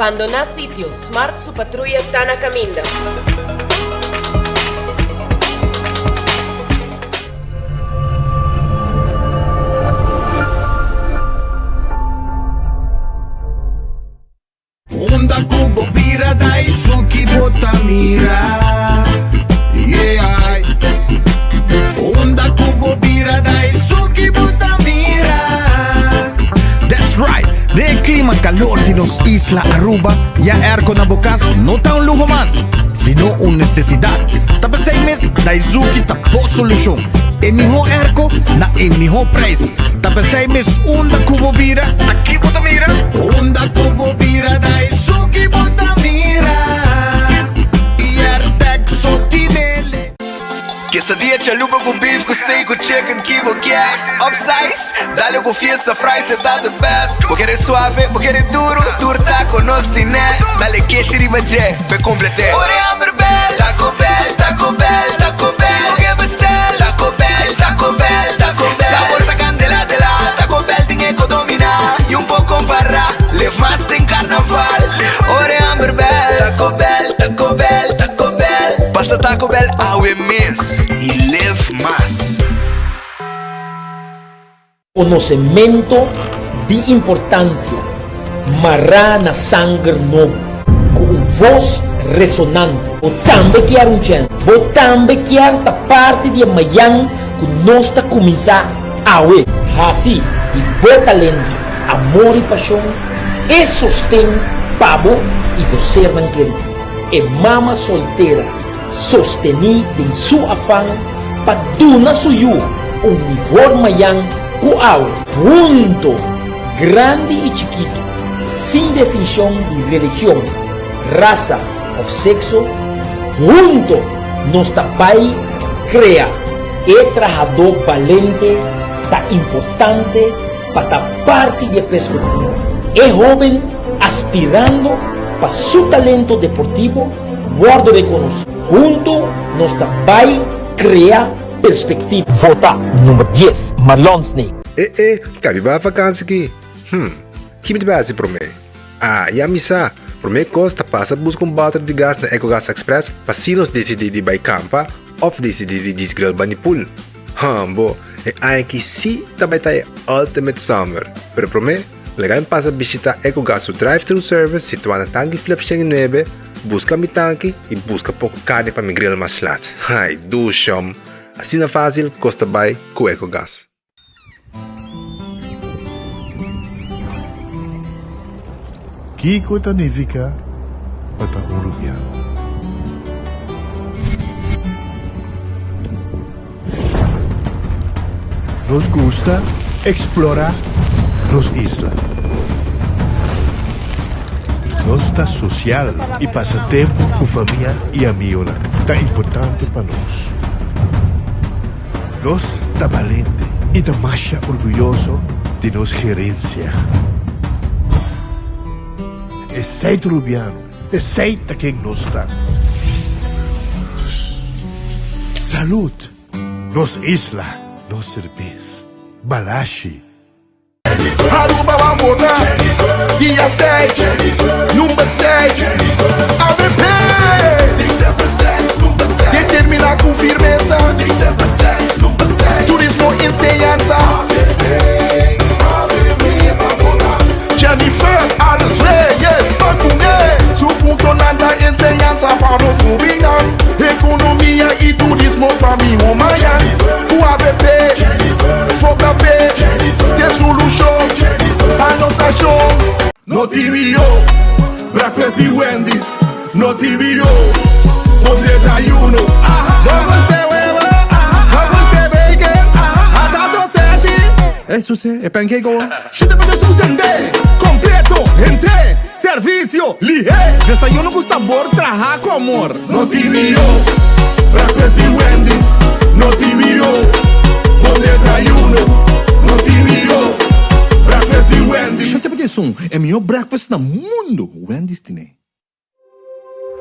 Bandoná sitio, Smart su patruya ta na kaminda. Unda ku bo bira dai su ki bo ta mira Yeah Unda ku bo bira dai su ki bo ta mira That's right! Den e clima calor di nos isla Aruba, ya airco na bo cas no ta un luho mas, sino un necesidad. Ta p'esey mes Daizuki ta bo solucion. E miho airco na e miho prijs. Ta p'esey mes unda cu bo bira, ta ki bo ta mira? Unda cu bo bira ta esun ki bo ta mira. Airtec so tinele. Quesadilla chalupa cu beef cu steak cu chicken ki bo kier Upsize, dale cu fiesta fries e ta the best Bo kere suave, bo kere duro, tur taco nos tine Dale keshi riba dje, p'e complete Ora e hamber bel, Taco Bell, Taco Bell, Taco Bell Bo ke bestel, Taco Bell, Taco Bell, Taco Bell Sabor ta candela de la, Taco Bell tin e co domina Y un po compara, live mas den carnaval Ora e hamber bel, Taco Bell, Taco Bell, Taco Bell Pasa Taco Bell awe mes y live mas. Konosementu di importansia mará na sanger nobo ku un vos resonante. Bo tambe kier un chèns? Bo tambe kier ta parti di e mayan ku nos ta kuminsá awe? Hasi di bo talento, amor i pashon e sosten pa bo i bo sernan kerí. E mama soltera sostení den su afan pa duna su yu un mihor mayan ku awe. Hunto, grandi i chikitu, sin destinshon di religion, rasa òf sekso, hunto nos ta bai krea e trahadó balente ta importante pa ta parti di e perspektiva. E hóben aspirando pa su talento deportivo wòrdu rekonosí. Hunto nos ta bai krea perspektiva. Vota number dies, Marlon Sneek. E e, kabi bai vakansi ki? Hm, ki mi ta bai hasi promé? Ah, ya mi sa! Promé kos ta pasa buska un bòter di gas na Ecogas Express pa si nos disidí di bai kampa òf disidí di djis grill bani pool. Hambo, e aña aki sí ta bai ta e ultimate summer! Pero promé, laga mi pasa bishitá Ecogas su drive-thru service situá na Tanki Flip 109, buska mi tanki i buska poko karni pa mi grill mas lat. Ai, dushom! Asina fásil kos ta bai ku Ecogas. Kiko ta nifiká pa ta un rubiano? Nos gusta eksplorá nos isla. Nos ta sosial i pasa tempu ku famia i amionan ta importante pa nos. Nos ta balente i ta masha orguyoso di nos gerensia. Esei ta Rubiano, esei ta ken nos ta. Salud! Nos isla, nos serbes. Balashi. Aruba ban vota dia seis, number seis, avp! Determina cu firmeza, turismo, enseñanza. Jennifer Arends Reyes ban cune, su puntonan ta enseñanza pa nos hobennan, economia y turismo pa miho mañan. Cu avp, vota p'e, t'e solucion pa nos nacion. No TVO, breakfast di Wendy's. No TVO, bon desayuno. No gusta huevo, no gusta bacon, hasta sausage. Eso sí, e pancake o. Shete pa desun sende, completo, hente, servicio, lihe. Desayuno cu sabor traha cu amor. No TVO, breakfast di Wendy's. No TVO, bon desayuno. No TVO, breakfast di Wendy's. Shete pa desun, e mihor breakfast na mundo, Wendy's tine.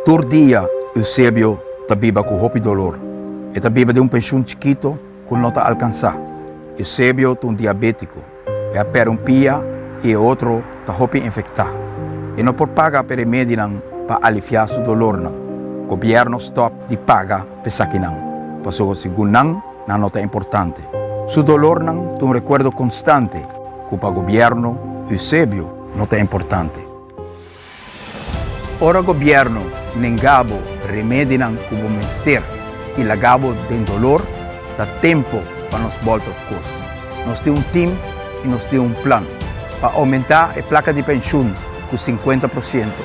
Tur dia Eusebio ta biba ku hopi dolor. E ta biba den un penshun chikito ku no ta alkansá. Eusebio ta un diabétiko. E a pèrdè un pia i e otro ta hopi infektá. E no por paga pa e remedinan pa aliviá su dolornan. Gobièrnu stòp di paga pa esakinan, pasobra segun nan, nan no ta importante. Su dolornan ta un rekuerdo konstante ku pa gobièrnu Eusebio no ta importante. Ora gobièrnu nenga bo remedinan ku bo mester i laga bo den dolor, ta tempu pa nos bòlta op kos. Nos tin un tim i nos tin un plan pa oumentá e plaka di penshun ku sinkuenta por siento,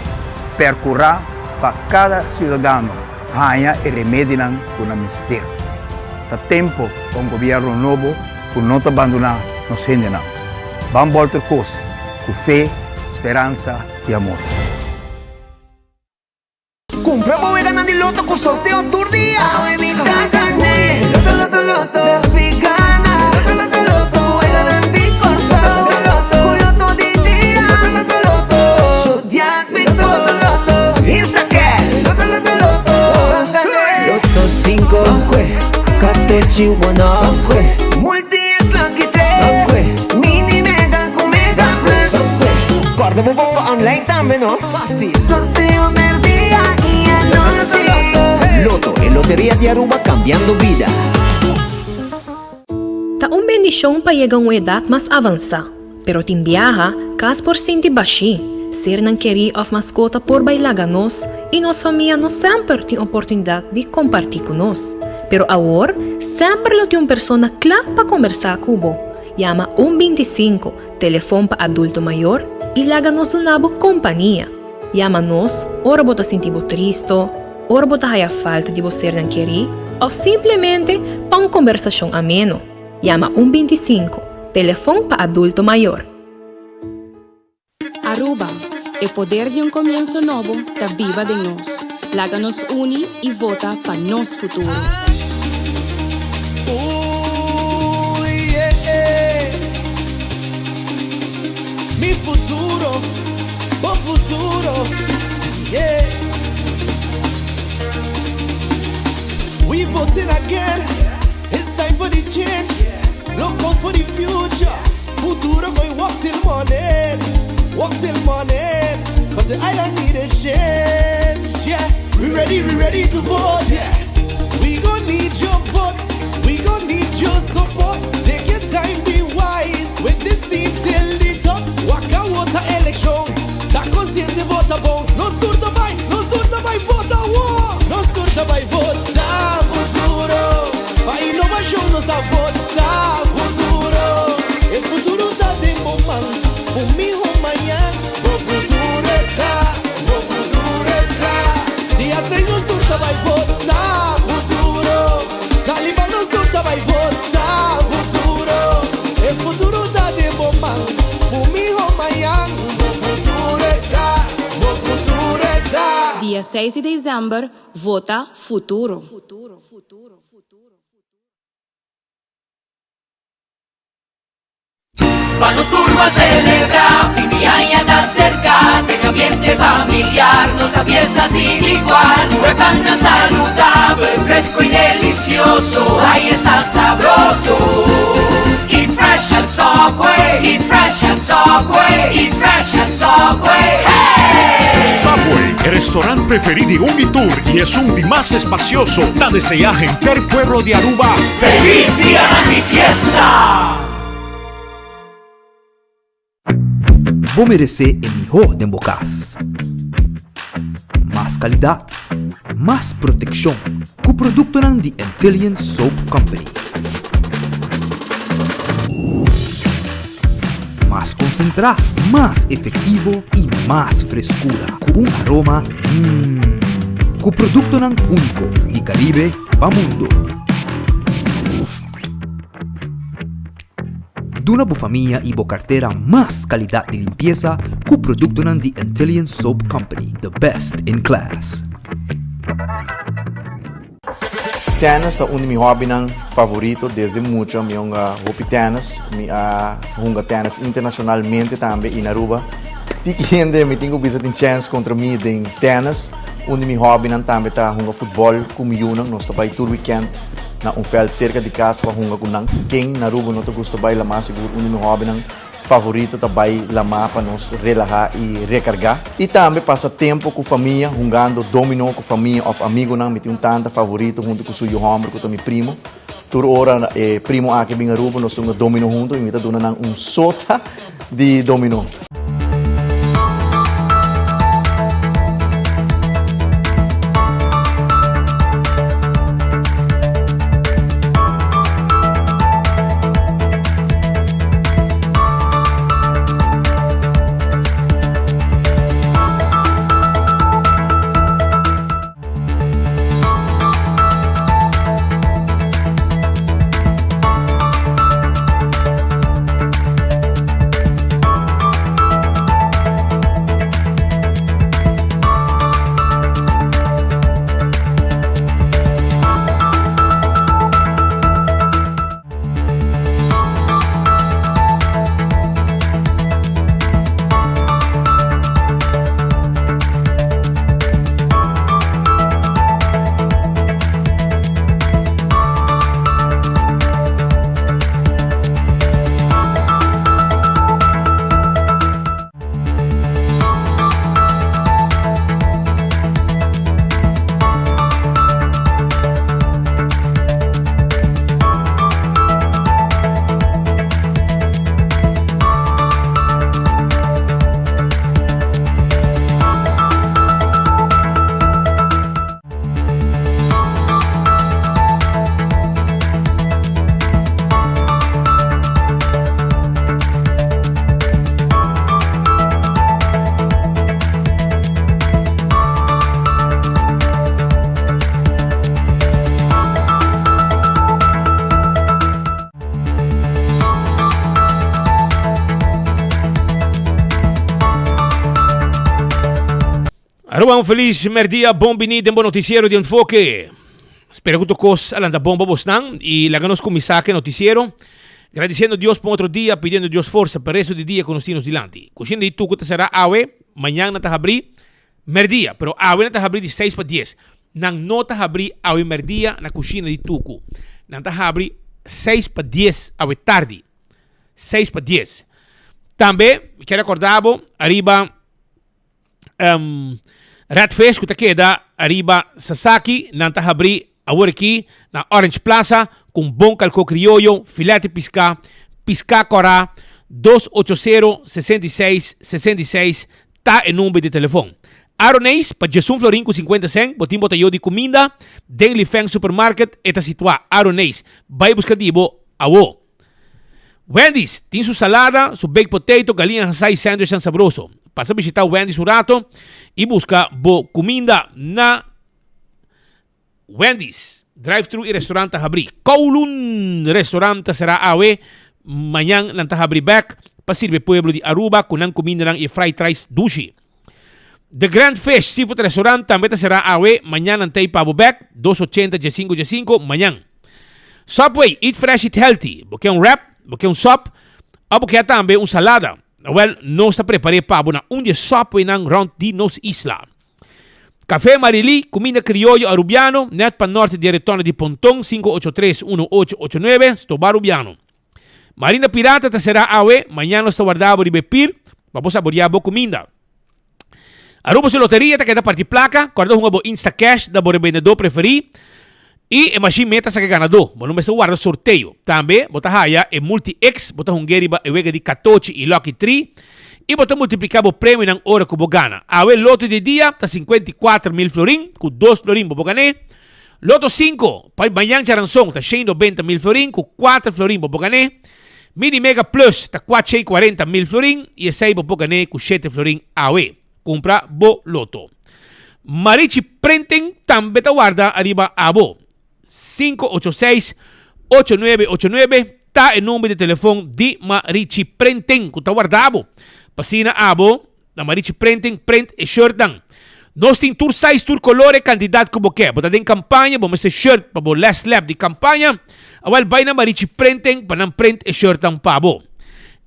perkurá pa kada siudadano haña e remedinan ku nan mester. Ta tempu pa un gobièrnu nobo ku no ta bandoná nos hendenan. Ban bòlta kos ku fe, speransa i amor. Kumpra bo weganan di loto ku sorteo tur dia. Awe mi ta gané. Loto, loto, loto. Nos pi gana. Loto, loto, loto. Weganan di Kòrsou. Loto, loto, Ku loto di dia. Loto, loto, loto. Zodiac Big Four. Loto, loto, Instacash. Loto, loto, loto. Ban gané. Loto 5. Ban kue. Katochi one off. Ban kue. Multi X Lucky 3. Ban kue. Mini Mega ku Mega Plus. Ban kue. Kòrda bo bongo online tambe no. Fácil. Sorteo merdia y anochi. Lotto, e loteria di Aruba cambiando bida. Ta un bendishon pa yega un edat mas avansá, pero tin biaha kas por sinti bashí, sernan kerí òf maskota por bai laga nos i nos famia no semper tin oportunidat di kompartí ku nos. Pero awor semper lo tin un persona kla pa kombersá ku bo. Yama un 25, telefon pa adulto mayor, i laga nos duna bo kompania. Yama nos ora bo ta sinti bo tristo, ora bo ta haya falta di bo sernan kerí òf simplemente pa un kombersashon ameno. Yama un 25, telefon pa adulto mayor. Aruba, e poder di un comienso nobo ta biba den nos. Laga nos uni y vota pa nos futuro. Mi futuro, bo futuro, yeah. We voting again, it's time for the change. Look out for the future. Futuro going work till morning, work till morning. Cause the island need a change, yeah. We ready, we ready to vote, yeah. We gon' need your vote, we gon' need your support. Take your time, be wise. With this team till the top. Waka water election. Ta consciente vota bon. Nos tur ta bay, nos tur ta bay vota wo. Nos tur ta bay vota futuro. Pa innovacion nos ta vota futuro. E futuro ta den bo man. Un miho mañan. Bo futuro e cla, bo futuro e cla. Dia 6 nos tur ta bay vota futuro. Sali ban nos tur ta bay vota futuro. E futuro ta den bo man. Un miho mañan. Bo futuro e cla, bo futuro e cla. Dia 6 di december vota futuro. Pa nos tur ban celebra, fin di aña ta cerca, den ambiente familiar, nos ta fiesta sin igual. Cu e pannan saludabel, fresco y delicioso, ay esta sabroso. Eat fresh at Subway, eat fresh at Subway, eat fresh at Subway, hey! Subway, e restaurant preferi di un y tur y esun di mas espacioso, ta desea henter pueblo di Aruba Feliz Dianan di Fiesta! Bo meresé e mihó den bo kas. Mas kalidat, mas protekshon ku produktonan di Antillian Soap Company. Mas konsentrá, mas efektivo i mas freskura ku un aroma mmm. Ku produktonan úniko di Karibe pa mundu. Duna bo famia i bo kartera mas kalidat di limpiesa ku produktonan di Antillian Soap Company, the best in class. Tennis ta un di mi hobbynan favorito desde mucha. Mi a hunga hopi tennis. Mi a hunga tennis internacionalmente tambe in Aruba. Tiki hende mi tin cu bisa tin chance contra mi den tennis. Un di mi hobbynan tambe ta hunga futbol cu mi yunan. Nos ta bay tur weekend na un veld cerca di cas pa hunga cu nan. Ken na Aruba no ta gusta bay la mas sigur un di mi hobbynan. favorito ta bai lamá pa nos relahá i rekargá. I tambe pasa tempu ku famia hungando dominó ku famia òf amigunan. Mi tin un tanta favorito huntu ku su yu hòmber ku ta mi primo. Tur ora e primo aki bin Aruba nos ta hunga dominó huntu i mi ta duna nan un sota di dominó. Aruba un feliz merdia, bon bini den bo noticiero di Enfoke. Spera ku tur kos a lanta bon pa bosnan i laga nos kuminsá ku e noticiero. Gradisiendo Dios pa un otro dia, pidiendo Dios forsa pa e resto di dia ku nos tin nos dilanti. Kushinda di Tuku ta será awe, mañan nan ta habrí merdia, pero awe nan ta habrí di seis pa dies. Nan no ta habrí awe merdia na kushina di Tuku. Nan ta habri seis pa dies awe tardi. Seis pa dies. Tambe mi kier rekorda bo ariba um, Red Fish ku ta keda ariba Sasaki. Nan ta habrí awor aki na Orange Plaza ku un bon kalkó krioyo, filèt di piská, piská kòrá, 280 66 66 Ta e number di telefon. Aroneis, pa djesun florin ku sinkuenta sèn, bo tin botayo di kuminda den Lifeng Supermarket, e ta situá Aroneis. Bai buska di bo awo. Wendy's tin su salada, su baked potato, galiña hasá i sandwichnan sabroso. Pasa bishitá Wendy's un rato i buska bo kuminda na Wendy's, drive-thru i restaurant ta habrí. Kowloon Restaurant ta será awe, mañan nan ta habrí bèk pa sirbi e pueblo di Aruba ku nan kumindanan i e fried rice dushi. The Grand Fish Seafood Restaurant tambe ta será awe, mañan nan ta ei pa bo bèk, dos ochenta diesinku diesinku, mañan. Subway, eat fresh eat healthy. Bo ke un wrap, bo ke un sòp, òf bo ke tambe un salada? Awèl, nos ta prepar'é pa bo na un di e Subwaynan rònt di nos isla. Café Marilí, cuminda crioyo Arubiano, net pa norte di e retorno di Ponton, 583 1889, Stoba Arubiano. Marina Pirata ta será awe, mañan nos ta warda bo riba e pir pa bo saboreá bo cuminda. Aruba su loteria ta keda parti placa, corda hunga bo Instacash na bo rebendedor preferí y e machine meta saca e ganador. Bo no mester warda sorteo. Tambe bo ta haya e Multi-X, bo ta hung'é riba e wega di Catochi y Lucky Tree y bo ta multiplica bo premionan ora cu bo gana. Awe loto di dia ta 54 mil florin, cu dos florin bo por gané. Loto 5, pa mañan djaranson ta 190 mil florin, cu 4 florin bo por gané. Mini Mega Plus ta 440 mil florin y esey bo por gané cu 7 florin awe. Cumpra bo loto. Marichi Printing tambe ta warda ariba abo. 586 8989 ta e number di telefon di Marichi Printing cu ta warda abo. P'asina abo na Marichi Printing print e shirtnan. Nos tin tur size, tur color e cantidad cu bo ke. Bo ta den campaña, bo mester shirt pa bo les lap di campaña. Awel bay na Marichi Printing pa nan print e shirtnan pa bo.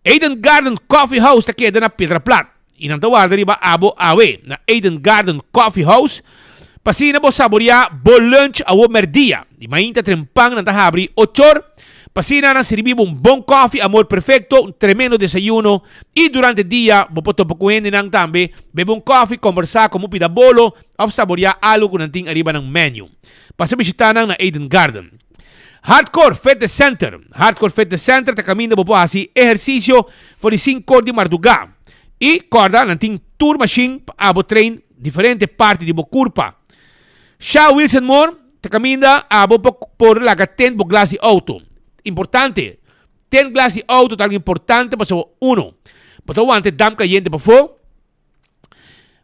Eden Garden Coffee House ta keda na Piedra Plat. Y nan ta warda riba abo awe na Eden Garden Coffee House. Pa asina bo saboreá bo lunch awor mèrdia. Di mainta trempan nan ta habri ochor. Pa asina nan sirbi bo un bon kòfi Amor Perfecto, un tremendo desayuno i durante dia bo por topa ku hendenan tambe, bebe un kòfi, kòmbersá komo pida bolo òf saboreá algu ku nan tin ariba nan menu. Pasa bishitá nan na Eden Garden. Hardcore Fitness Center Hardcore Fitness Center ta kaminda bo por hasi ehersisio for di sinkor di mardugá. I kòrda nan tin tur mashin pa abo train diferente parti di bo kurpa. Sha Wilson Moore ta kaminda abo pa por laga tent bo glas di outo. Importante, tent glas di outo ta algu importante pasobra uno, bo ta wanta e damp kayente pafó,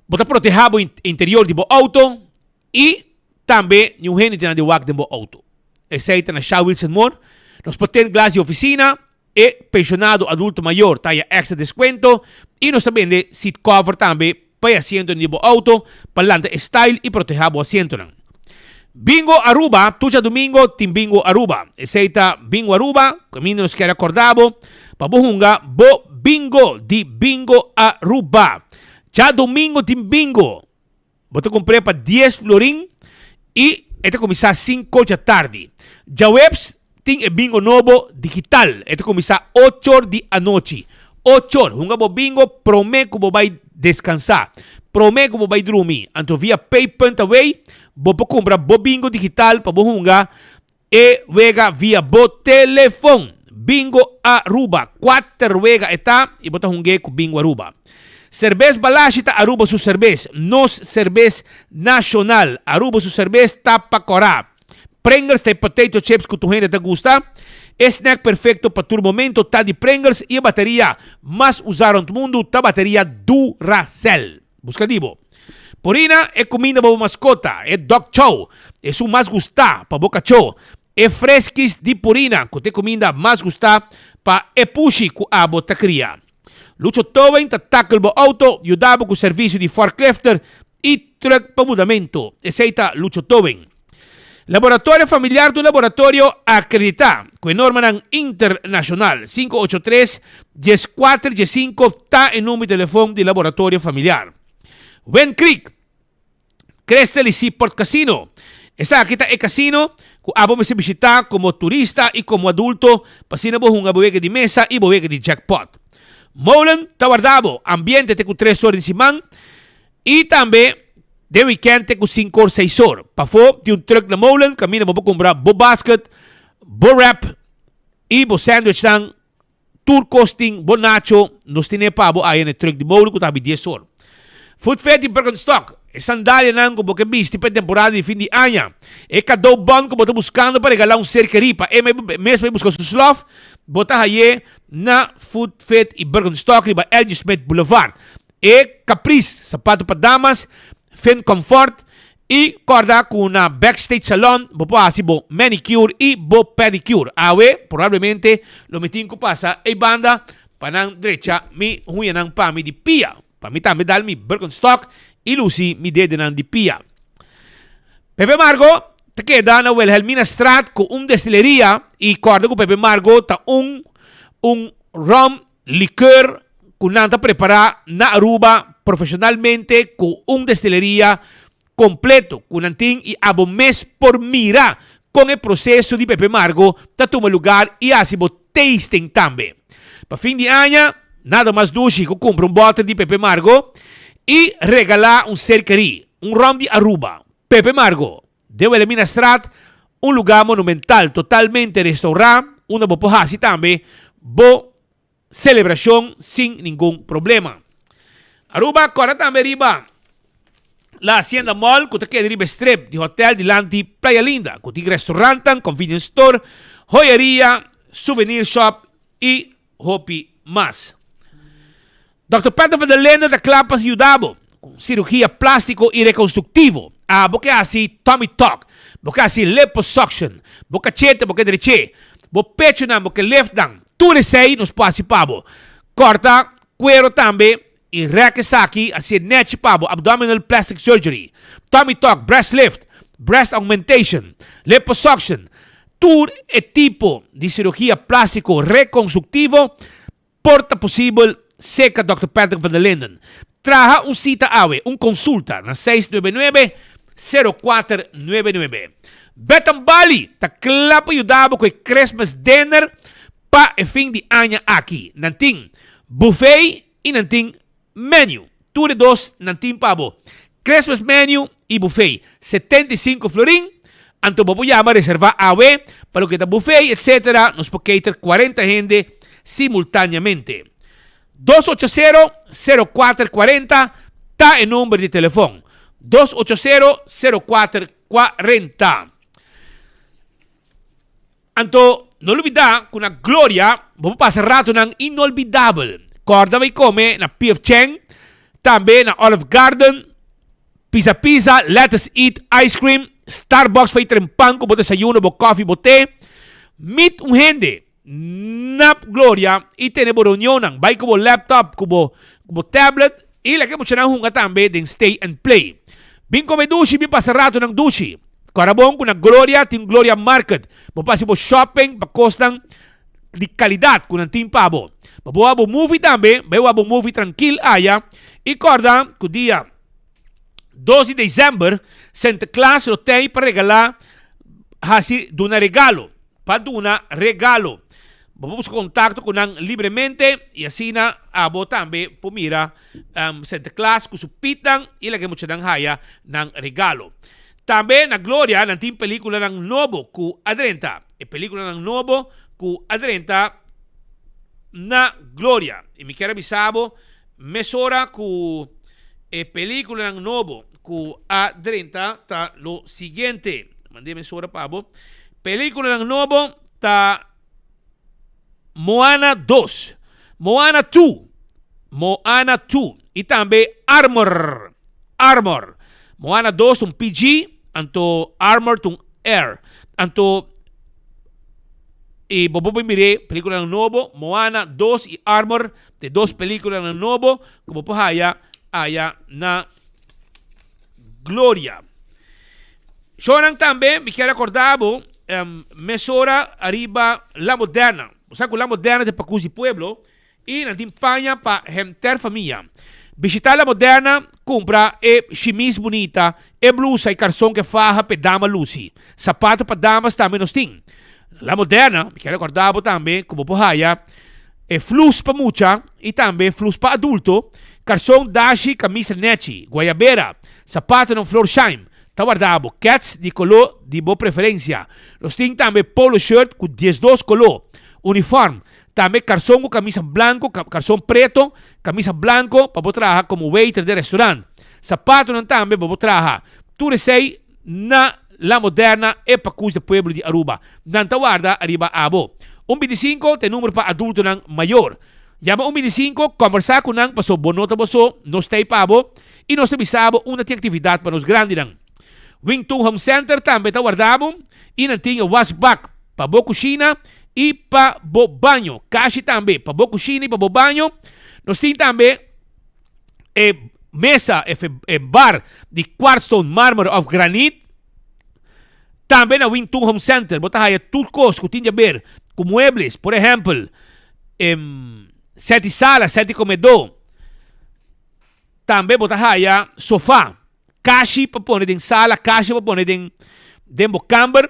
bo ta protehá bo interior di bo outo i tambe niun hende tin nan di wak den bo outo. Esei ta na Sha Wilson Moore. Nos por tent glas di ofisina. E pensionado adulto mayor ta haya extra descuento y nos ta bende seat cover tambe pa e asientonan di bo auto pa lanta e style y proteha bo asientonan. Bingo Aruba, Tur djadumingo tin Bingo Aruba. Esey ta Bingo Aruba, caminda nos kier acorda bo pa bo hunga bo bingo di Bingo Aruba. Djadumingo tin bingo. Bo ta kumpr'é pa dies florin i e ta kuminsá sinku djatardi. Djaweps tin e bingo nobo digital. E ta kuminsá ochor di anochi. Ochor! Hunga bo bingo promé ku bo bai deskansá, promé ku bo bai drumi. Anto via pay.away bo por kumpra bo bingo digital pa bo hunga E wega via bo telefon. Bingo Aruba. Kuater wega e ta y bo ta hung'é ku Bingo Aruba. Serbes Balashi ta Aruba su serbes. Nos serbes nashonal. Aruba su serbes ta pa kòrá. Pringles ta e potato chips ku tur hende ta gusta. E snack perfecto pa tur momento ta di Pringles y e bateria mas usá rònt mundu ta bateria Duracell. Buska di bo. Purina e kuminda pa bo maskota, e dog chow, esun mas gustá pa bo kachó, e freskis di Purina ku ta e kuminda mas gustá pa e pushi ku abo ta kria. Lucho Towing ta tackle bo outo, yuda bo ku servisio di forklifter i truck pa mudamentu. Esei ta Lucho Towing. Laboratorio Familiar ta un laboratorio akreditá ku e normanan internashonal. 583 14 15 ta e number di telefon di Laboratorio Familiar. Wind Creek, Crystal y Seaport Casino. Esaki ta e casino ku abo mester bishitá komo turista i komo adulto pa asina bo hunga bo wega di mesa i bo wega di jackpot. Molen ta warda bo ambiente te ku tres ora di siman. I tambe den weekend te ku sinkor seisor. Pafó tin un truck na molen kaminda bo por kumpra bo basket, bo wrap i bo sandwichnan. Tur kos tin, bo nacho, nos tene pa bo aya na e truck di molen ku ta habi diesor. Foot Fair di Birkenstock, e sandalianan ku bo ke bisti pa e temporada di fin di aña. E kadou bon ku bo ta buskando pa regalá un ser kerí pa e mes bai buska su slof, bo ta hay'é na Foot Fair i Birkenstock riba LG Smith Boulevard. E Caprice, sapato pa damas, Finn Comfort y corda cu na Backstage Salon bo por haci bo manicure y bo pedicure. Awe probablemente lo mi tin cu pasa ey banda pa nan drecha mi huñanan pa mi di pia, pa mi tambe dal mi Birkenstock y luci mi dedenan di pia. Pepe Margo ta keda na Wilhelminastraat cu un destileria y corda cu Pepe Margo ta un un rum Liker cu nan ta prepara na Aruba profesionalmente cu un destileria completo cu nan tin y abo mes por mira con e proceso di Pepe Margo ta tuma lugar y haci bo tasting tambe. Pa fin di aña nada mas dushi cu cumpra un boter di Pepe Margo y regala un ser keri, un rom di Aruba, Pepe Margo. Den Wilhelminastraat, un lugá monumental totalmente restaurá unda bo por hasi tambe bo selebrashon sin ningun problema. Aruba kòrda tambe riba La Hacienda Mall ku ta keda riba e strip di hotel dilanti Playa Linda ku tin restaurantnan, convenience store, hoyeria, souvenir shop i hopi mas. Dòkter Peter van der Linden ta kla pa yuda bo ku sirugia plástiko i rekonstruktivo. Abo ke hasi tummy tuck, bo ke hasi liposuction, bo kachete bo ke dreché, bo pechonan bo ke lift nan, tur esei nos por hasi pa bo. Kòrta kuero tambe i rèk esaki hasié nèchi pa bo, abdominal plastic surgery, tummy tuck, breast lift, breast augmentation, liposuction, tur e tipo di sirugia plástiko rekonstruktivo. Por ta posibel, seca Dòkter Patrick van der Linden. Traha un cita awe, un consulta na 699. 0499. Betan Bali ta kla pa yuda bo ku e Christmas dinner pa e fin di aña aki. Nan tin buffet i nan tin menu. Tur e dos nan tin pa bo. Christmas menu i buffet, 75 florin. Anto bo por yama reserva awe pa loke ta buffet etc. Nos por cater 40 hende simultaneamente. 280 0440 ta e number di telefon. 280 0440. Anto, no lubida ku na Gloria bo por pasa ratonan inolbidabel. Kòrda bai kome na P.F. Chang, tambe na Olive Garden, Pizza Pizza, Let Us Eat Ice Cream, Starbucks pa i pan ku bo desayuno, bo kòfi, bo te. Meet un hende na Gloria i tene bo reunionnan. Bai ku bo laptop, ku bo ku bo tablet i laga e muchanan hunga tambe den Stay and Play. Bin kome dushi, bin pasa ratonan dushi. Kòrda bon ku na Gloria tin Gloria Market. Bo por hasi bo shopping pa kosnan di kalidat ku nan tin pa bo. Bo por wak bo movie tambe, bai wak bo movie trankil aya. I kòrda ku dia 2 di desèmber Sinterklaas lo tei pa regalá hasi duna regalo. Pa duna regalo. Bo por buska kontakto ku nan libremente i asina abo tambe por mira Sinterklaas ku su pitnan i laga e muchanan haya nan regalo. Tambe na Gloria nan tin pelikulanan nobo ku a drenta. E pelikulanan nobo ku a drenta na Gloria. I mi kier a bisa bo mesora ku e pelikulanan nobo ku a drenta ta lo siguiente. Mand'é mesora pa bo. Pelikulanan nobo ta Moana 2, Moana 2, Moana 2 i tambe Armor, Armor. Moana 2 ta un PG, anto Armor ta un R. Anto i bo por mir'é pelikulanan nobo, Moana 2 i Armor ta e dos pelikulanan nobo ku bo por haya aya na Gloria. Shownan tambe mi kier acorda bo mesora ariba La Moderna. Bo sa cu La Moderna ta e pacus di pueblo y nan tin paña pa henter famia. Bishita La Moderna, cumpra e shimis bunita, e blusa y carson cu e faha p'e dama luci. Sapato pa damas tambe nos tin. La Moderna, mi kier acorda bo tambe cu bo por haya e flus pa mucha y tambe flus pa adulto, carson, dashi, camisa nechi, guayabera, sapatonan Florsheim. Ta warda bo kets di koló di bo preferensia. Nos tin tambe polo shirt ku 12 koló, uniform, tambe karson ku kamisa blanko, karson preto, kamisa blanko pa bo traha komo waiter den restaurant. Sapatonan tambe pa bo traha. Tur esei na La Moderna e pakus di pueblo di Aruba. Nan ta warda ariba abo. Un 25 ta e numero pa adultonan mayor. Yama un 25, kombersá ku nan paso bo no ta bo so, nos ta ei pa bo. I nos ta bisa bo unda tin aktividat pa nos grandinan. Wing Tun Home Center tambe ta warda bo i nan tin e wasbak pa bo kushina i pa bo baño. Kashi tambe pa bo kushina i pa bo baño. Nos tin tambe e mesa, e bar di quartzstone, marmer òf granit. Tambe na Wing Tun Home Center bo ta haya tur kos ku tin di aber ku muebles. Por ehèmpel, sèt di sala, sèt di komedó. Tambe bo ta haya sofa, kashi pa pone den sala, kashi pa pone den den bo kamber.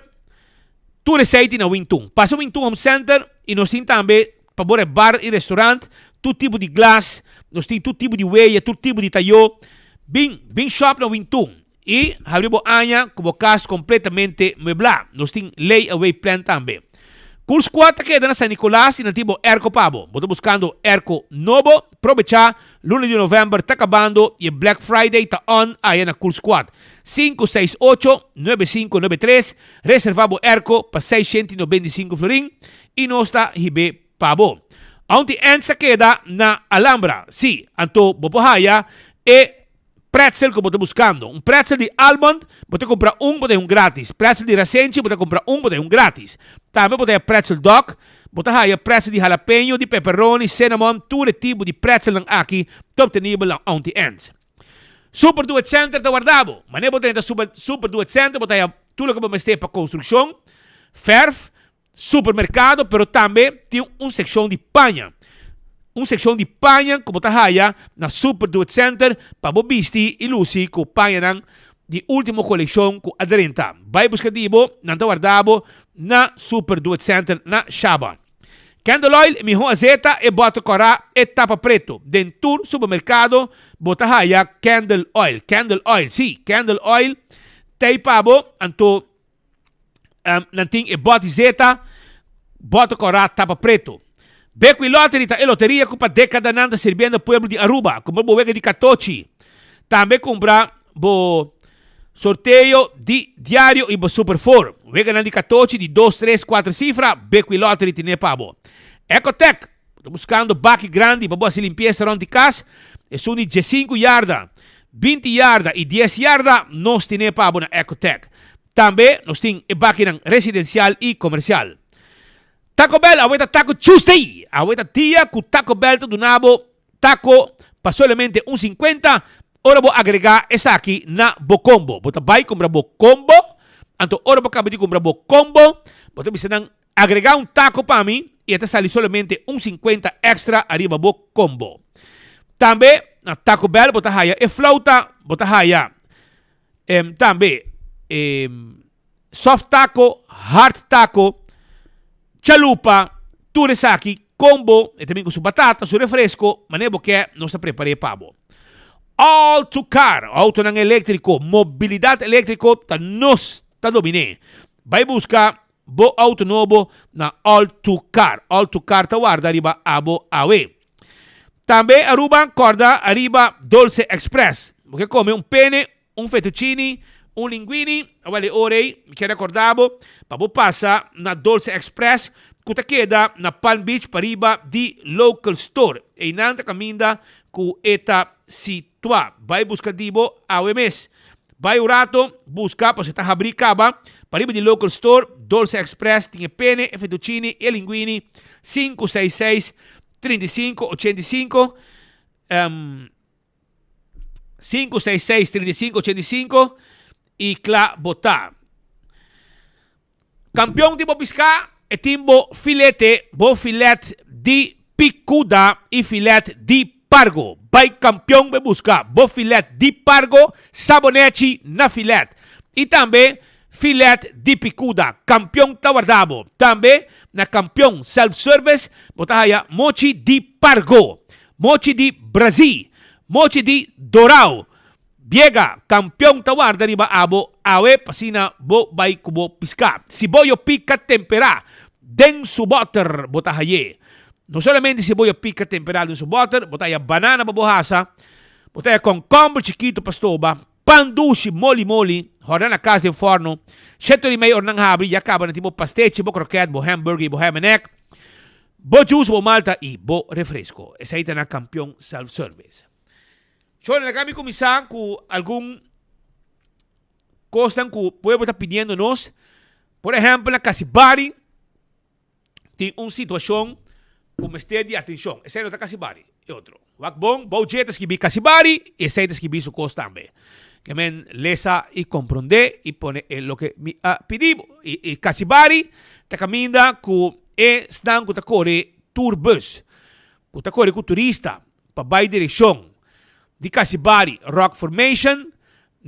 Tur esei tin na Wingtun. Pasa Wingtun Home Center i nos tin tambe pa bo bar i restaurant, tur tipo di glas, nos tin tur tipo di weya, tur tipo di tayó. Bin, bin shop na Wingtun i habri bo aña ku bo kas kompletamente mueblá. Nos tin lay away plan tambe. Cool Squad ta keda na San Nicolas i nan tin bo airco pa bo. Bo ta buskando airco nobo? Probechá Luna di november ta kabando y e Black Friday ta on aya na Cool Squad. 568 9593 Reserva bo airco pa 695 florin y nos ta hib'é pa bo. Aunty Anne's ta keda na Alhambra. Sí, anto bo por haya e pretzel ku bo ta buskando. Un pretzel di almond, bo ta kumpra un, bo ta haya un gratis. Pretzel di rasenchi, bo ta kumpra un, bo ta haya un gratis. Tambe bo ta haya pretzel dog, bo ta haya pretzel di halapeño, di pepperoni, cinnamon, tur e tipo di pretzelnan aki ta obtenibel na Auntie Anne's. Super Do It Center ta warda bo. Manera bo drenta Super Super Do It Center bo ta haya tur loke bo mester pa konstrukshon, ferf, Supermercado pero tambe tin un seccion di paña. Un seccion di paña cu bo ta haya na Super Do It Center pa bo bisti y luci cu pañanan. di ultimo kolekshon ku a drenta. Bai buska di bo, nan ta warda bo na Super Do It Center na Shaba. Candle Oil, mihó azeta, e bòter kòrá, e tapa preto. Den tur supermerkado bo ta haya Candle Oil. Candle Oil, sí, Candle Oil t'ei pa bo, anto nan tin e bòt di zeta, bòter kòrá, tapa preto. Bekwin Lottery ta e loteria ku pa dékadanan ta sirbiendo pueblo di Aruba. Kumpra bo wega di katochi. Tambe kumpra bo Sorteo di diario y bo Super Four. Weganan di katochi di dos, tres, kuater sifra, Bekwin Lottery tine pa bo. Ecotec, bo ta buskando baki grandi pa bo hasi limpiesa rond di kas? Esun di diesinku yarda, binti yarda y dies yarda nos tine pa bo na Ecotec. Tambe nos tin e bakinan residencial y comercial. Taco Bell, awe ta Taco Tuesday! Awe ta dia ku Taco Bell ta duna bo Taco pa solamente un sinkuenta, ora bo agregá esaki na bo kombo. Bo ta bai kumpra bo kombo, anto ora bo kaba di kumpra bo kombo, bo ta bisa nan agregá un taco pa mi i e ta sali solamente un sinkuenta èkstra ariba bo kombo. Tambe na Taco Bell bo ta haya e flauta, bo ta haya tambe e soft taco, hard taco, chalupa, tur esaki combo, e ta bin cu su batata, su refresco, manera bo ke, nos ta prepar'e pa bo. All to car, autonan electrico, mobilidad electrico ta nos ta domin'e. Bay busca bo auto nobo na All to Car. All to Car ta warda riba abo awe. Tambe Aruba corda ariba Dolce Express. Bo ke come un pene, Un fettuccini, un linguini, awel e ora ei mi kier recorda bo pa bo pasa na Dolce Express cu ta keda na Palm Beach pariba di Local Store. Einan ta caminda cu e ta situa. Bay busca di bo awe mes. Bay un rato busca pasobra e ta habri caba pariba di Local Store, Dolce Express tin e pene, e fettuccini, e linguini, 566 35 85. 566 35 85 y kla bo ta. Kampeon di bo piská e tin bo filete, bo filet di pikuda y filet di pargo. Bai kampeon bai buska bo filet di pargo, sabonechi na filet. Y tambe filet di pikuda. Kampeon ta warda bo. Tambe na Kampeon Self Service bo ta haya mochi di pargo. Mochi di Brazil, Mochi di Dorao, Biega, kampeon ta warda riba abo awe p'asina bo bai ku bo piská. Siboyo pika temperá den su bòter bo ta hay'é. No solamente siboyo pika temperá den su bòter, bo ta haya banana pa bo hasa, bo ta haya kònkòmber chikitu pa stoba, pan dushi moli moli, hòrna na kas den fòrno, shete ora i mei ora nan habri ya kaba nan tin bo pastechi, bo krokèt, bo hamburger i bo ham and egg. Bo juice, bo malta y bo refresco. Esey ta na Campeon Self Service. Shona, laga mi cuminsa cu algun cosnan cu pueblo ta pidiendo nos. Por ehempel, na Casibari tin un situacion cu mester di atencion. Esey no ta Casibari, e otro. Wak bon, bou dje ta skibi Casibari y esey ta skibi su cos tambe. Ke men lesa y comprende y pone e loke mi a pidi bo. Y Casibari ta caminda cu e snan cu ta core tour bus, cu ta core cu turista pa bay direccion di Casibari Rock Formation,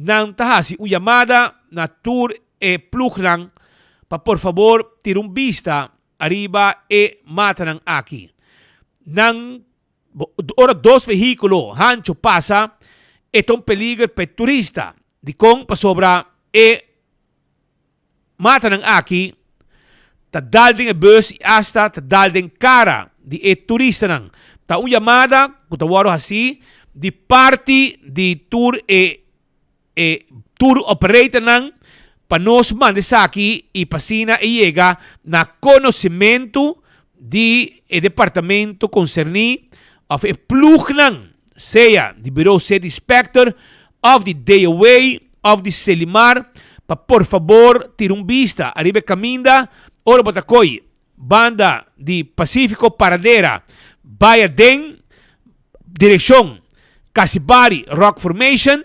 nan ta haci un yamada na tur e ploegnan pa por fabor tira un bista ariba e matanan aki. Nan Ora dos vehíkulo hancho pasa, e ta un peliger pa e turista. Dikon? Pasobra e matanan aki ta dal den e bus i asta ta dal den kara di e turistanan. Ta un yamada ku ta wòrdu hasí di parti di tur e e tour operatornan pa nos manda esaki y pa asina e yega na conocimento di e departamento concerni of e ploegnan sea di Bureau City Inspector of di DOW of di Selimar pa por fabor tira un bista ariba e caminda ora bo ta coy banda di Pacifico Paradera bay aden Direkshon, Casibari Rock Formation,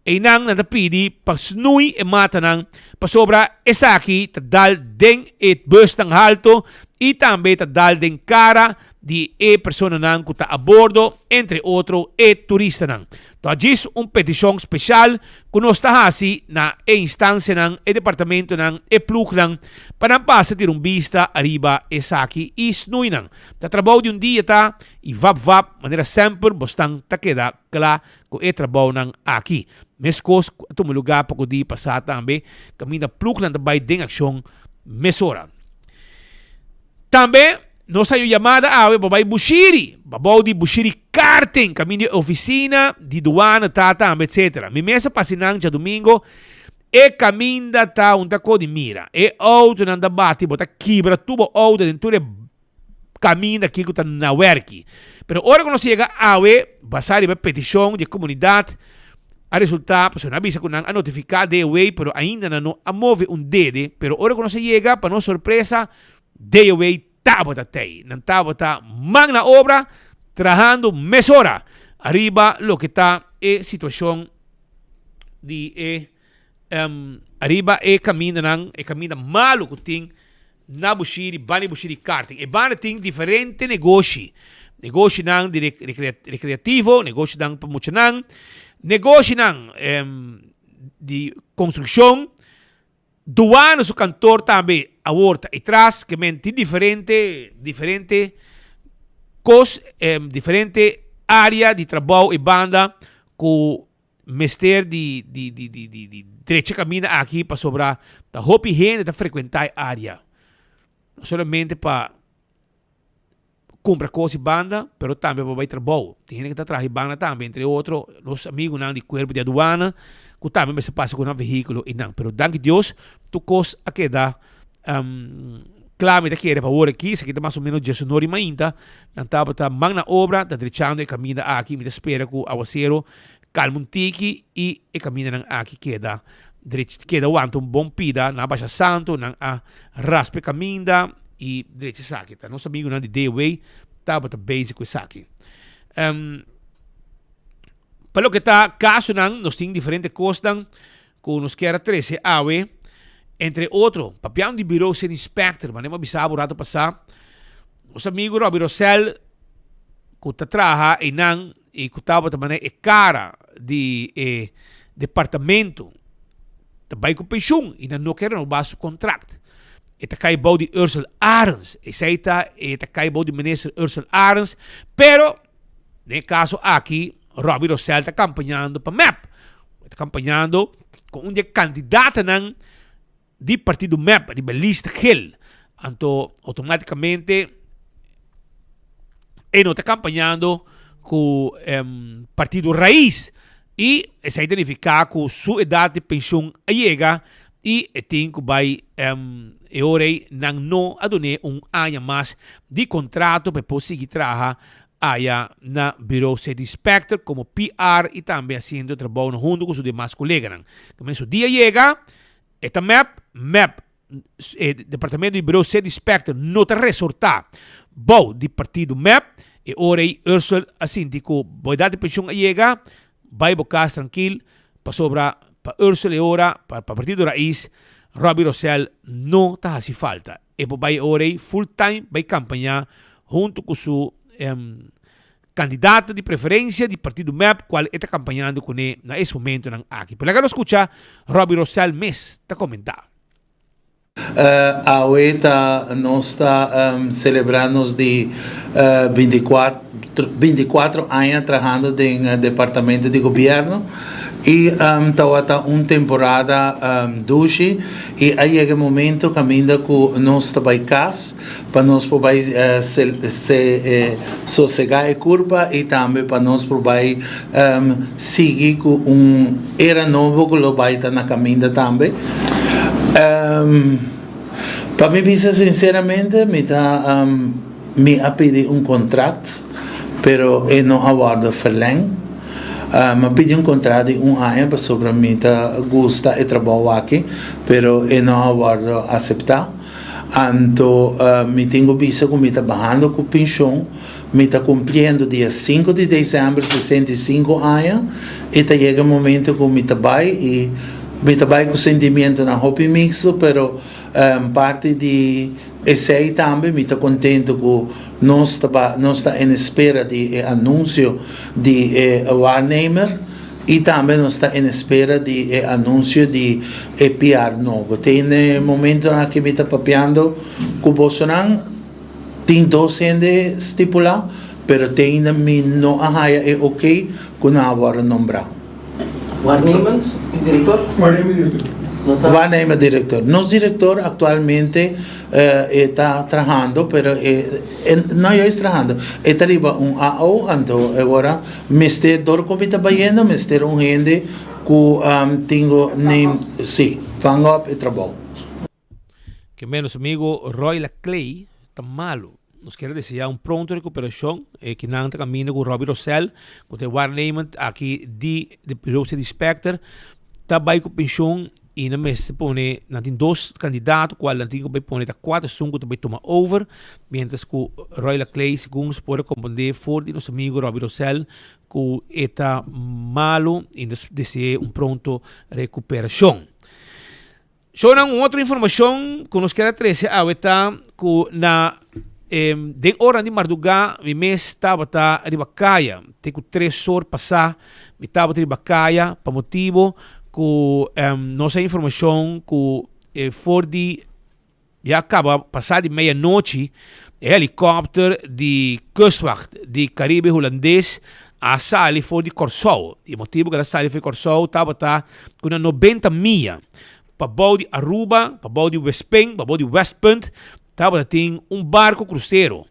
einan nan ta pidi pa snui e matanan pasobra esaki ta dal den e busnan halto i tambe ta dal den kara di e personanan ku ta a bordo, entre otro e turistanan. Ta djis un petishon speshal ku nos ta hasi na e instansianan, e departamentonan, e plugnan pa nan pasa tira un bista ariba esaki i snui nan. Ta trabou di un dia ta i vap vap manera semper bosnan ta keda kla ku e trabounan aki. Meskos ku a tuma lugá poko dia pasá tambe kaminda plugnan ta bai den akshon mesora. Tambe nos a yu yamada awe pa bai Bushiri, pa bou di Bushiri Karting, kaminda e ofisina di duana ta tambe etcetera. Mi mes a pasa nan djadumingo, e kaminda ta un ta ko di mira. E outonan ta bati, bo ta kibra tur bo outo den tur e kaminda aki ku ta na wèrki. Pero ora ku nos yega awe, basá riba e petishon di e komunidat, a resultá, pasobra nan a bisa ku nan a notifiká DOW, pero ainda nan no a move un dede. Pero ora ku nos a yega, pa nos sorpresa, DOW tabata tei. Nan tabata man na obra, trahando mesora ariba loke ta e situashon di e ariba e kamindanan, e kaminda malu ku tin Na Bushiri, banda di Bushiri Karting. E banda tin diferente negoshi. Negoshinan di rekreativo, negoshinan pa muchanan, negoshinan di konstrukshon. Duana su kantor tambe awor ta etras, ke men tin diferente, diferente kos, diferente area di trabou e banda ku mester di di di di di di drecha kaminda aki pasobra ta hopi hende ta frekuentá e área. No solamente pa kumpra kos di banda, pero tambe pa bai trabou. Tin hende ku ta traha di banda tambe, entre otro nos amigunan di kuerpo di aduana ku tambe mester pasa ku nan vehíkulo i nan. Pero danki Dios tur kos a keda Kla mi ta kere pa wor aki, esaki ta mas o menos diesunor di mainta, nan tabata man na obra ta drechando e kaminda aki, mi ta spera ku awasero kalma un tiki i e kamindanan aki keda drech, keda wanta un bon pida, nan a basha santu, nan a raspa e kaminda i drecha esaki. Ta nos amigunan di DOW tabata bezig ku esaki. Pa loke ta kasonan, nos tin diferente kosnan ku nos kier a trese awe, entre otro, papiando di Bureau City Inspector, manera mi a bisa bo rato pasá, nos amigo Robbie Rosell ku ta traha einan i ku tabata manera e kara di e departamento ta bai ku penshun i nan no ke renobá su kontrakt. E ta kai bou di Ursel Arends, esei ta e ta kai bou di minister Ursel Arends, pero Den e kaso aki Robbie Rosell ta kampañando pa mep. E ta kampañando ku un di e kandidatonan di partido mep riba e lista gel. Anto outomátikamente e no ta kampañando ku partido Raiz. I esei ta nifiká ku su edat di penshun a yega i e tin ku bai e ora ei nan no a dun'é un aña mas di kontrato pa e por sigui traha aya na Bureau City Inspector komo PR i tambe hasiendo e trabounan huntu ku su demas koleganan. Tambe su dia yega e ta mep, mep e departamento di Bureau City Inspector no ta resortá bou di partido mep. E ora ei Ursel a sinti ku bo edat di penshun a yega, bai bo kas trankil pasobra pa Ursel e ora pa partido Raiz Robbie Rosell no ta hasi falta. E por bai e ora ei full time bai kampañá huntu ku su kandidato di preferensia di partido mep kual e ta kampañando kuné na es momentonan aki. Pero laga nos skucha Robbie Rosell mes ta komentá. Awe ta nos ta selebrá nos di bintikuatro aña trahando den departamento di gobièrnu i tabata un temporada dushi i a yega e momento kaminda ku nos ta bai kas pa nos por bai sosegá e kurpa i tambe pa nos por bai sigui ku un era nobo ku lo bai ta na kaminda tambe. Pa mi bisa sinceramente mi ta mi a pidi un contract pero e no a wordo verleng. Mi a pidi un contract di un aña pasobra mi ta gusta e trabou aki pero e no a wordo acepta. Anto mi tin cu bisa cu mi ta bahando cu pension, mi ta cumpliendo dia sinku di december 65 aña y ta yega e momento cu mi ta bay y mi ta bay cu sentimientonan hopi mixto pero parti di. Esei tambe mi ta contento cu nos ta ba nos ta en espera di e anuncio di e waarnemer y tambe nos ta en espera di e anuncio di e PR nobo. Te n'e momentonan aki mi ta papiando cu bosonan tin dos hende stipula pero te ainda mi no a haya e ok cu nan a worde nombra. Waarnemend director? Waarnemend director. Waarnemend director. Nos director actualmente e ta trahando, pero e, e no juist trahando, e ta riba un AO, anto e ora mester, door cu mi ta bayendo, mester un hende cu tin cu neem, si, vang op e trabou. Ke men nos amigo Roy Laclay ta malo. Nos kier a desea un pronto recuperacion. E kinan ta caminda cu Robbie Rosell, cu ta e waarnemend aki di de Bureau City Inspector, ta bay cu pensioen y nan mester pone, nan tin dos candidato cual nan tin cu bay pone ta cuatro esun cu ta bay tuma over, mientras cu Roy Laclay segun nos por a comprende for di nos amigo Robbie Rosell cu e ta malo y nos desea un pronto recuperacion. Shownan un otro informashon ku nos kier a trese awe ta ku na den oranan di mardugá mi mes tabata riba kaya te ku tres or pasá mi tabata riba kaya pa motibu ku nos a informashon ku for di Ya caba pasa di meia nochi, e helicopter di Kustwacht di Caribe Hulandes a sali for di Corsou. E motibo cu el a sali for di Corsou tabata cu na 90 mia pabou di Aruba, pabou di Wespen, pabou di Westpunt, tabata tin un barco crucero,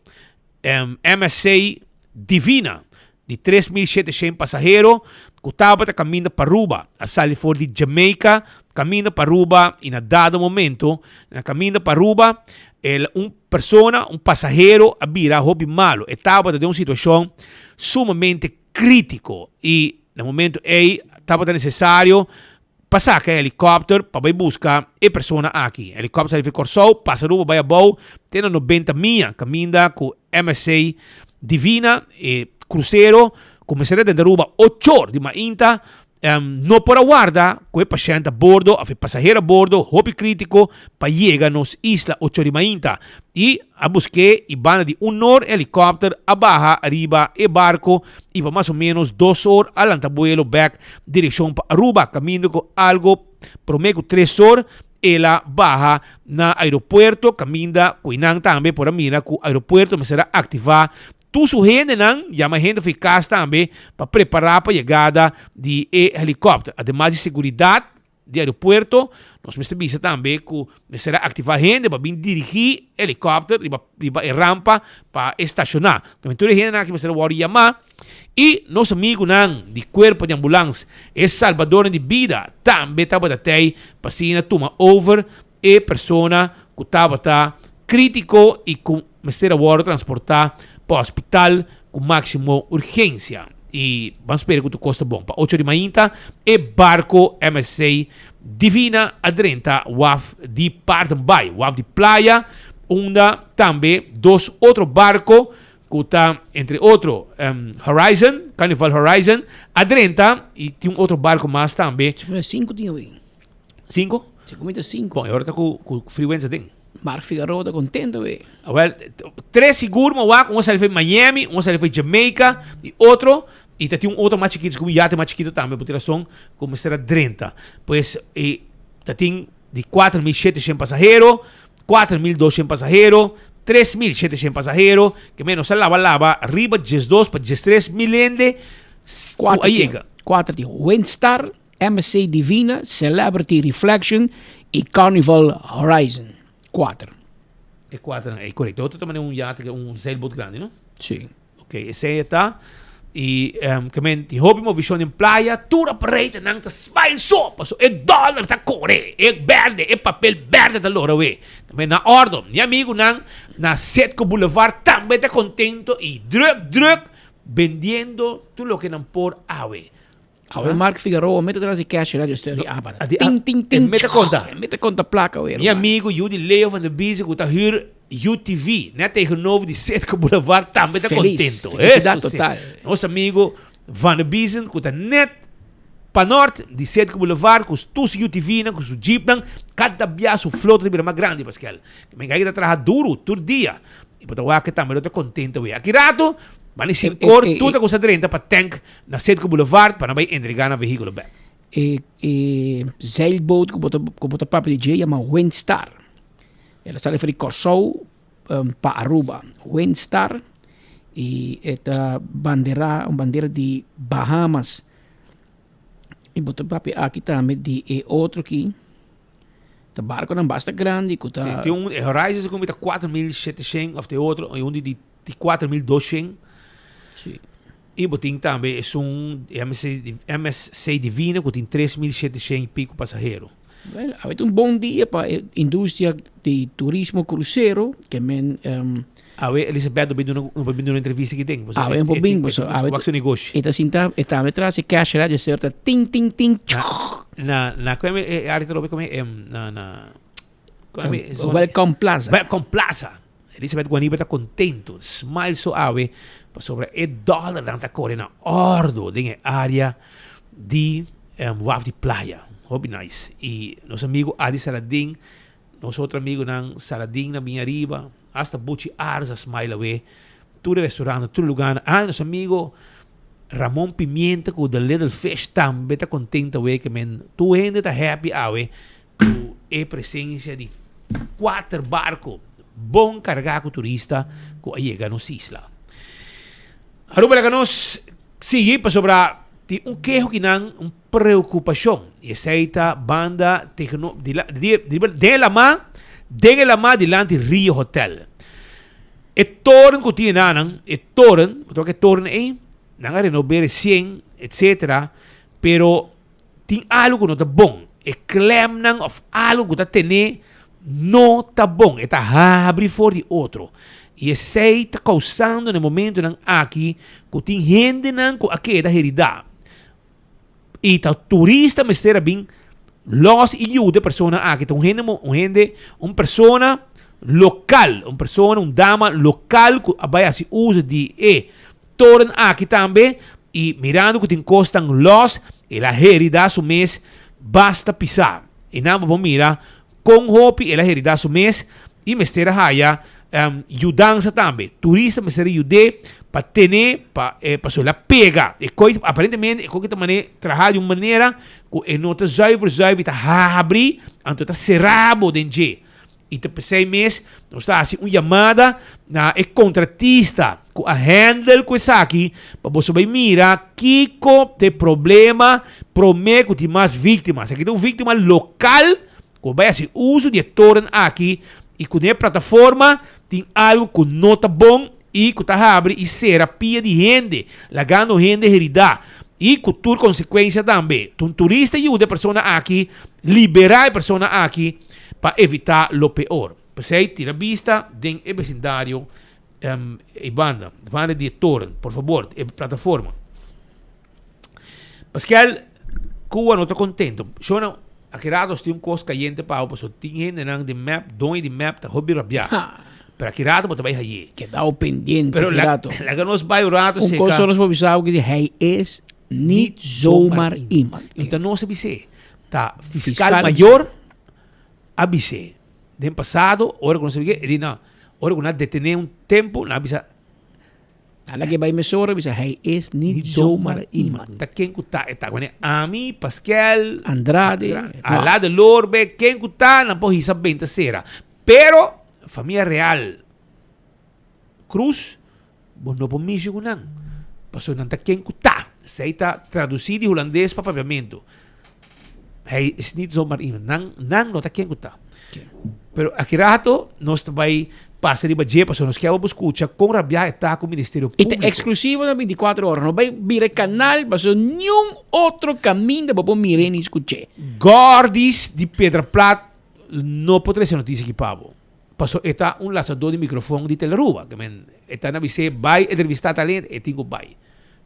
MSC Divina, di 3700 pasahero cu tabata caminda pa Aruba a sali for di Jamaica caminda pa Aruba y na dado momento na caminda pa Aruba el un persona, un pasahero a bira hopi malo. E tabata den un situacion sumamente critico y na momento ey tabata necesario pa saka e helikòpter pa bai buska e persona aki. Helikòpter sali for Kòrsou, pasa Aruba bai abou te na 90 mia kaminda ku MSC Divina, e krusero ku mester a drenta Aruba ocho or di mainta, no por a warda ku e pashènt a bordo òf e pasahero a bordo hopi krítiko pa yega nos isla ocho or di mainta. I a busk'é i banda di un or e helikòpter a baha riba e barko i pa mas o ménos dos or a lanta buelo bèk direkshon pa Aruba kaminda ku algo promé ku tres or el a baha na aeropuerto kaminda ku einan tambe por a mira ku aeropuerto mester a aktivá tur su hendenan yama hende for e kas tambe pa prepará pa yegada di e helikòpter ademas di seguridat di aeropuerto, nos mester bisa tambe ku mester a aktivá hende pa bin dirigí helikòpter riba riba e rampa pa e stashoná. Tambe tur e hendenan aki mester a wòrdu yamá i nos amigunan di kuerpo di ambulans, e salbadornan di bida tambe tabata tei pa asina tuma over e persona ku tabata krítiko i ku mester a wòrdu transportá pa hospital ku máksimo urgensia. I ban spera ku tur kos ta bon. Pa ocho di mainta e barko MSC Divina a drenta waf di Paardenbaai, waf di Playa, unda tambe dos otro barko ku ta entre otro Horizon, Carnival Horizon, a drenta i tin un otro barko mas tambe. Sinku tin awe. Sinku? Sinku mi ta sinku. Bon, e ora ta ku ku Freewinds aden. Mark Figueroa ta contento we. Awel, tres sigur mo wak, un sali foi Miami, un sali foi Jamaica y otro, y ta tin un otro mas chikito, un yate mas chikito tambe, por tin razón, ku mester a drenta. Pues, e ta tin di 4700 pasahero, 4200 pasahero, 3700 pasahero, ke men nos a laba laba riba 12 pa 13 mil hende ku a yega. Kuater tin Windstar, MSC Divina, Celebrity Reflection y Carnival Horizon. Cuater. E cuater, e correcto. Otro ta mane un yate, un zeilboot grandi, no? Sí. Ok, esey ta. Y um, que men, ti hopi movishon en playa, tur operator nan ta smile so, paso e dollar ta corre, e berde, e papel berde ta lora we. Tambe na ordo, mi amigo nan na Setco Boulevard tambe ta contento y druk druk vendiendo tur loke nan por awe. Awe Mark Figueroa mete tras di cash register di Abana. Ting, ting, ting. Mete conta. Mete conta placa weer. Mi amigo Judy Leo van der Bieze ku ta huur UTV, net tegenover di Setco Boulevard, tambe ta Feliz. contento. Felicidad Eso sí. total. Nos amigo Van der Biesen ku ta net. Panort di Cedco Boulevard ku tur su UTV-nan, ku su jeepnan, kada bia su flota ta bira mas grandi, Paskel. Men kai ta traha duru tur dia. I bo ta wak ke tambe lo ta kontento wea. Aki rato, ban di sinkor tur ta kusa drenta pa tank na Cedco Boulevard pa nan bai entrega nan vehíkulo bek. E e zeilboot ku bo ta ku bo ta papia di dje yama Windstar. El a sali for di Kòrsou pa Aruba. Windstar i e ta bandera un bandera di Bahamas. I bo ta papia aki tambe di e otro ki ta barkonan basta grandi ku ta. Si, tin un, e Horizon segun mi ta 4700 of te otro, i un di di 4200. Si. I bo tin tambe esun MSC, MSC Divina ku tin 3700 i piko pasahero. Wel, awe ta un bon dia pa e industria di turismo krusero, ke men Awe Elisabeth no bin duna no bin duna entrevista aki den. Awe no por bin pasobra awe wak su negoshi. E ta sinta e tambe tras e cash register ta ting ting ting Na na kome e área ta lobe kome na na kome Welcome Plaza. Welcome Plaza. Elisabeth Guanipa ta contento, smile so awe pasobra e dollarnan ta kore na ordo den e área di waf di playa. Hopi nice. I nos amigo Adi Saladin Nos otro amigunan Saladin na bin ariba, hasta Buchi Ars a smile awe. Tur e restaurantnan, tur e lugarnan. Ah, nos amigo Ramon Pimienta cu The Little Fish tambe ta contento awe ke men tur hende ta happy awe cu e presencia di cuater barco bon carga cu turista cu a yega nos isla. Aruba laga nos sigui pasobra tin un keho kinan, un preokupashon. I esei ta banda tegno, dila, di, di, den e lamá, den e lamá dilanti Rio Hotel. E toren ku tin enanan, e toren, bo ta wak e toren ei, nan a renob'é resien, etsetera, pero tin algu ku no ta bon. E klemnan òf algu ku ta ten'é no ta bon, e ta habri for di otro. I esei ta kousando na e momentonan aki ku tin hendenan ku a keda heridá. I ta turista mester a bin los i yuda e persona aki. Ta un hende, un hende, un persona lokal, un persona, un dama lokal ku a bai hasi uso di e toren aki tambe i mirando ku tin kosnan los, el a herida su mes basta pisá. I nan bo por mira Kon hopi el a heridá su mes i mester a haya yudansa tambe. Turista mester a yud'é pa ten'é pa pasobra el a pega. E koi aparentemente e koi ta manera traha di un manera ku e no ta zuiver zuiver i ta habri anto ta será bo den dje. I ta p'esei mes nos ta hasi un yamada na e kontratista ku a handle ku esaki pa boso bai mira kiko ta e problema promé ku tin mas víktima. Esaki ta un víktima lokal ku bai hasi uso di e toren aki i ku den e plataforma tin algu ku no ta bon i ku ta habri i sera pia di hende, lagando hende heridá i ku tur konsekuensia tambe. Ta un turista yuda e persona aki liberá e persona aki pa evitá lo peor. P'esei tira bista den e besindario e banda, banda di e toren, por fabor, e plataforma. Paskel, Cuba no ta contento. Shona, aki rato tin un cos cayente pa bo, pasobra tin hendenan di mep, doño di mep ta hopi rabiá. Pero aki rato bo ta bai haye. Kedao pendiente Pero aki rato. laga nos bai un rato Un seca. cos nos por bisa bo que hij is niet zomaar iemand. Enton nos a bis'é, ta fiscal Fiscal mayor a bis'é. Den pasado, ora ku nos a bis'é, e di no, ora ku nan a detené un tempo, nan a bisa, Ala ke bai mesora bisa hij is niet zomaar iemand. Ta ken ku ta e ta wene ami, Paskel, Andrade, Ala de Lorbe, ken ku ta nan por hisa benta sera. Pero famia real Cruz bo no por mishi ku nan. Pasobra nan ta ken ku ta. Esei ta tradusi di hulandes pa papiamentu. Hij is niet zomaar iemand. Nan, nan no ta ken ku ta. Pero aki rato nos ta bai pasa riba dje pasobra nos kier bo skucha kon rabiá e ta ku Ministerio I ta Públiko. eksklusivo na 24 ora. No bai bira e kanal pasobra niun otro kaminda bo por mir'é ni skuch'é. Gordis di Piedra Plat no por trese notisia aki pa bo. Pasobra e ta un lansadó di mikrofon di Telaruba. Ke men e ta na bis'é bai entrevistá tal hende, e tin ku bai.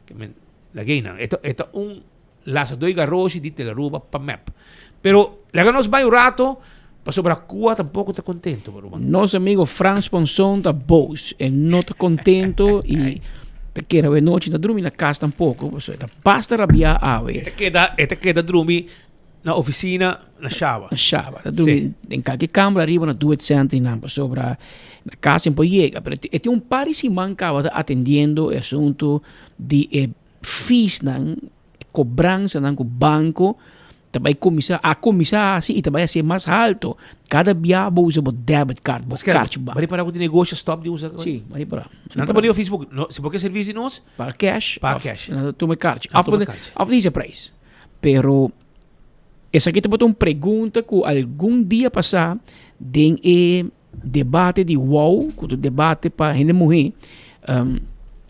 Ke men lag'é nan. E ta e ta un Laza doi garoshi di Telaruba pa mep. Pero laga nos bai un rato pasobra Cua tampoco ta contento, bo ruman. Nos amigo Frans Ponson ta boos. E no ta contento y. Ta kere awe nochi no drumi na cas tampoco, pasobra e ta basta rabia awe. E ta keda, e ta keda drumi na oficina na Shaba. Na Shaba, ta drumi den kalke kamber ariba na Duet Center nan, pasobra na cas e por yega. Pero e tin un par di siman caba ta atendiendo e asunto di e feesnan, e cobransanan cu banco ta bai cuminsa, a cuminsa haci y ta bai haci mas halto. Cada bia bo usa bo debit card, bo kaartje banco. Bo ripara cu di negocio stop di usa? Si, bo ripara. Nan ta pone op Facebook, no, si bo ke servicio di nos, Paga cash. Paga cash. Nan ta tuma e kaartje. Nan tuma e kaartje. Of dice prijs. Pero esaki tabata un pregunta cu algun dia pasa den e debate di WOW, cu ta debate pa hende muhe,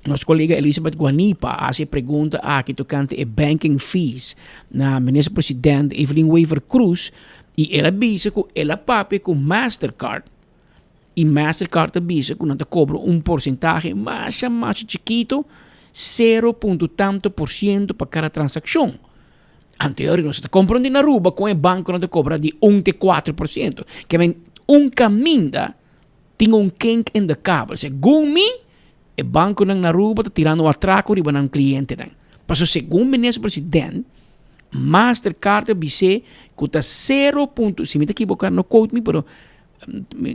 nos colega Elizabeth Guanipa a haci e pregunta aki tocante e banking fees na minister president Evelyn Wever Croes y el a bisa cu el a papia cu Mastercard y Mastercard ta bisa cu nan ta cobra un porcentahe masha masha chikito, cero punto tanto por ciento pa cada transaccion. Anterior nos ta comprende na Aruba con e banconan ta cobra di un te 4%. Ke men un caminda tin un kink in de kabel. Segun mi, e banconan na Aruba ta tirando atraco riba nan clientenan. Paso segun minister president, Mastercard a bis'é cu ta cero punto, si mi ta equivoca no quote mi, pero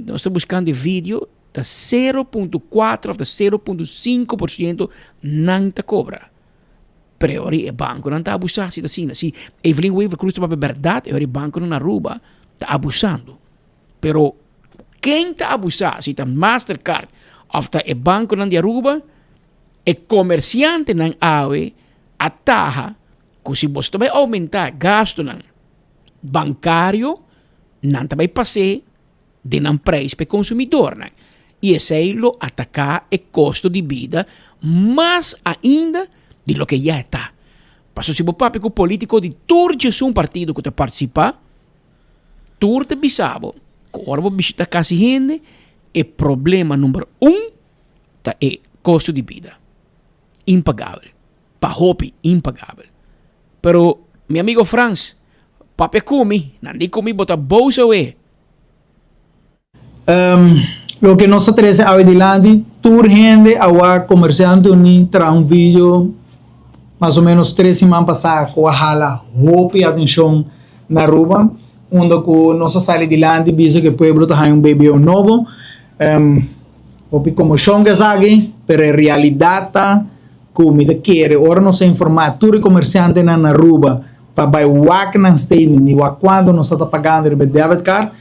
nos ta buscando e video, ta 0.4 of ta 0.5% nan ta cobra. Pero e ora e banconan ta abusa si ta asina. Si Evelyn Wever Croes ta papia berdad, e ora e banconan na Aruba ta abusando. Pero ken ta abusa? Si ta Mastercard of ta e banconan di Aruba, e comerciantenan awe a taha cu si boso ta bay aumenta gastonan bancario, nan ta bay pas'e den nan prijs pa e consumidornan y esey lo ataca e costo di bida mas ainda di loke ya e ta. Pasobra si bo papia cu politico di tur djesun partido cu ta participa, tur ta bisa bo cu ora bo bishita casi hende e problema number un ta e costo di bida. Impagabel. Pa hopi impagabel. Pero mi amigo Frans, papia cu mi, nan di cu mi bo ta boos awe. Loke nos ta trece awe dilanti, tur hende a wak Comerciante Uní traha un video mas o menos tres siman pasa cu a hala hopi atencion na Aruba, unda cu nos a sali dilanti bisa cu e pueblo ta haña un BBO nobo. Hopi conmocion cu esaki, pero e realidad ta cu mi ta kere ora nos a informa tur e comerciantenan na Aruba pa bay wak nan statement y wak cuanto nos ta ta pagando riba e debit card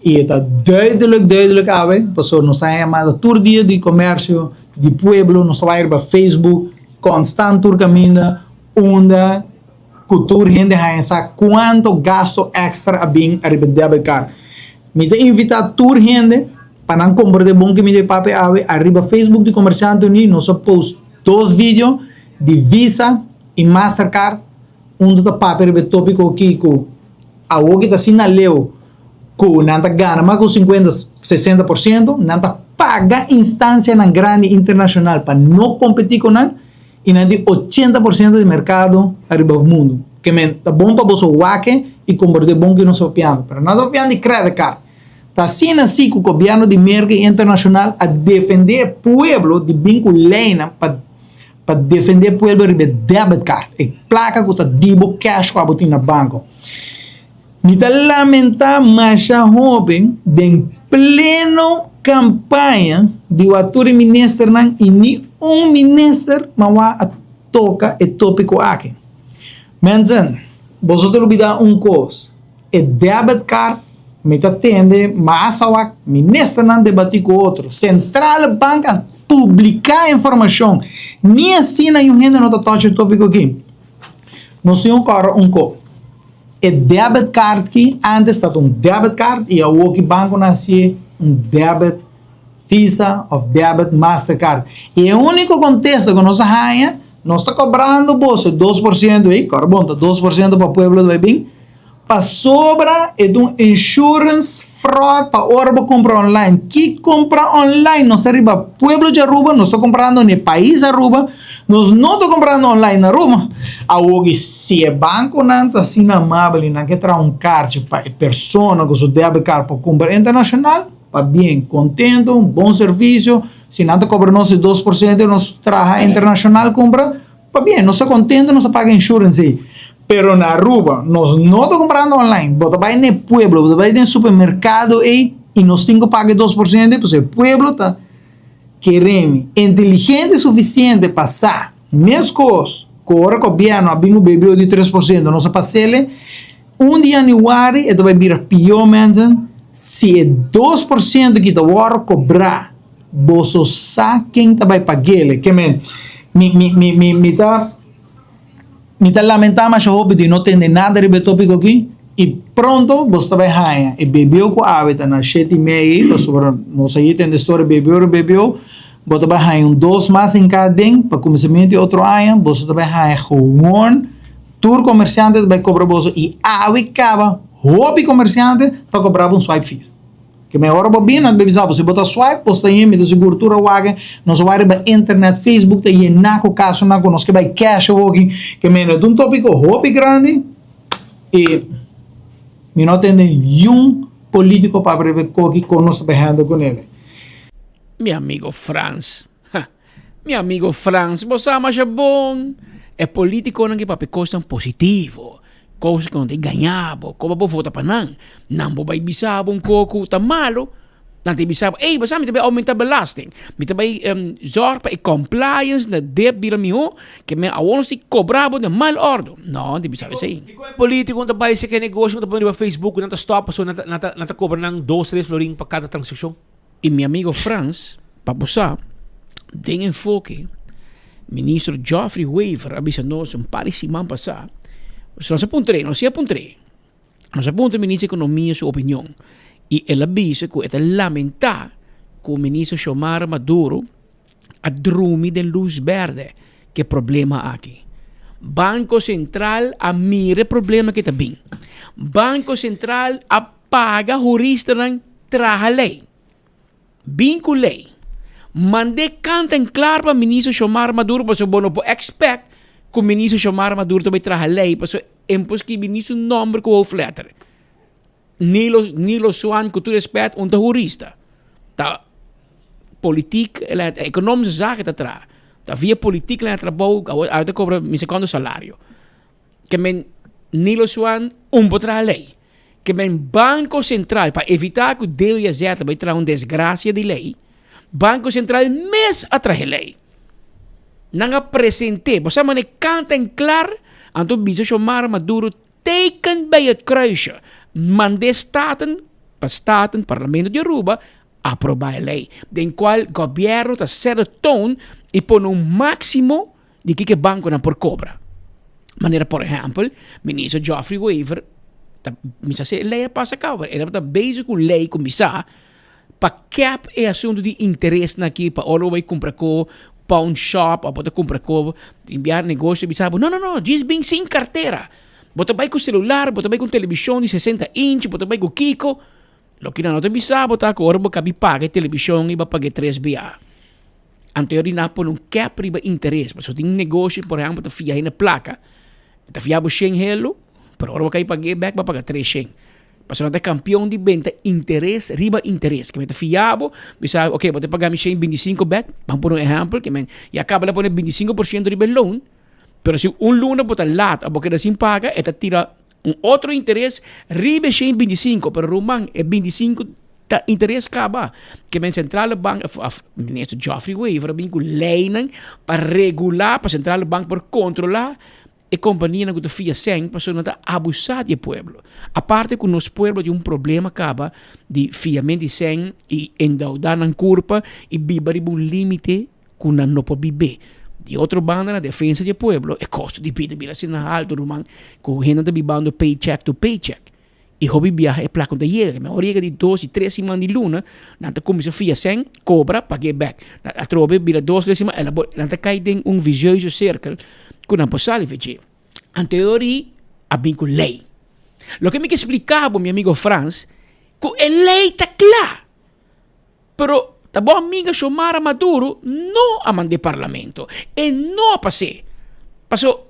y e ta duidelijk duidelijk awe pasobra nos ta haña yamada tur dia di comercio di pueblo nos ta bay riba Facebook constant tur caminda unda cu tur hende haña sa cuanto gasto extra a bin ariba e debit card. Mi ta invita tur hende pa nan comprende bon ki mi ta papia awe ariba Facebook di Comerciante Uní nos a post dos video di Visa y Mastercard unda ta papia riba e topico aki cu awo ki ta asina leu cu nan ta gana mas cu 50, 60%, nan ta paga instancianan grandi internacional pa no competi cu nan y nan tin 80% di mercado ariba mundo. Ke men ta bon pa boso wak y comprende bon ki nos ta papiando. Pero nan ta papiando di credit card. Ta asina si cu gobierno di Merca y internacional a defende e pueblo di bin cu leynan pa pa defende e pueblo riba e debit card, e placa cu ta di bo cash cu abo tin na banco. Mi ta lamenta masha hoben den pleno campaña di wak tur e ministernan y ni un minister mawa a toca e topico aki. Mensen, boso ta lubida un cos, e debit card mi ta tende mas a wak ministernan debati cu otro, Centrale Bank a publica informacion, ni asina un hende no ta touch e topico aki. Nos tin un cora un co. E debit card ki antes tabata un debit card y awo ki banconan hacié un debit Visa of debit Mastercard. Y e unico contesta cu nos a haya, nos ta cobrando boso e 2% ey, cor bon ta 2% pa pueblo ta bay bin, pasobra e ta un insurance fraud pa ora bo compra online. Ki compra online? Nos ta riba pueblo di Aruba, nos ta comprando na e pais Aruba, nos no ta comprando online na Aruba. Awoki si e banconan ta asina amabel y nan ke traha un kaartje pa e persona cu su debit card por cumpra internacional. Pabien, contento, un bon servicio. Si nan ta cobra nos e 2% nos traha internacional cumpra, pabien, nos ta contento, nos ta paga insurance ei. Pero na Aruba, nos no ta comprando online. Bo ta bay na e pueblo, bo ta bay den supermercado ei y nos tin cu paga e 2%, pues e pueblo ta keremi inteligente suficiente pa sa mescos cu ora gobierno a bin cu BBO di 3%, nos a pasele. Un di januari e ta bai bira pió mensen, si e 2% ki ta wòrdu kobrá boso sa ken ta bai pag'el. Ke men, mi mi mi mi mi ta mi ta lamentá masha hopi di no tende nada riba e tópiko aki i pronto boso ta bai haña e BBO ku awe ta na shete i meia ei pasobra nos a yita tende storia BBO riba BBO bo ta bai haña un dos mas hinká aden pa kuminsamentu di otro aña boso ta bai haña gewoon Tur komersiante ta bai kobra boso i awe kaba hopi komersiante ta kobra bo un swipe fees. Ke men ora bo bin nan ta bai bisa bo si bo ta swipe bo sta yen mi ta sigur tur a wak nos a wak riba internet facebook ta yená ku kasonan ku nos ke bai cash awoki ke men e ta un topiko hopi grandi i mi no tende niun politiko papia riba e koki kon nos ta bai handle kunele. Mi amigo Frans. Mi amigo Frans, bo sa masha bon. E politiconan ke papia cosnan positivo, cos ku no ta gaña bo, koba bo vota pa nan. Nan bo bai bisa bo un ko ku ta malo, nan ta bisa bo, ey, bo sa mi ta bai aumenta belasting, mi ta bai zorg pa e compliance na deb bira miho, ke men awor nos tin kobra bo den mal ordo. No, nan ta bisa bo esei. Dikon e politico ta bai seke negoshi ku ta pone riba Facebook, nan ta stop pasobra nan ta nan ta nan ta kobra nan dos tres florin pa kada transakshon? Y mi amigo Frans, pa bo sa, den enfoke, Ministro Geoffrey Wever a bisa nos un par di siman pasá, nos a puntr'é, nos sí a puntr'é, nos a puntra Ministro di Economia su opinion y el a bisa cu e ta lamentá cu Ministro Xiomara Maduro a drumi den luz berde cu e problema aki. Banco Central a mira e problema ki ta bin. Banco Central a paga huristanan traha ley. Bin cu ley. Mand'é kant en klaar pa Minister Xiomara Maduro pasobra bo no por expect cu Minister Xiomara Maduro ta bay traha ley pasobra e no por skibi ni su nomber cu hoofdletter. Nilo, Nilo Swan cu tur respet un ta hurista. Ta politiek, economische zaken ta traha. Ta via politiek nan a trabou, awor ta cobra mi sa cuanto salario. Ke men Nilo Swan un por traha ley. Ke men Banco Central pa evita ku Deo y AZ bai traha un desgracia di ley, Banco Central mes a traha e ley. Nan a presente, bo sa mane kant en klar, anto bisa Xiomara Maduro teken bij het kruisje. Mande Staten, pa Staten, Parlamento di Aruba, aproba e ley. Den cual gobierno ta set de toon y pone un maximo di kiko e bankonan por kobra. Manera por ehèmpel, Minister Geoffrey Wever ta misa si e lei a pasa kaba, e tabata bezig ku un lei ku misa pa kèp e asuntu di interesnan aki pa ora bo bai kumpra ko pa un shop òf bo ta kumpra ko tin bia negoshi ta bisa bo no no no djis bin sin kartera, bo ta bai ku selular, bo ta bai ku un telebishon di sesenta inchi, bo ta bai ku kiko, loke nan no ta bisa bo ta ku ora bo kabi paga e telebishon i bo a paga e tres bia. Anto e orina pone un cap riba interes. Pasobra tin un negoshi, por ehempel, ta fia hende plaka. Ta fia bo shen helo, pero ora bo kai pag'é bek, bo a paga tres shen. Pasobra nan ta kampion di benta interes riba interes. Ke men ta fia bo, bisa, ok, bo ta paga mi shen 25 bek, ban pone un ehempel, ke men ya kaba la pone 25% riba e loan, pero si un luna bo ta lat of bo keda sin paga, e ta tira Un otro interes riba e shen 25, pero ruman e 25 ta interes kaba. Ke men Centrale Bank of Minister Geoffrey Wever a bin ku leinan pa regulá pa Centrale Bank por kontrolá e kompanianan ku ta fia sèn pasobra nan ta abusá di e pueblo. Aparte ku nos pueblo tin un problema kaba di fiament di sèn i endeudá nan kurpa i biba riba un límite ku nan no por bibé. Di otro banda na defensa di e pueblo e kosto di bida bira asina haltu ruman ku hende ta bibando paycheck to paycheck i hopi biaha e plaka no ta yega. Mehor yega di dos i tres siman di luna nan ta kuminsá fia sèn kobra pag'é bèk. Atrobe bira dos tres siman el a nan ta kai den un vicieuze sirkel ku nan por sali fech'é. Anteori a bin ku lei. Loke mi ke splika bo mi amigo Frans ku e lei ta kla. Pero ta bo amiga Xiomara Maduro no a mand'é parlamento. E no a pas'é. Paso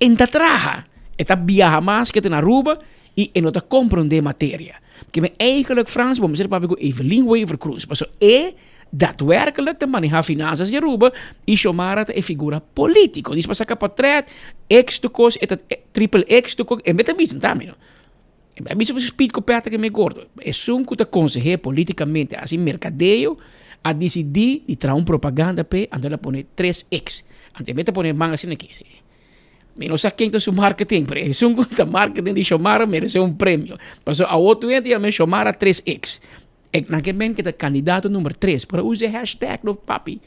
e n'ta traha. E ta biaha mas ke ta na Aruba. I e no ta komprondé materia. Ke men eigenlijk Frans bo mester papia ku Evelyn Wever Croes paso e daadwerkelijk ta maneha finansas di Aruba i Xiomara ta e figura politico. Dis pa saka potret, X tu kos, e ta triple X tu kos, e mester bisa tambe no. E a bisa Speed ku Patrick e me gordo. Esun ku ta konseh'é politikamente hasi merkadeo a disidí di traha un propaganda p'e anto el a pone 3X. Anto e mester pone man asina aki. Mi no sa ken ta su marketing, pero esun ku ta marketing di Xiomara merese un premio. Pasobra awor tur hende ta yama Xiomara 3X. E nan ke men ke ta kandidato number tres, pero usa e hashtag no papi.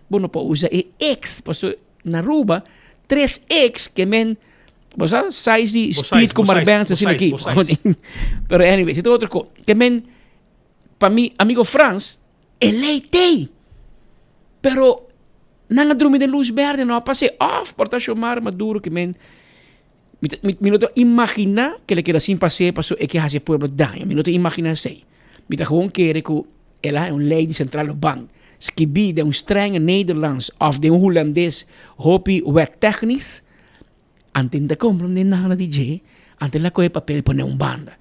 Bo no por usa e X, pasobra na Aruba 3X ke men Bo sa size di speed ku Mark Benz asina aki. Pero anyway, si ta otro ko. Ke men, pa mi amigo Frans, e lei tei. Pero nan a drumi den luz berde, no a pas'é off por ta Xiomara Maduro ke men, mi ta, mi no ta imagina ke el a keda sin pas'é paso e ke hasi e pueblo daño. Mi no ta imagina esei. Mi ta gewoon kere ku el a haña un lei di Centrale Bank skibí den un strenge Nederlands of den un Hulandes hopi wet-technisch. Antes no ta comprende nada di dje, antes la coge papel pone un banda.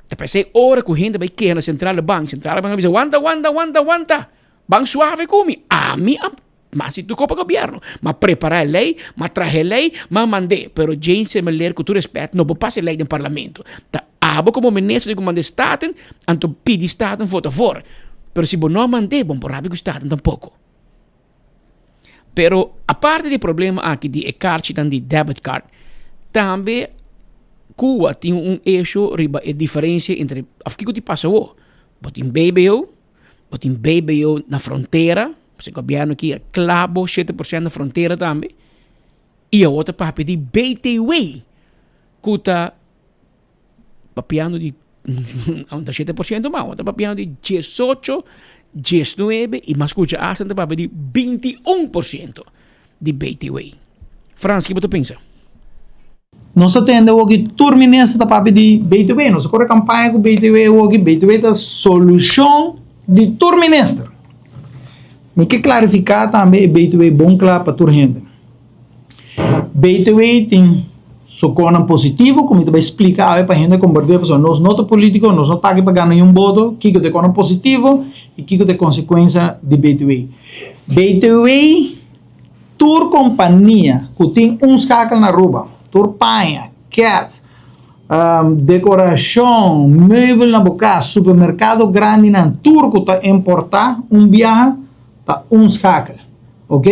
Ta p'esei ora cu hende bay keha na Centrale Bank, Centrale Bank a bisa, wanta, wanta, wanta, wanta, ban suave cu mi. Ami a mas si tuco pa gobierno, m'a prepara e ley, m'a traha e ley, m'a mand'e. Pero Jane Semeleer, cu tur respet, no por pasa e ley den parlamento. Ta abo como minister tin cu manda e Staten, anto pidi Staten vota voor. Pero si bo no a mand'e, bo no por rabia cu Staten tampoco. Pero aparte di e problema aki di e karchinan di debit card, tambe Cuba tin un issue riba e diferencia entre of kiko tin pasa awor. Bo tin BBO, bo tin BBO na frontera, pasobra e gobierno aki a klabo 7% na frontera tambe, y awor ta papia di BTW ku ta papiando di aunta 7% mas, ta papiando di 18, 19 y mas scucha hasta ta papia di 21% di BTW. Frans, ki bo ta pensa? Nos ta tende awoki tur minister ta papia di BTW, nos a kore kampaña ku BTW awoki, BTW ta solushon di tur minister. Mi ke klarifiká tambe e BTW bon kla pa tur hende. BTW tin su konan positivo ku mi ta bai splika awe pa hende komprendé pasobra nos no ta polítiko, nos no ta aki pa gana niun boto, kiko ta e konan positivo i kiko ta e konsekuensia di BTW. BTW tur kompania ku tin un skakel na Aruba, tur paña, kèts, dekorashon, meubel na bo kas, supermerkado grandinan, tur ku ta importá un biaha ta un skakel. Ok?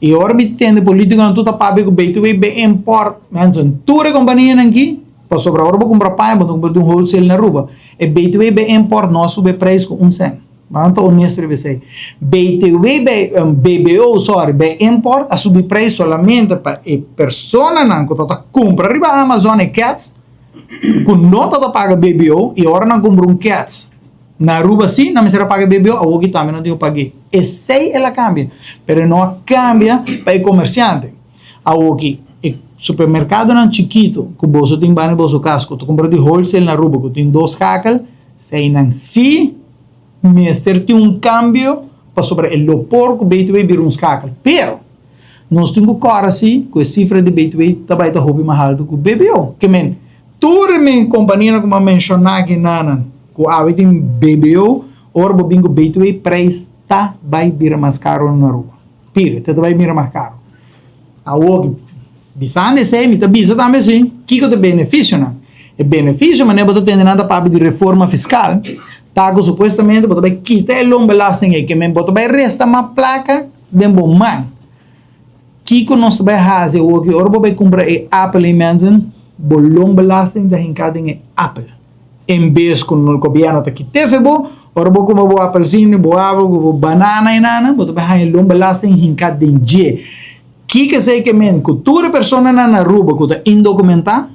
Y ora mi tende politiconan tur ta papia cu BTW be import, mensen, tur e companianan aki, pasobra ora bo cumpra paña bo ta cumpra di un wholesale na Aruba, e BTW be import no a subi e prijs cu un cent. Ban ta honesto riba esey. BTW be, BBO, sorry, be import a subi prijs solamente pa e personanan cu ta ta cumpra riba Amazon e cats, cu no ta ta paga BBO, y ora nan cumpra un cats, Na Aruba si, nan mester a paga e BBO, awoki tambe nan tin ku pag'é. Esei el a kambia, pero e no a kambia pa e komersiante. Awoki, e supermerkadonan chikitu ku boso tin banda di boso kas, ku ta kumpra di wholesale na Aruba, ku tin dos skakel, eseinan si mester tin un kambio pasobra e lo por ku BTW bira un skakel. Pero, nos tin ku kòrda si ku e sifra di BTW ta bai ta hopi mas haltu ku BBO. Ke men, Tur e men kompanianan ku mi a menshoná aki nanan ku awe tin BBO, ora bo bin ku BTW preis ta bai bira mas karo na Aruba. Pire, ta bai bira mas karo. Awor, bisando esei, mi ta bisa tambe si, kiko ta e benefisionan? E benefisio manera bo ta tende nan ta papia di reforma fiskal, ta ku supuestamente bo ta bai kita e loonbelasting ei, ke men bo ta bai resta mas plaka den bo man. Kiko nos ta bai hasi awor ki ora bo bai kumpra e apel ei mensen, bo loonbelasting ta hinká den e apel. En bes ku gobièrnu ta kit'é fe bo, ora bo kumpra bo apelsino, bo apel ku bo banana ei nana, bo ta bai haña loonbelasting hinká den dje. Kiko esei ke men? Ku tur e personanan na Aruba ku ta indokumentá,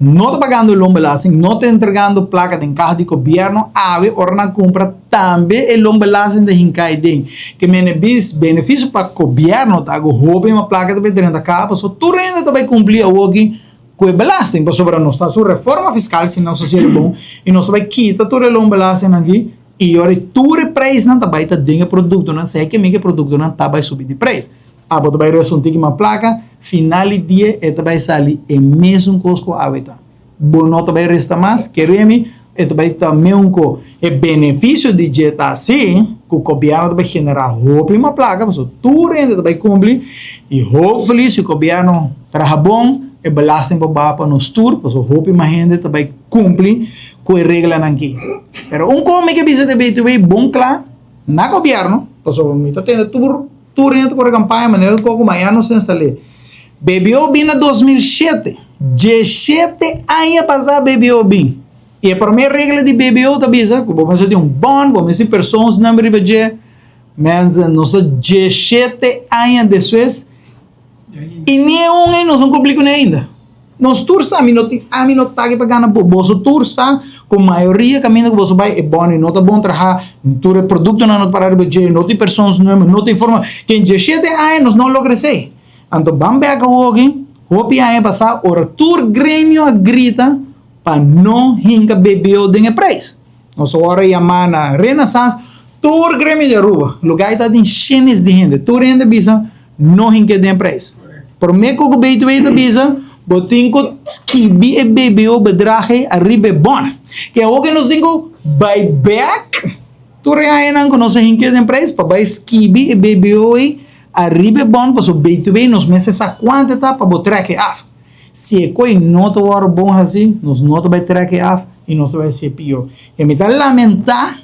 No ta pagando loonbelasting, no ta entregando placa den caha di gobierno, awe ora nan cumpra tambe e loonbelasting ta hinca ei den. Ke mene bis beneficio pa gobierno ta cu hopi mas placa ta bay drenta caha pasobra tur hende ta bay cumpli awoki cu e belasting pasobra nos ta haci un reforma fiscal si nos haci el bon y nos ta bay kita tur e loonbelasting aki y ora tur e prijsnan ta bay ta den e productonan esey ke miki e productonan ta bay subi di prijs. Abo ta bai resta un tiki mas plaka, final di dia e ta bai sali e mesun kos ku awe ta. bo no ta bai resta mas, kere mi, e ta bai ta meun ku e benefisio di dje ta asi ku gobièrnu ta bai generá hopi mas plaka pasobra tur hende ta bai kumpli i hopefully si gobièrnu traha bon e belasting por baha pa nos tur pasobra hopi mas hende ta bai kumpli ku e reglanan aki. Pero un kos mi ke bisa ta BTW bon kla na gobièrnu pasobra mi ta tende tur tur hende ta kore kampaña manera ku koko mañana nos ta instal'é. BBO bin na 2007. Diesshete aña pasá BBO bin. I e promé regla di BBO ta bisa ku bo mester tin un bond, bo mester tin persoonsnummer riba dje. Mensen, nos ta diesshete aña despues i ni e un ei nos no kumpli kuné ainda. Nos tur sa, mi no tin, ami no ta aki pa gana bo, boso tur sa ku mayoria kaminda ku boso bai e bond ei no ta bon trahá, tur e produktonan no ta pará riba dje, no tin persoonsnummer, no tin forma. Ken diesshete aña nos no logra esei. Anto ban bek awoki, hopi aña pasá ora tur gremio a grita pa no hinka BBO den e prijs. Nos ora yamá na Renaissance, tur gremio di Aruba, lugá ta tin shenes di hende, tur hende bisa no hink'é den e prijs. Promé ku BTW ta bisa, bo tin ku skibi e BBO bedrag ei ariba e bon. Ke awoki nos tin ku bai bek tur e añanan ku nos a hink'é den prijs pa bai skibi e BBO ei Ariba e bon paso BTW nos mester sa cuanto e ta pa bo trek e af. Si e coy no ta worde bon haci, nos no ta bay trek e af y nos ta bay haci e pio. Y mi ta lamenta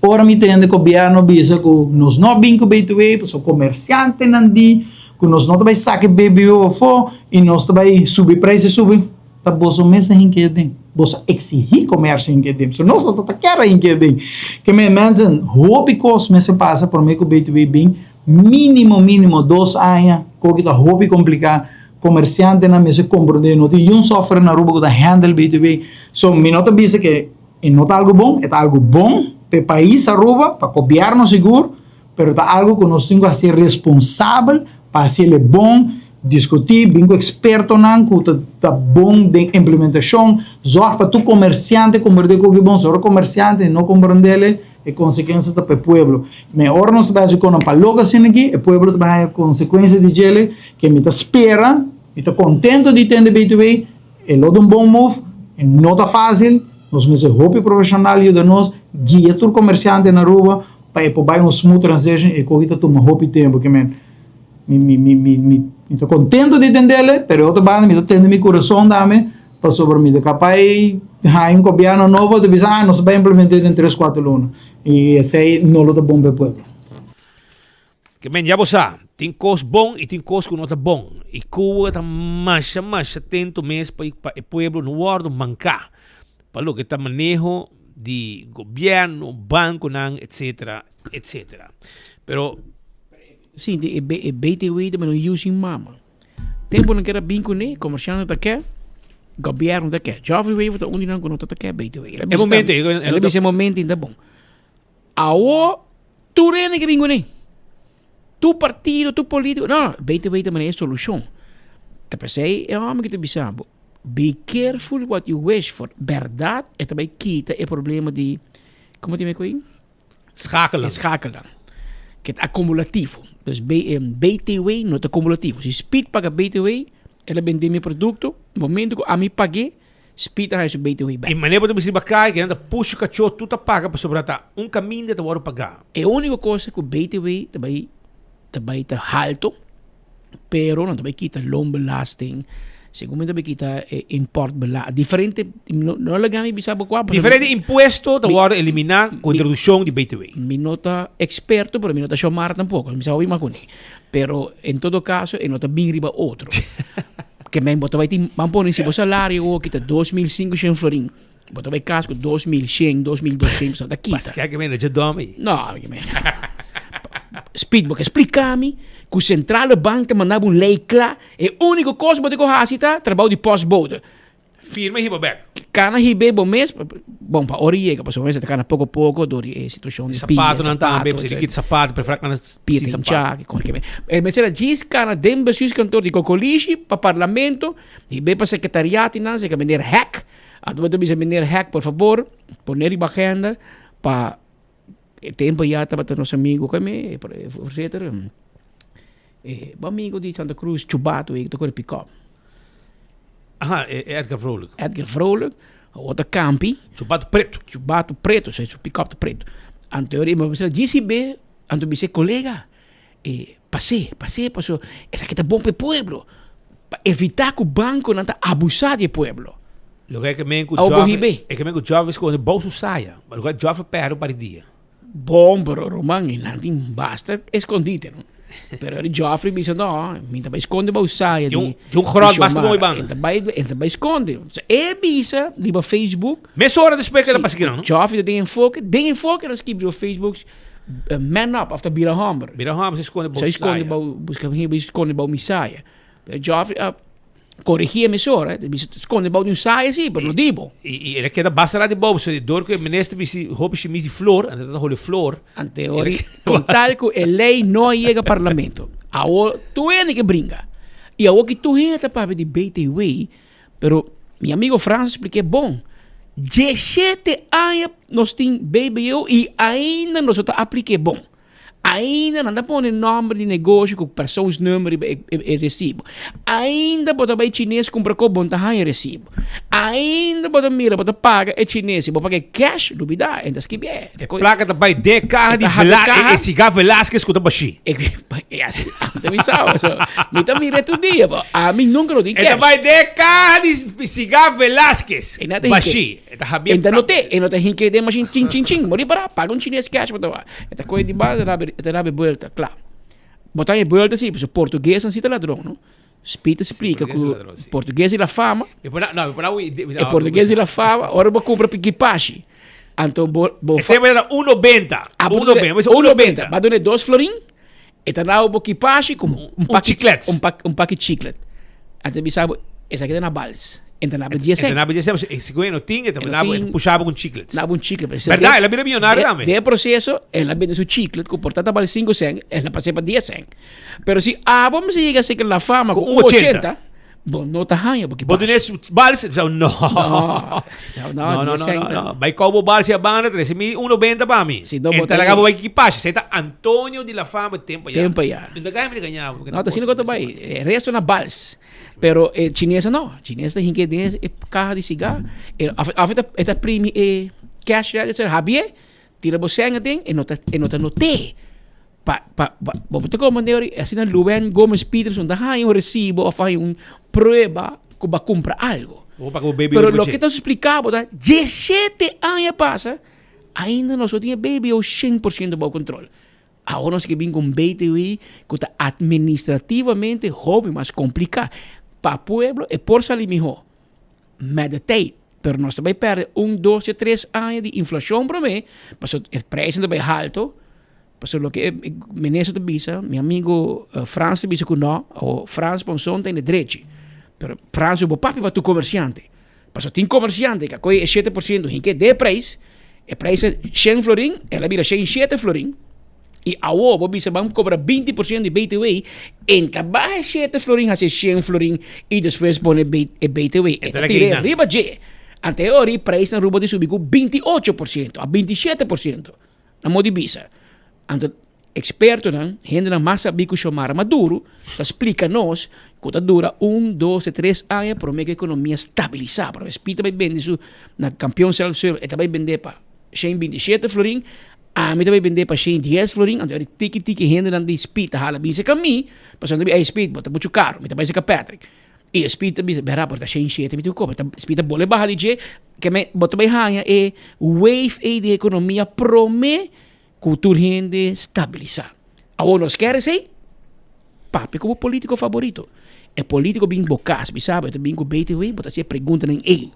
ora mi tende gobierno bisa cu nos no bin cu BTW paso comerciantenan di cu nos no ta bay saca e BBO afo y nos ta bay subi prijs y subi. Ta boso mes a hinka e den. Boso a exigí comercio hinka e den. So nos no ta ta kier a hinka e den. Ke men mensen, hopi kos mester pasa prome ku BTW bin. Minimo, minimo dos aña. Koki ta hopi kompliká. Komersiantenan mester komprondé. No tin yun software na Aruba ku ta handle BTW. So mi no ta bisa ke e no ta algu bon. E ta algu bon pa e pais Aruba, pa gobièrnu sigur. Pero ta algu ku nos tin ku hasi responsabel pa hasiel e bon, diskutí, bin ku ekspertonan ku ta ta bon den implementashon, zòrg pa tur komersiante komprendé ku ki bon, si ora komersiante no komprendé e konsekuensia ta pa e pueblo. Me ora nos ta bai hasi konan pa loko asina aki, e pueblo ta bai haña konsekuensia di djele, ke mi ta spera, mi ta kontento di tende BTW, e lo ta un bon move, e no ta fásil, nos mester hopi profeshonal yuda nos guia tur komersiante na Aruba, Pa e por bai un smooth transition e koki ta tuma hopi tempo ke men mi mi mi mi mi mi ta contento di tendele pero e otro banda mi ta tende mi corazon tambe pasobra mi ta capaz haña un gobierno nobo ta bisa ah nos ta bai implemente den tres cuatro luna y esey no lo ta bon pa e pueblo. Ke men ya bo sa, tin kos bon i tin kos ku no ta bon. I Cuba ta masha masha atento mes pa pa e pueblo no wòrdu manká pa loke ta maneho di gobièrnu, bankonan, etsetera, etsetera. Pero. Sí, e e BTW ta manda un yu sin mama. Tempu nan keda bin kuné, komersiante ta ke, gobièrnu ta ke. Geoffrey Wever ta un di nan ku no ta ta ke BTW. E momento ei, El a bisa e momento ei ta bon. Awo tur hende ke bin kuné. Tur partido, tur politico. No, BTW ta manda e solushon. Ta p'esei e hòmber ki ta bisa bo, be careful what you wish for. Bèrdat e ta bai kita e problema di, komo ta yama e koi? Schakelen. E schakelen. Ke ta akumulativo. Dus BTW no ta akumulativo. Si Speed paga BTW, el a bende mi produkto, momento ku ami pag'é, Speed a haña su BTW bek. I manera bo ta bisa riba kai ku nan ta pusha kachó tur ta paga pasobra ta un kaminda ta wòrdu pagá. E úniko kos ta ku BTW ta bai ta bai ta halto pero nan ta bai kita loonbelasting segun mi ta bai kita e importbela diferente no no laga mi bisa bo kua pasobra Diferente impuesto ta wòrdu eliminá ku introdukshon di BTW. Mi no ta eksperto pero mi no ta shomar tampoko mi sa hopi mas kuné pero en todo kaso e no ta bin riba otro. Ke men bo ta bai tin, ban pone si bo salario awor kita 2500 florin, bo ta bai kas ku 2100, 2200, sa ta kita. Paske ke men dje dòmi. No, ke men. Speed, bo ke splika mi ku Centrale Bank ta manda bo un lei kla, e úniko kos bo tin ku hasi ta trabou di postbode. Firma hiba bek. Kana hib'é bo mes, bon pa ora yega, pasobra bo mes ta kana poko poko dor di e situashon di pia, Sapatonan tambe, pasobra di kita sapato, prefera kana pia sin ta sapato. hinchá, kon ke men. E mester a djis kana den bestuurskantoor di Kokolishi pa parlamento, hib'é pa sekretariat i nan, seka meneer Hek, anto bo ta bisa meneer Hek por fabor pone riba agenda pa e tempo ya tabata nos amigo kome e voorzitter, e bo amigo di Santa Cruz Chubato ei ku ta kore pikòp. Aha, e Edgar Vrolijk. Edgar Vrolijk, awor ta Kampi. Chubato preto. Chubato preto, su pick-up ta preto. Anto ora mi bisa GCB, anto mi bisa colega, e pas'é, pas'é paso esaki ta bon pa e pueblo, pa evitá ku bankonan ta abusá di e pueblo. Loke ke men ku Awor bo Joffrey, hib'é. e ke men ku Joffrey skonde bou su saya, loke Joffrey pèrdè un par di dia. Bon, pero ruman, e nan tin basta escondite, no? Pero eri Joffrey bisa, no, mi ta bai sconde bou saya di Di un grot basta mooi banda. En ta bai, en ta bai sconde. E bisa riba Facebook. Mesora despues ke ta pasa kinan, no? Joffrey ta den enfoke, den enfoke ta skibi riba Facebook, man up, of ta bira homber. Bira homber, si sconde bou saya. Si sconde bou, busca hende bai sconde bou mi saya. Pero Joffrey a corrigi e mesora, e bisa sconde bou di un saya si, pero no di bo. Y, y el a keda basta rato di bou, so door cu e minister bisti hopi shimis di flor, anto ta hole flor. Ante ori, con tal cu e ley no a yega parlamento, awor tur hende ke bringa. Y awor ki tur hende ta papia di BTW, pero mi amigo Frans a spliké bon, Dieshete aña nos tin BBO y ainda nos no ta apliké bon. Ainda nan ta pone nomber di negoshi ku persoonsnummer riba e resibo. Ainda bo ta bai chines kumpra kos bo no ta haña resibo. Ainda bo ta mira bo ta paga e chines si bo paga e cash lubida e ta skibié. E plaka ta bai den e kaha di e siga Velasquez ku ta bashí. Ante mi sa so mi ta mira tur dia bo ami nunka no tin E ta cash. bai den e kaha di siga Velasquez bashí. E ta habia E ta noté, e no ta hinke den machine chin chin chin. Bo ripará, paga un chines cash bo ta wak. E ta kohe di banda, e ta rabi buelta, kla. Bo ta haña buelta si, pasobra portuguesnan si ta ladron, no? Speed ta splika ku portugues di la fama. Mi por no, mi por a E portugues di la fama, ora bo kumpra pikipashi, anto bo bo E tempo era 1,90. Ah, bo 1,90. 1,90. Ba duna dos florin, e ta dao bo kipashi ku un paki chiclets. Un pak un paki chiclet. Anto e bisa bo, esaki ta na bals. E ta na bo dies E ta cent. na bo dies cent, pasobra si ku e no tin, e ta E no na bo, e ta tin. pusha bo ku chiclets. Na bo un chiclet. Berdad, el a bira millonario tambe. Den e proceso, el a bende su chiclet ku por ta ta bal sinku cent, el a pas'é pa dies cent. Pero si abo mester yega serka la fama ku un ochenta, bo no ta haña bo Bo kipashi. tene su bals, no. No, no, No, no, dies no, cent. no, no. Bai kou bo bals ya banda, trese mi 1,90 pa mi. Si no, bo En ta ta laga bo bai. bai kipashi. Esei ta Antonio di la Fama tempo ya. Tempo ya. Mi no ta gana, mi ta gaña bo. No, ta asina ku ta bai. E resto na bals. Pero e chinesa no. Chinesa ta hinke den e kaha di siga. E of of e ta e ta primi e cash register, habié, tira bo sèn aden, e no ta e no ta not'é. Pa pa pa bo ta komprende ora asina Luwen Gomez Peterson ta haña un resibo of haña un prueba ku bo a kumpra algo. Bo paga bo baby Pero riba loke dje. ta splika bo ta diesshete aña pasa ainda nos no tin e baby au 100% bou kontrol. Awor nos ke bin ku un BTW ku ta administrativamente hopi mas kompliká. Pa pueblo e por sali mihó met de tijd. Pero nos ta bai pèrdè un, dos te tres aña di inflashon promé pasobra e prijsnan ta bai halto. Pasobra loke e minister ta bisa, mi amigo Frans ta bisa ku no, o Frans Ponson ta in de drechi. Pero Frans bo papia pa tur komersiante. Pasobra tin komersiante ku a kohe e 7% hinke den e prijs, e prijs ta shen florin, el a bira shen shete florin. I awo bo bisa ban kobra 20% di BTW, en ta baha e shete florin hasi shen florin i despues pone e BTW. E ta tira riba dje. Ante e ora e prijs na Aruba ta subi ku 28% a 27%. Na modo di bisa. Anto expertonan, hendenan mas sabí ku Xiomara Maduro, ta splika nos ku ta dura un, dos te tres aña promé ku ekonomia stabilisá. Promé Speed ta bai bende su na Kampion Self Service, e ta bai bendé pa shen binti shete florin, ami ta bai bendé pa shen dies florin, anto tiki tiki hendenan di Speed ta hala bin serka mi, pasobra nan ta bisa, ey Speed bo ta muchu karo, mi ta bai serka Patrick. I e Speed ta bisa, bera por ta shen shete mi tin ku kobra. Speed ta bole baha di dje, ke men bo ta bai haña e wave ei di ekonomia promé ku tur hende stabilisá. Awor nos kere esei? Papia ku bo polítiko faborito. E polítiko bin bo kas, bisa bo, e ta bin ku BTW, bo ta hasi e preguntanan ei.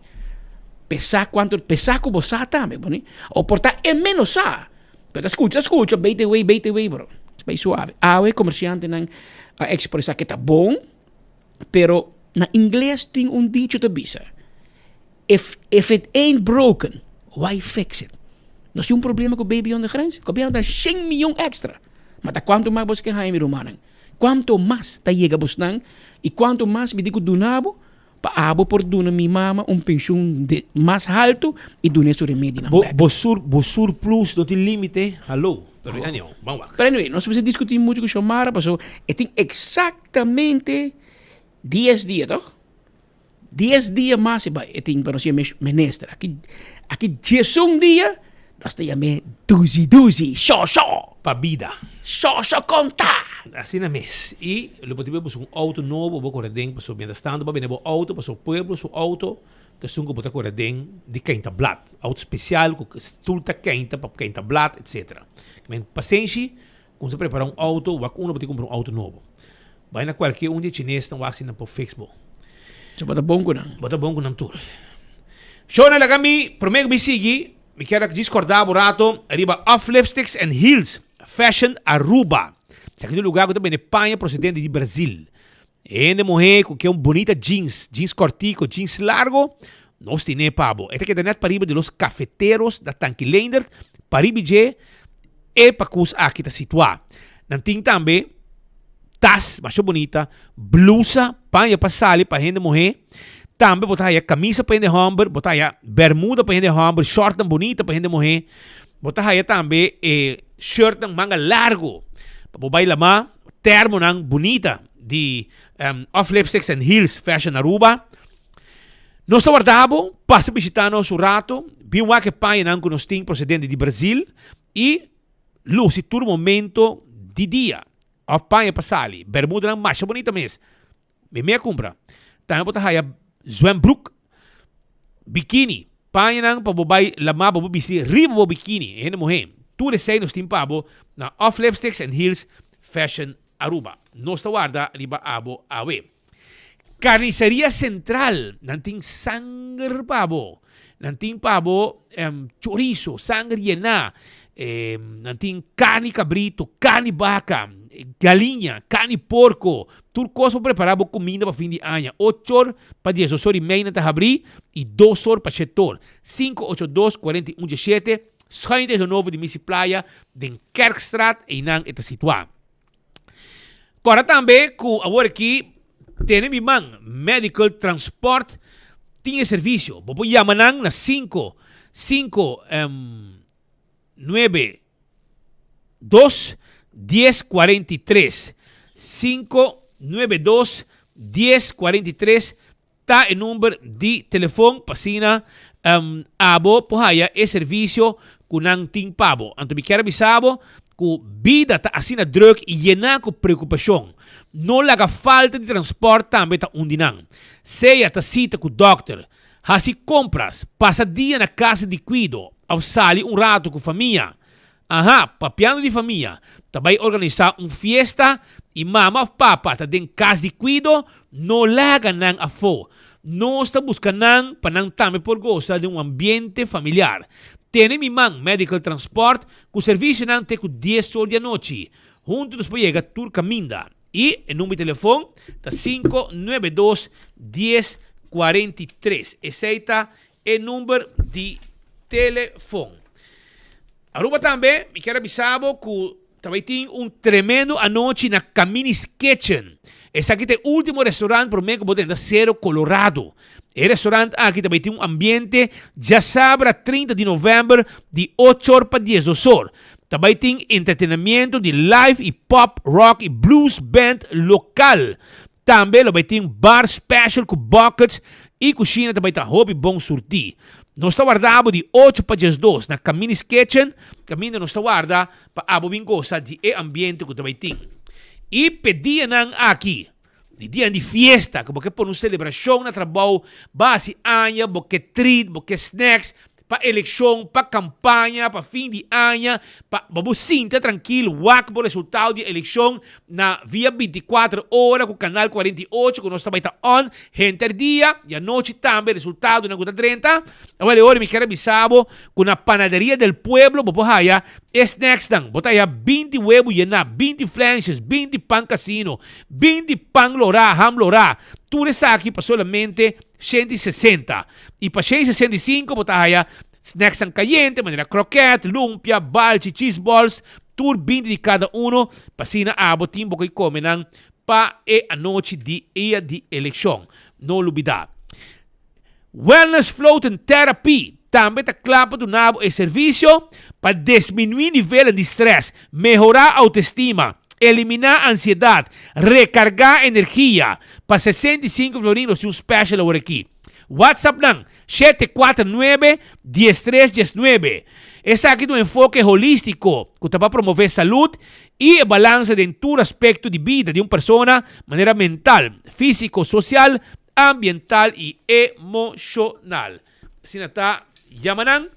P'e sa kuantu, p'e sa ku bo sa tambe, bo ni? O por ta e ménos sa. Pero ta skucha, skucha, BTW, BTW, bro. Bai suave. Awe komersiantenan a ekspresá ke ta bon. Pero na ingles tin un dicho ta bisa, If if it ain't broken, why fix it? Nos tin un problema ku Baby on the Grens, gobièrnu ta shen miyon èkstra. Ma ta kuantu mas bos ke haña mi rumannan? Kuantu mas ta yega bosnan i kuantu mas mi tin ku duna bo pa abo por duna mi mama un penshun de mas haltu i dun'é su remedinan Bo bèk? bo sur bo surplus no tin límite? Hallo. Pero anyhow, ban wak. Pero anyway, nos mester diskutí muchu ku Xiomara pasobra e tin eksaktamente dies dia, toch? Dies dia mas e bai e tin pa nos yam'é minister. Aki aki diesun dia nos ta yam'é duzi duzi, shosho. Pa bida. Shosho konta. Asina mes. I lo bo tin por buska un outo nobo bo kore den pasobra mientras tanto bo a bende bo outo pasobra pueblo su outo ta esun ku bo ta kore den di keinta blat. Outo spesial ku stul ta keinta pa keinta blat etcetera. Men pasenshi Kumsa prepara un auto, wak unda bo tin kumpra un auto nobo. Bai na kualke un di e chinesnan wak si nan por fix bo. So bo ta bon ku nan. Bo ta bon ku nan tur. Shona laga mi, prome ku mi sigui, mi kier a djis korda bo rato riba Off Lipsticks and Heels Fashion Aruba. Esaki ta un lugar ku ta bende paña prosedente di Brazil. Hende muhé ku ke un bunita jeans, jeans kòrtiku, jeans largo, nos tine pa bo. E ta keda nèt pariba di Los Cafeteros na Tanki Leendert, pariba dje e pakus aki ta situá. Nan tin tambe tas masha bunita, blusa, paña pa sali pa hende muhé. Tambe bo ta haya kamisa pa hende hòmber, bo ta haya bèrmuda pa hende hòmber, shòrtnan bunita pa hende muhé. Bo ta haya tambe e shirtnan manga largo pa bo bai lamá. Termonan bunita di Off Lipsticks and Heels Fashion Aruba. Nos ta warda bo, pasa bishita nos un rato, bin wak e pañanan ku nos tin procedente di Brazil y luci tur momento di dia. Of paña pa sali, bermudanan masha bunita mes. Mi mi a kumpra. Tambe bo ta haya zwembroek, bikini, pañanan pa bo bai lamá pa bo bisti riba bo bikini, e hende muhé. Tur esei nos tin pa bo na Off Lipsticks and Heels Fashion Aruba. Nos ta warda riba abo awe. Carniceria Central, nan tin sanger pa bo. Nan tin pa bo chorizo, sanger yená, nan tin karni kabrito, karni baka, galiña, karni porko, tur kos pa prepará bo kuminda pa fin di aña. Ocho or pa diesdos or i mei nan ta habrí i dos or pa shete or. 582 41 diesshete, schuin tegenover di Missie Playa den Kerkstraat, einan e ta situá. Kòrda tambe ku awor aki tene mi man Medical Transport tin e servisio. Bo por yama nan na sinku, sinku, nuebe, dos, dies, kuarenta i tres. Sinku, nuebe, dos, dies, kuarenta i tres Ta e number di telefon pa asina abo por haya e servisio ku nan tin pa bo. Anto mi kier a bisa bo ku bida ta asina druk i yená ku preokupashon. No laga falta di transpòrt tambe ta un di nan. Sea ta sita ku dòkter, hasi kompras, pasa dia na kasa di kuido òf sali un ratu ku famia. Aha, papiando di famia, ta bai organisá un fiesta i mama òf papa ta den kas di kuido, no laga nan afó. Nos ta buska nan pa nan tambe por gosa den un ambiente familiar. Tene mi man Medical Transport ku servisionan te ku dies or di anochi. Huntu nos por yega tur kaminda. I e number di telefon ta sinku nuebe dos dies kuarenta i tres. Esei ta e number di telefon. Aruba tambe, mi kier a bisa bo cu ta bay tin un tremendo anochi na Camini's Kitchen. Esaki ta e ultimo restaurant prome cu bo ta entra Cerro Colorado. E restaurant aki ta bay tin un ambiente djasabra 30 di november di ocho or pa diesdos or. Ta bay tin entretenamiento di live y pop, rock y blues band local. Tambe lo bai tin bar special cu buckets y cushina ta bai ta hopi bon surti. Nos ta warda abo di ocho pa diesdos na Camini's Kitchen, caminda nos ta warda pa abo bin gosa di e ambiente cu ta bai tin. Y p'e dianan aki, di dianan di fiesta, cu bo ke pone un celebracion na trabou, bo haci aña, bo ke treat, bo ke snacks, Pa elekshon, pa kampaña, pa fin di aña, pa pa bo sinta trankil wak bo resultado di elekshon na via bintikuater ora ku kanal 48 ku nos ta bai ta on henter dia i anochi tambe resultadonan ku ta drenta. Awel e ora mi kier a bisa bo ku na Panaderia del Pueblo bo por haya e snacksnan. Bo ta haya binti webu yená, binti flenshes, binti pan kasino, binti pan lorá, ham lorá. Tur esaki pa solamente 160. I pa 165 bo ta haya snacksnan kayente manera kroket, lumpia, balchi, cheese balls, tur 20 di kada uno, pa asina abo tin bo ke kome nan pa e anochi di ia di elekshon. No lubida. Wellness Float and Therapy tambe ta kla pa duna bo e servisio pa desminui nivelnan di stress, mehora autoestima. Eliminá ansiedat, rekargá energia. Pa 65 florin nos tin un special awor aki. WhatsApp nan, 749 13 19. Esaki ta un enfoke holístiko ku ta pa promové salud i e balansa den tur aspekto di bida di un persona, manera mental, físiko, sosial, ambiental i emoshonal. Asina ta, yama nan,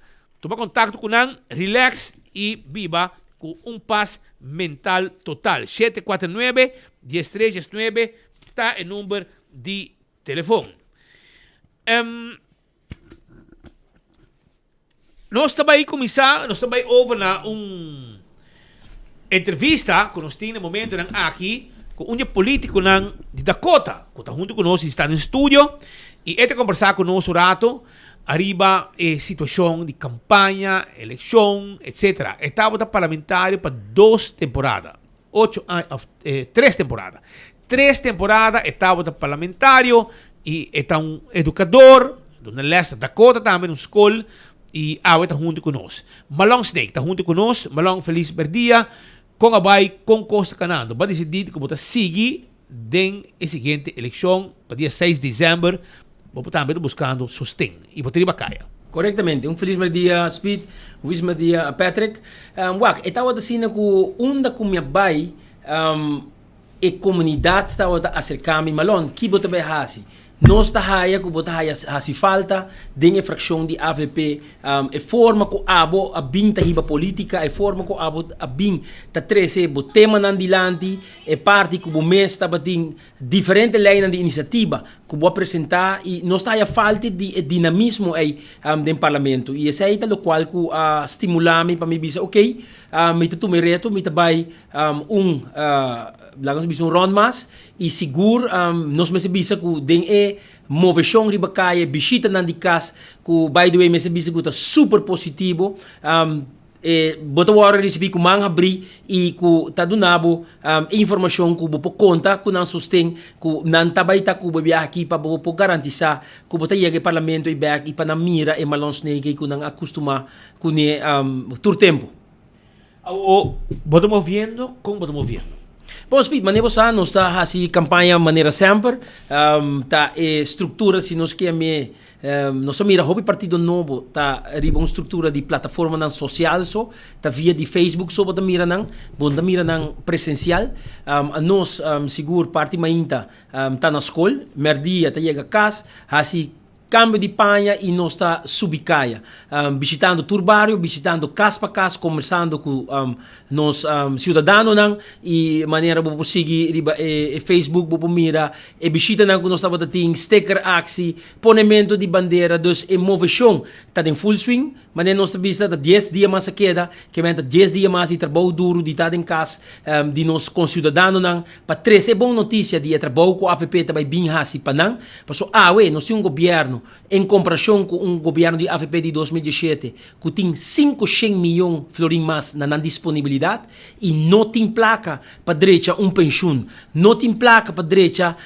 tuma kontakto ku nan, relax i biba ku un pas mental total. 749 13 19 ta e number di telefon. Um, nos ta bai kuminsá, nos ta bai over na un entrevista ku nos tin na momentonan aki ku un di e politikonan di Dakota ku ta huntu ku nos i sta den studio i e ta kombersá ku nos un rato ariba e situashon di kampaña, elekshon, etsetera. E tabata parlamentario pa dos temporada, ocho aña òf tres temporada. Tres temporada e tabata parlamentario i e ta un edukador, duna lès na Dakota tambe na un skol i awe ta huntu ku nos. Malon Snake ta huntu ku nos. Malon felis berdia. Kon a bai, kon kos ta kanando? Bo a disidí ku bo ta sigui den e siguiente elekshon pa dia seis desèmber. Bo por tambe ta buskando sosten i bo ta riba kaya. Korektamente. Un felis merdia Speed, un felis merdia Patrick. Wak, e tabata asina ku unda ku mi a bai E komunidat tabata aserká mi, Malon, ki bo ta bai hasi? Nos ta haya ku bo ta haya hasi falta den e frakshon di avp. E forma ku abo a bin ta hiba polítika, e forma ku abo a bin ta trese bo temanan dilanti, e parti ku bo mes tabatin diferente leinan di inisiativa ku bo a presentá i nos ta haya falta di e dinamismo ei den parlamento. I esei ta lokual ku a stimulá mi pa mi bisa, okey, mi ta tuma e reto, mi ta bai Un, laga nos bisa un rond mas y sigur nos mester bisa cu den e movecion riba caye, bishitanan di cas cu by the way mester bisa cu ta super positivo, e bo ta worde ricibi cu man habri y cu ta duna bo e informacion cu bo por conta cu nan sosten, cu nan ta bay ta cu bo e biaha aki pa bo por garantisa cu bo ta yega e parlamento y bek y pa nan mira e Malon Snake ey cu nan a custuma cune tur tempo. Awo, bo ta moviendo? Kon bo ta moviendo? Bon, Speed, manera bo sa, nos ta hasi kampaña manera semper. Ta e struktura, si nos ke me, nos a mira hopi partido nobo ta riba un struktura di plataformanan sosial so, ta via di Facebook so bo ta mira nan, bo no ta mira nan presensial. Anos, sigur parti mainta ta na skol, mèrdia ta yega kas, hasi Cambio di paña y nos ta subi caya, bishitando tur bario, bishitando cas pa cas, conversando cu nos ciudadanonan y manera bo por sigui riba e Facebook bo por mira e bishitanan cu nos tabata tin, sticker actie, ponemento di bandera, dus e movecion ta den full swing. Manera nos ta bisa ta dies dia mas a keda, ke men ta dies dia mas di trabou duru di ta den kas di nos konsiudadanonan pa trese e bon notisia di e trabou ku avp ta bai bin hasi pa nan. Pasobra awe nos tin un gobièrnu en komparashon ku un gobièrnu di avp di 2017 ku tin 500 miyon florin mas na nan disponibilidat i no tin plaka pa drecha un penshun, no tin plaka pa drecha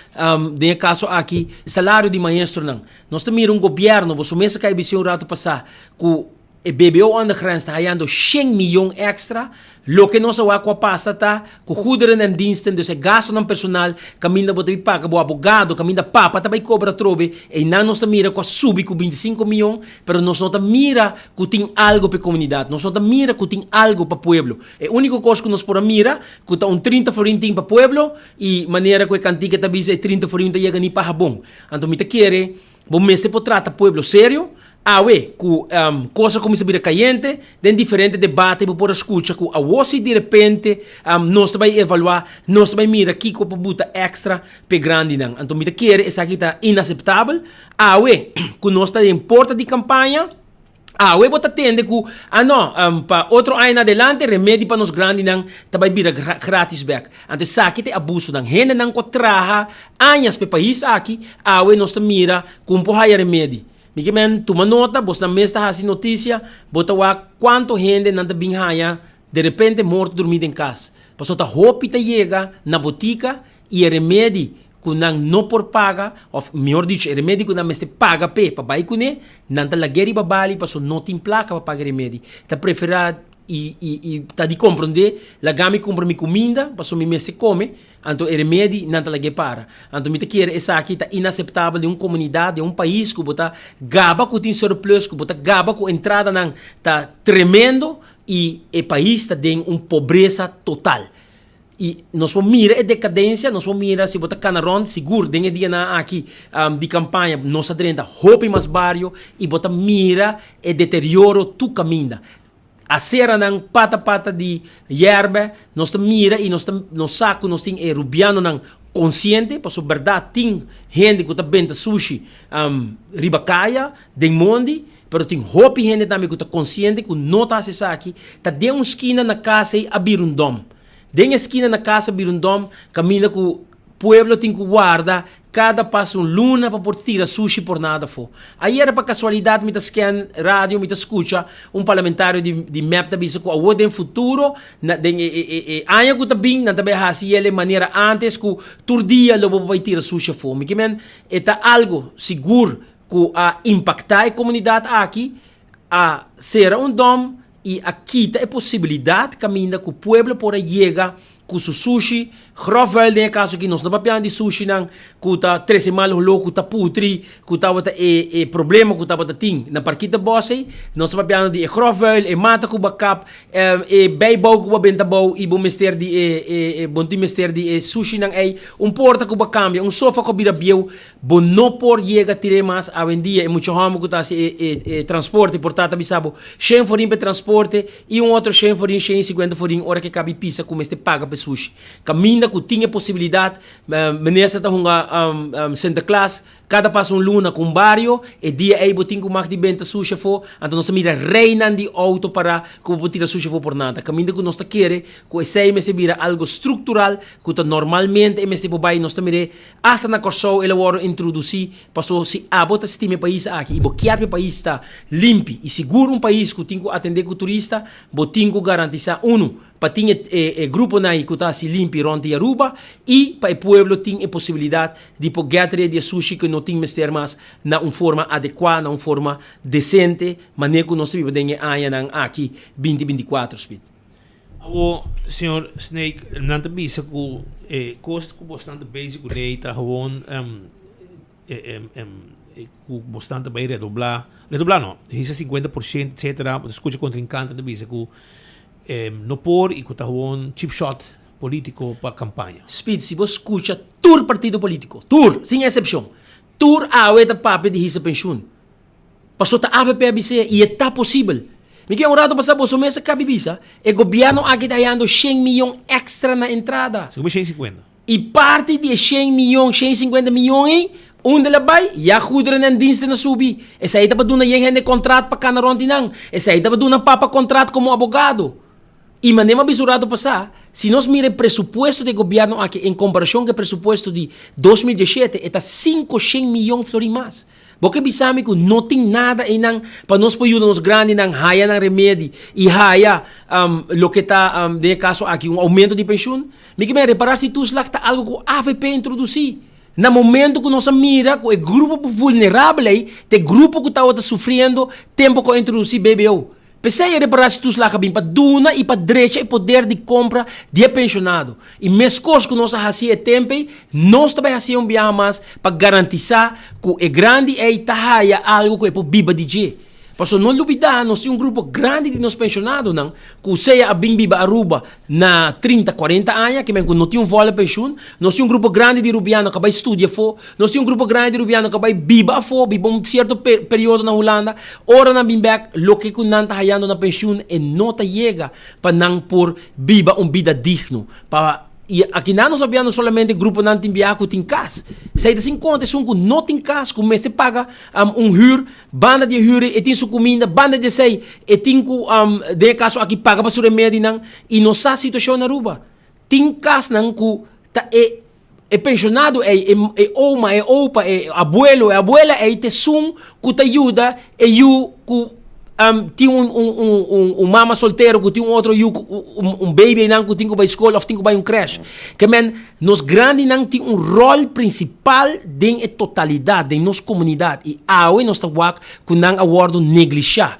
den e kaso aki salario di maestronan. Nos ta mira un gobierno, boso mes a kai bisí un rato pasá, ku e BBO ondergrens ta hayando shen miyon extra, loke nos a wak ku a pasa ta ku goederen en diensten, dus e gastonan personal, kaminda bo ta bin paga bo abogado, kaminda papa ta bai kobra atrobe, einan nos ta mira ku a subi ku 25 miyon, pero nos no ta mira ku tin algo pa e komunidat, nos no ta mira ku tin algo pa pueblo. E úniko kos ku nos por a mira, ku ta un 30 florin tin pa pueblo, i manera ku e kantika ta bisa e 30 florin ta yega ni pa habon. Anto mi ta kere bo mester por trata pueblo serio. Awe ku kos a kuminsá bira kayente, den diferente debate bo por a skucha ku awor si direpente nos ta bai evaluá, nos ta bai mira kiko por buta èkstra p'e grandinan. Anto mi ta kere esaki ta inaseptabel. Awe ku nos ta den porta di kampaña. Awe bo ta tende ku, ah no, pa otro aña na adelante remedi pa nos grandinan ta bai bira gratis bek. Anto esaki ta e abusonan. Hendenan ku a traha añas pa e pais aki, awe nos ta mira ku un por haya remedi. Mi ke men tuma nota, bosnan mes ta hasi notisia, bo ta wak kuantu hende nan ta bin haya derepente morto durmi den kas. Pasobra ta hopi ta yega na botika i e remedi ku nan no por paga, òf mihor dicho, e remedi ku nan mester paga p'e pa bai kuné, nan ta lag'é riba bali pasobra no tin plaka pa paga e remedi. Ta preferá I i i ta di komprondé, laga mi kumpra mi kuminda, pasobra mi mester kome, anto e remedi nan ta lag'é para. Anto mi ta kere esaki ta inaseptabel den un komunidat, den un pais ku bo ta gaba ku tin surplus, ku bo ta gaba ku entradanan ta tremendo i e pais ta den un pobresa total. I nos por mira e dekadensia, nos por mira si bo ta kana rònt, sigur den e dianan aki di kampaña nos a drenta hopi mas bario i bo ta mira e deterioro tur kaminda. Aceranan pata pata di yerbe, nos ta mira y nos ta nos sa cu nos tin e rubianonan consciente, pasobra berdad tin hende cu ta benta sushi riba caya, den mondi, pero tin hopi hende tambe cu ta consciente cu no ta haci esaki, ta den un skina na cas ey a bira un dom. Den e skina na cas a bira un dom caminda cu Pueblo tin cu warda cada pas un luna pa por tira sushi por nada afo. Ayera pa casualidad mi ta scan radio mi ta scucha un parlamentario di di mep ta bisa cu awo den futuro na den e e e aña cu ta bin nan ta bay haci yele manera antes cu tur dia lo bo bay tira sushi afo. Mi kimen e ta algo sigur cu a impacta e comunidad aki a cera un dom y a kita e posibilidad caminda cu pueblo por a yega cu su sushi, grof vuil den e caso aki nos no papiando di sushinan cu ta trece mal holo, cu ta putri, cu tabata e e problema cu tabata tin na Parkita Bos ey, nos ta papiando di e grof vuil, e mata cu bo a kap, e bijbouw cu bo a benta bou y bo mester di e e bo tin mester di e sushinan ey, un porta cu bo a cambia, un sofa cu a bira bieu, Bo no por yega tir'é mas awendia. E mucha hòmber ku ta hasi e e e transporte por ta ta bisa bo shen forin pa e transporte i un otro shen forin, shen i sikuenta forin ora ke kabi pisa ku mester paga pa e sushi. Kaminda ku tin e posibilidat, minister ta hunga Sinterklaas kada pas un luna ku un bario, e dia ei bo tin ku mag di benta sushi afó, anto nos ta mira reinan di outo pará ku bo por tira sushi afó por nada. Kaminda ku nos ta kere ku esei mester bira algo struktural ku ta normalmente e mester por bai, nos ta mir'é Asta na Kòrsou el a wòrdu introdusí paso si abo ta stima e pais aki i bo kier pa e pais ta limpi i sigur un pais ku tin ku atendé ku turista bo tin ku garantisá unu pa tin e e gruponan ei ku ta hasi limpi rònt di Aruba i pa e pueblo tin e posibilidat di por gèt red di e sushi ku no tin mester mas na un forma adekuá na un forma desente manera ku nos ta biba den e añanan aki binti 24 Speed. Awo, señor Snake, nan ta bisa ku e kos ku bosnan ta bezig kuné ta gewoon ku bosnan ta bai redoblá, redoblá no, hisa 50% etcetera, bo ta skucha kontrinkante ta bisa ku no por i ku ta gewoon cheap shot polítiko pa kampaña. Speed, si bo skucha tur partido polítiko, tur, sin eksepshon, tur awe ta papia di hisa penshun. Paso ta avp a bis'é y e ta posibel. Mi ke un rato pasa boso mes a kabi bisa, e gobierno aki ta hayando shen miyon extra na entrada. Segun mi shen sinkuenta. Y parti di e shen miyon, shen sinkuenta miyon ei, unda el a bai? Ya goederenen en diensten a subi. Esei ta pa duna yen hende contract pa cana rond di nan. Esei ta pa duna papa contract como abogado. Y manera mi a bisa un rato pasa, si nos mira e presupuesto di e gobierno aki en comparacion cu e presupuesto di 2017, e ta 500 miyon florin mas. Bo ke bisa mi ku no tin nada einan pa nos por yuda nos grandinan haya nan remedi i haya loke ta den e kaso aki un oumento di penshun? Mi ke mira repará si toeslag ta algu ku avp a introdusí na momento ku nos a mira ku e grupo vulnerabel ei ta e grupo ku tabata sufriendo tempu ku a introdusí BBO. P'esei e reparatietoeslag a bin pa duna i pa drecha e poder di kompra di e penshonado. I meskos ku nos a hasi e tempu ei, nos ta bai hasié un biaha mas pa garantisá ku e grandi ei ta haya algu ku e por biba di dje. Pasobra no lubidá, nos tin un grupo grandi di nos penshonadonan ku sea a bin biba Aruba na trinta, kuarenta aña, ke men ku no tin un vòle penshun. Nos tin un grupo grandi di rubiano ku a bai studia afó. Nos tin un grupo grandi di rubiano ku a bai biba afó, biba un sierto periodo na Hulanda. Ora nan bin bèk, loke ku nan ta hayando na penshun e no ta yega pa nan por biba un bida digno. Pa i akinan nos papia no solamente gruponan tin biaha ku tin kas. Esei ta sin konta esun ku no tin kas, ku mester paga un hür, banda di e hür e tin su kuminda, banda di esei e tin ku den e kaso aki paga pa su remedinan i nos sa situashon na Aruba. Tin kasnan ku ta e E pensionado ei, e e oma, e opa, e abuelo, e abuela ei ta esun ku ta yuda e yu ku tin un un un un un mama soltero ku tin un otro yu ku un un baby einan ku tin ku bai skol òf tin ku bai un krèsh. Ke men nos grandinan tin un ròl prinsipal den e totalidat, den nos komunidat i awe nos ta wak ku nan a wòrdu neglishá.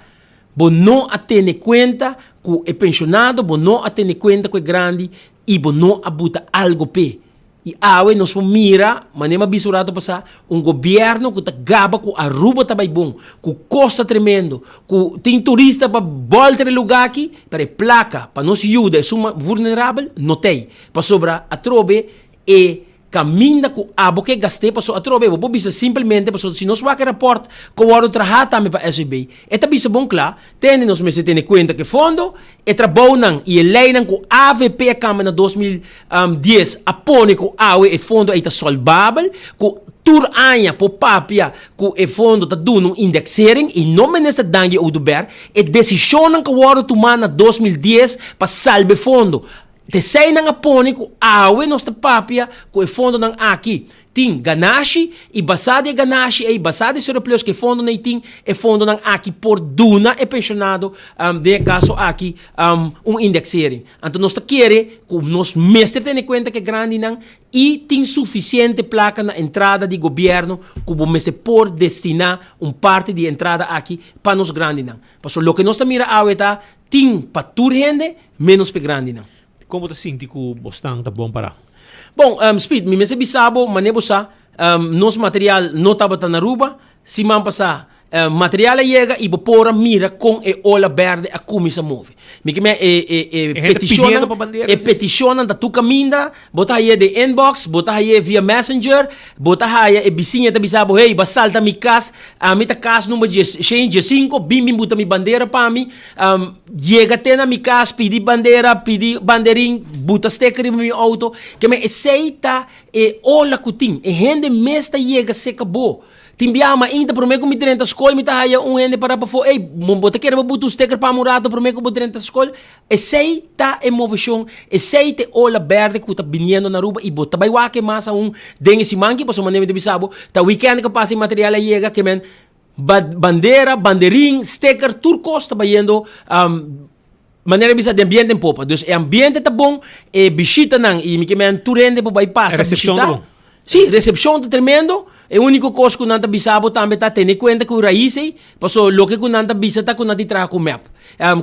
Bo no a tene kuenta. ku e penshonado bo no a tene kuenta ku e grandi i bo no a buta algo p'e. I awe nos por mira, manera mi a bisa un rato pasá, un gobièrnu ku ta gaba ku Aruba ta bai bon, ku kos ta tremendo, ku tin turista pa bòlta e lugá aki, pero e plaka pa nos yuda esun vulnerabel no t'ei. Pasobra atrobe e Kaminda ku abo ke gast'é paso atrobe bo por bisa simpelmente paso si nos wak e rapòrt ku a wòrdu trahá tambe pa SVB e ta bisa bon kla tende nos mester tene kuenta ku e fondo, e trabounan i e leinan ku avp a kambia na 2010 a pone ku awe e fondo ei ta solbabel ku tur aña por papia ku e fondo ta duna un indexering i no Minister Dangui Oduber e desishonnan ku a wòrdu tumá na 2010 pa salba e fondo T'esei nan a pone ku awe nos ta papia ku e fondonan aki tin ganashi i basá di e ganashi ei, basá di e surplus ku e fondonan ei tin, e fondonan aki por duna e penshonado, den e kaso aki, un indexering. Anto nos ta kere ku nos mester tene kuenta ku e grandinan i tin sufisiente plaka na entrada di gobièrnu ku bo mester por destiná un parti di e entrada aki pa nos grandinan. Pasobra loke nos ta mira awe ta tin pa tur hende, Menos p'e grandinan. Kon bo ta sinti ku bo stan ta bon pará? Bon, Speed, mi mester bisa bo, manera bo sa, nos material no tabata na Aruba. Siman pasá, material a yega i bo por a mira kon e ola berde a kuminsá move. Mi ke men e e e petishonnan, e petishonnan ta tur kaminda. Bo ta haye den inbox, bo ta haye via messenger, bo ta haya e bisiña ta bisa bo, hey, bo a salta mi kas, ami ta kas number dies, shen diesinko, bin bin buta mi bandera pa mi. Yega te na mi kas, pidi bandera, pidi banderin, buta sticker riba mi auto. Ke men esei ta e ola ku tin. E hende mes ta yega seka bo. Tin biaha mainta prome ku mi drenta skol mi ta haya un hende para pafó, ey, bo ta kere bo buta un sticker pa mi un rato prome ku bo drenta skol? Esei ta e moveshon, esei ta e ola berde ku ta biniendo na Aruba i bo ta bai wak e mas aun den e siman aki, pasobra manera mi ta bisa bo, ta weekend ku pasa e material a yega, ke men bandera, banderin, sticker, tur kos ta bayendo manera mi bisa den biento en popa. Dus e ambiente ta bon, e bishitanan i mi ke men tur hende por bai pasa bishita. Sí, recepcion ta tremendo. E unico cos cu nan ta bisa bo tambe ta tene cuenta cu raiz ey, paso loke cu nan ta bisa ta cu nan tin traha cu mep,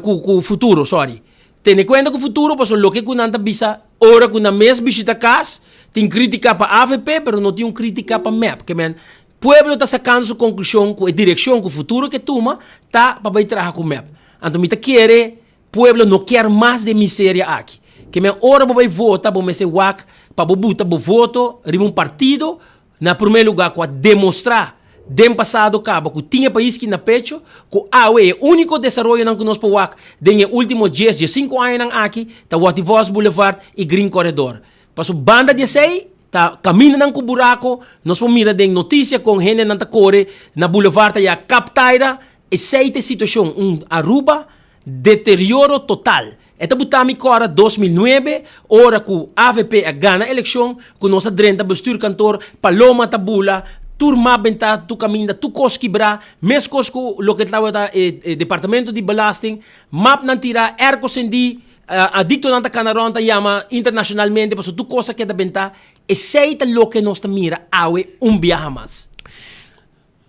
cu cu futuro, sorry. Tene cuenta cu futuro paso loke cu nan ta bisa ora cu nan mes bishita cas, tin critica pa avp pero no tin un critica pa mep. Ke men, pueblo ta sacando su conclusion cu e direccion cu futuro ke tuma ta pa bay traha cu mep. Anto mi ta kere Pueblo no kier mas di e miseria aki. Ke men ora bo bai vota bo mester wak pa bo buta bo voto riba un partido na prome lugar ku a demostra den pasado kaba ku tin e pais ki na pecho ku awe e uniko desaroyonan ku nos por wak den e ultimo dies diesinku añanan aki ta Watty Vos Boulevard i Green Corredor. Paso banda di esei ta kamindanan ku burako nos por mira den notisia kon hendenan ta kore na boulevard ta ya kap taira esei ta e situashon un Aruba Deterioro total. E ta buta mi kòrda 2009, ora ku avp a gana elekshon, ku nos a drenta bestuurkantoor, paloma ta bula, tur map bentá tur kaminda, tur kos kibrá, meskos ku loke tabata e departamento di belasting, mapnan tirá, airco sendí, adiktonan ta kana rònt ta yama internashonalmente pasobra tur kos a keda bentá. Esei ta loke nos ta mira awe un biaha mas.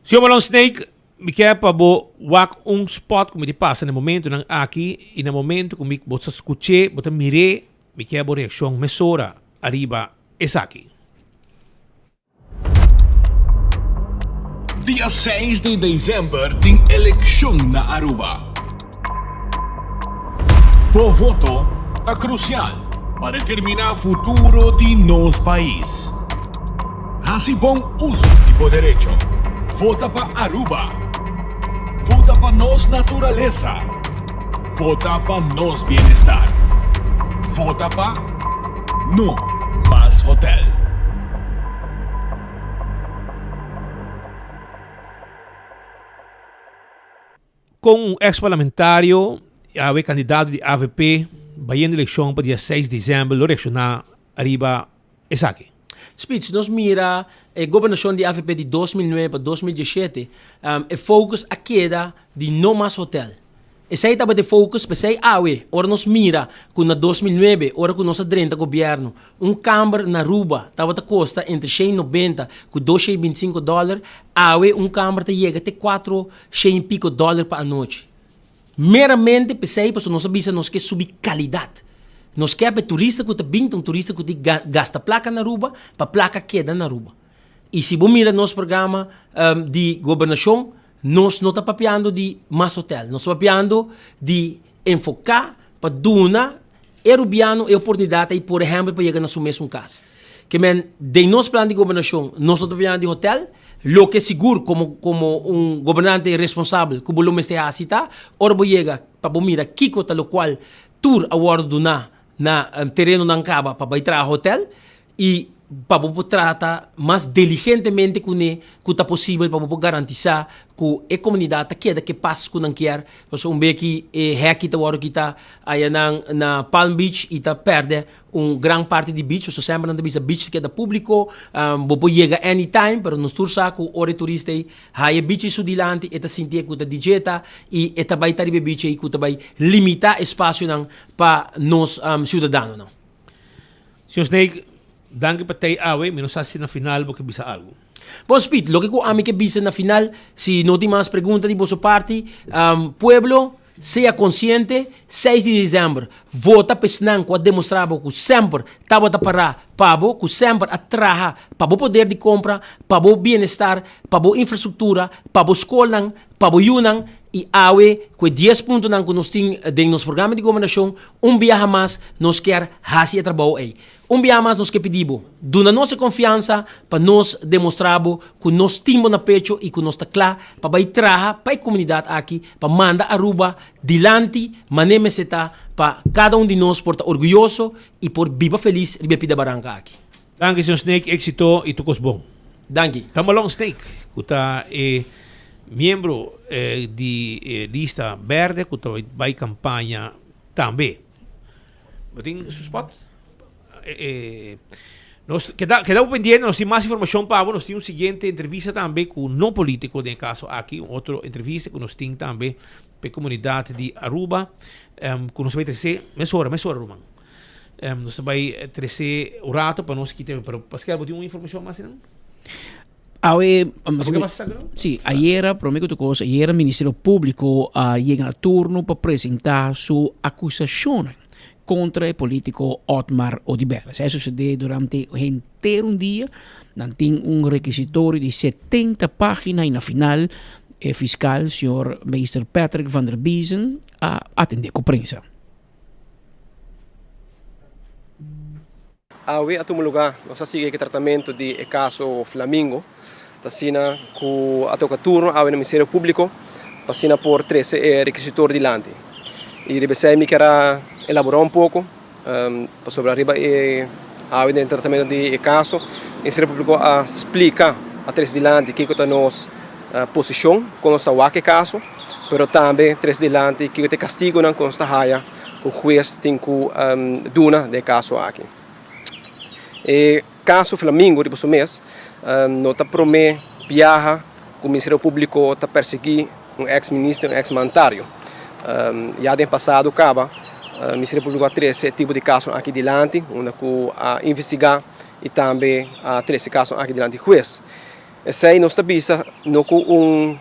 Señor Malon Snake, mi ke pa bo wak un spot ku mi di pasa na e momentunan aki i na momento ku mi bo ta skuch'é, bo ta mir'é, mi ke bo reakshon mesora ariba esaki. Dia seis di december tin eleccion na Aruba. Bo voto ta crucial pa determina futuro di nos pais. Haci bon uso di bo derecho. Vota pa Aruba. Vota pa nos naturalesa. Vota pa nos bienestar. Vota pa No Mas Hotel. Kon un ex parlamentario y awe candidato di avp bayendo eleccion pa dia seis december lo reacciona ariba esaki? Speed, si nos mira e gobernacion di avp di 2009 pa 2017, e focus a keda di no mas hotel. Esei tabata e focus, p'esei awe ora nos mira cu na 2009 ora cu nos a drenta gobierno, Un kamber na Aruba tabata kosta entre shen i nobenta ku dos shen i bintisinko dòler, awe un kamber ta yega te kuatro shen i piko dòler pa anochi. Meramente p'esei pasobra nos a bisa nos ke subi kalidat. Nos ke pa e turista ku ta bin ta un turista ku tin gasta plaka na Aruba pa plaka keda na Aruba. I si bo mira nos programa di gobernashon nos no ta papiando di mas hotel, nos ta papiando di enfoká pa duna e rubiano e oportunidat ei por ehèmpel pa yega na su mesun kas. Ke men den nos plan di gobernashon nos no ta papiando di hotel, loke sigur komo komo un gobernante responsabel ku bo lo mester hasi ta ora bo yega pa bo mira kiko ta lokual tur a wòrdu duná na terenonan kaba pa bai traha hotel i pa bo por trata mas diligentemente kuné ku ta posibel pa bo por garantisá ku e komunidat ta keda ku e pas ku nan kier. Pasobra un bes ki e hèki ta wòrdu kitá ayanan na Palm Beach i ta pèrdè un gran parti di beach pasobra semper nan ta bisa beach ta keda públiko, bo por yega anytime pero nos tur sa ku ora e turista ei haya e beach ei su dilanti e ta sintié ku ta di djeta i e ta bai ta riba e beach ei ku ta bai limitá espasionan pa nos siudadanonan. Señor Snake, danki pa tei awe, mi no sa si na final bo ke bisa algu. Bon Speed, loke ku ami ke bisa na final, si no tin mas pregunta di boso parti, pueblo sea konsiente, seis di desèmber vota pa esnan ku a demostrá bo ku semper tabata pará pa bo, ku semper a traha pa bo poder di kompra, pa bo bienestar, pa bo infrastruktura, pa bo skolnan, pa bo yunan, i awe ku e dies puntonan ku nos tin den nos programa di gobernashon, Un biaha mas nos kier hasi e trabou ei. Un biaha mas nos ke pidi bo, duna nos e konfiansa pa nos demostrá bo ku nos tin bo na pecho i ku nos ta kla pa bai traha pa e komunidat aki, pa manda Aruba dilanti manera mester ta pa kada un di nos por ta orguyoso i por biba felis riba e pida baranka aki. Danki señor Snake, éxito y tur cos bon. Danki. Ta Malon Snake cu ta e miembro di e lista berde cu ta bay campaña tambe. Bo tin su spot? Nos keda keda bo pendiente, nos tin mas informacion pa bo, nos tin un siguiente entrevista tambe cu no politico den e caso aki, un otro entrevista cu nos tin tambe pa e comunidad di Aruba cu nos ta bay trece mesora, mesora ruman. Nos ta bai trece un rato pa nos kita, pero Pascal, bo tin un informacion mas einan? Awe, Abo ke basa sabi no? Sí, ayera, prome ku tur kos, ayera Ministerio Públiko a yega na turno pa presentá su akusashonnan kontra e polítiko Otmar Oduber. Esei a susedé durante henter un dia. Nan tin un rekisitorio di 70 página i na final e fiskal, señor Meester Patrick van der Biezen, a atendé ku prensa. Awe a tuma luga, nos a sigui e tratamentu di e kaso Flamingo. Ta asina ku a toka turno awe na Ministerio Públiko pa asina por trese e rekisitor dilanti. I riba esei mi kier a elaborá un poko pasobra riba e awe den e tratamentu di e kaso Ministerio Públiko a splika, a trese dilanti kiko ta nos posishon kon nos ta wak e kaso, pero tambe trese dilanti kiko ta e kastigunan ku nos ta haya ku hues tin ku duna den e kaso aki. E kaso Flamingo riba su mes no ta prome biaha ku Ministerio Públiko ta persiguí un eks minister, un eks mandatario. Ya den pasado kaba Ministerio Públiko a trese e tipo di kasonan aki dilanti unda ku a investigá i tambe a trese e kasonan aki dilanti hues. Esei nos ta bisa no ku un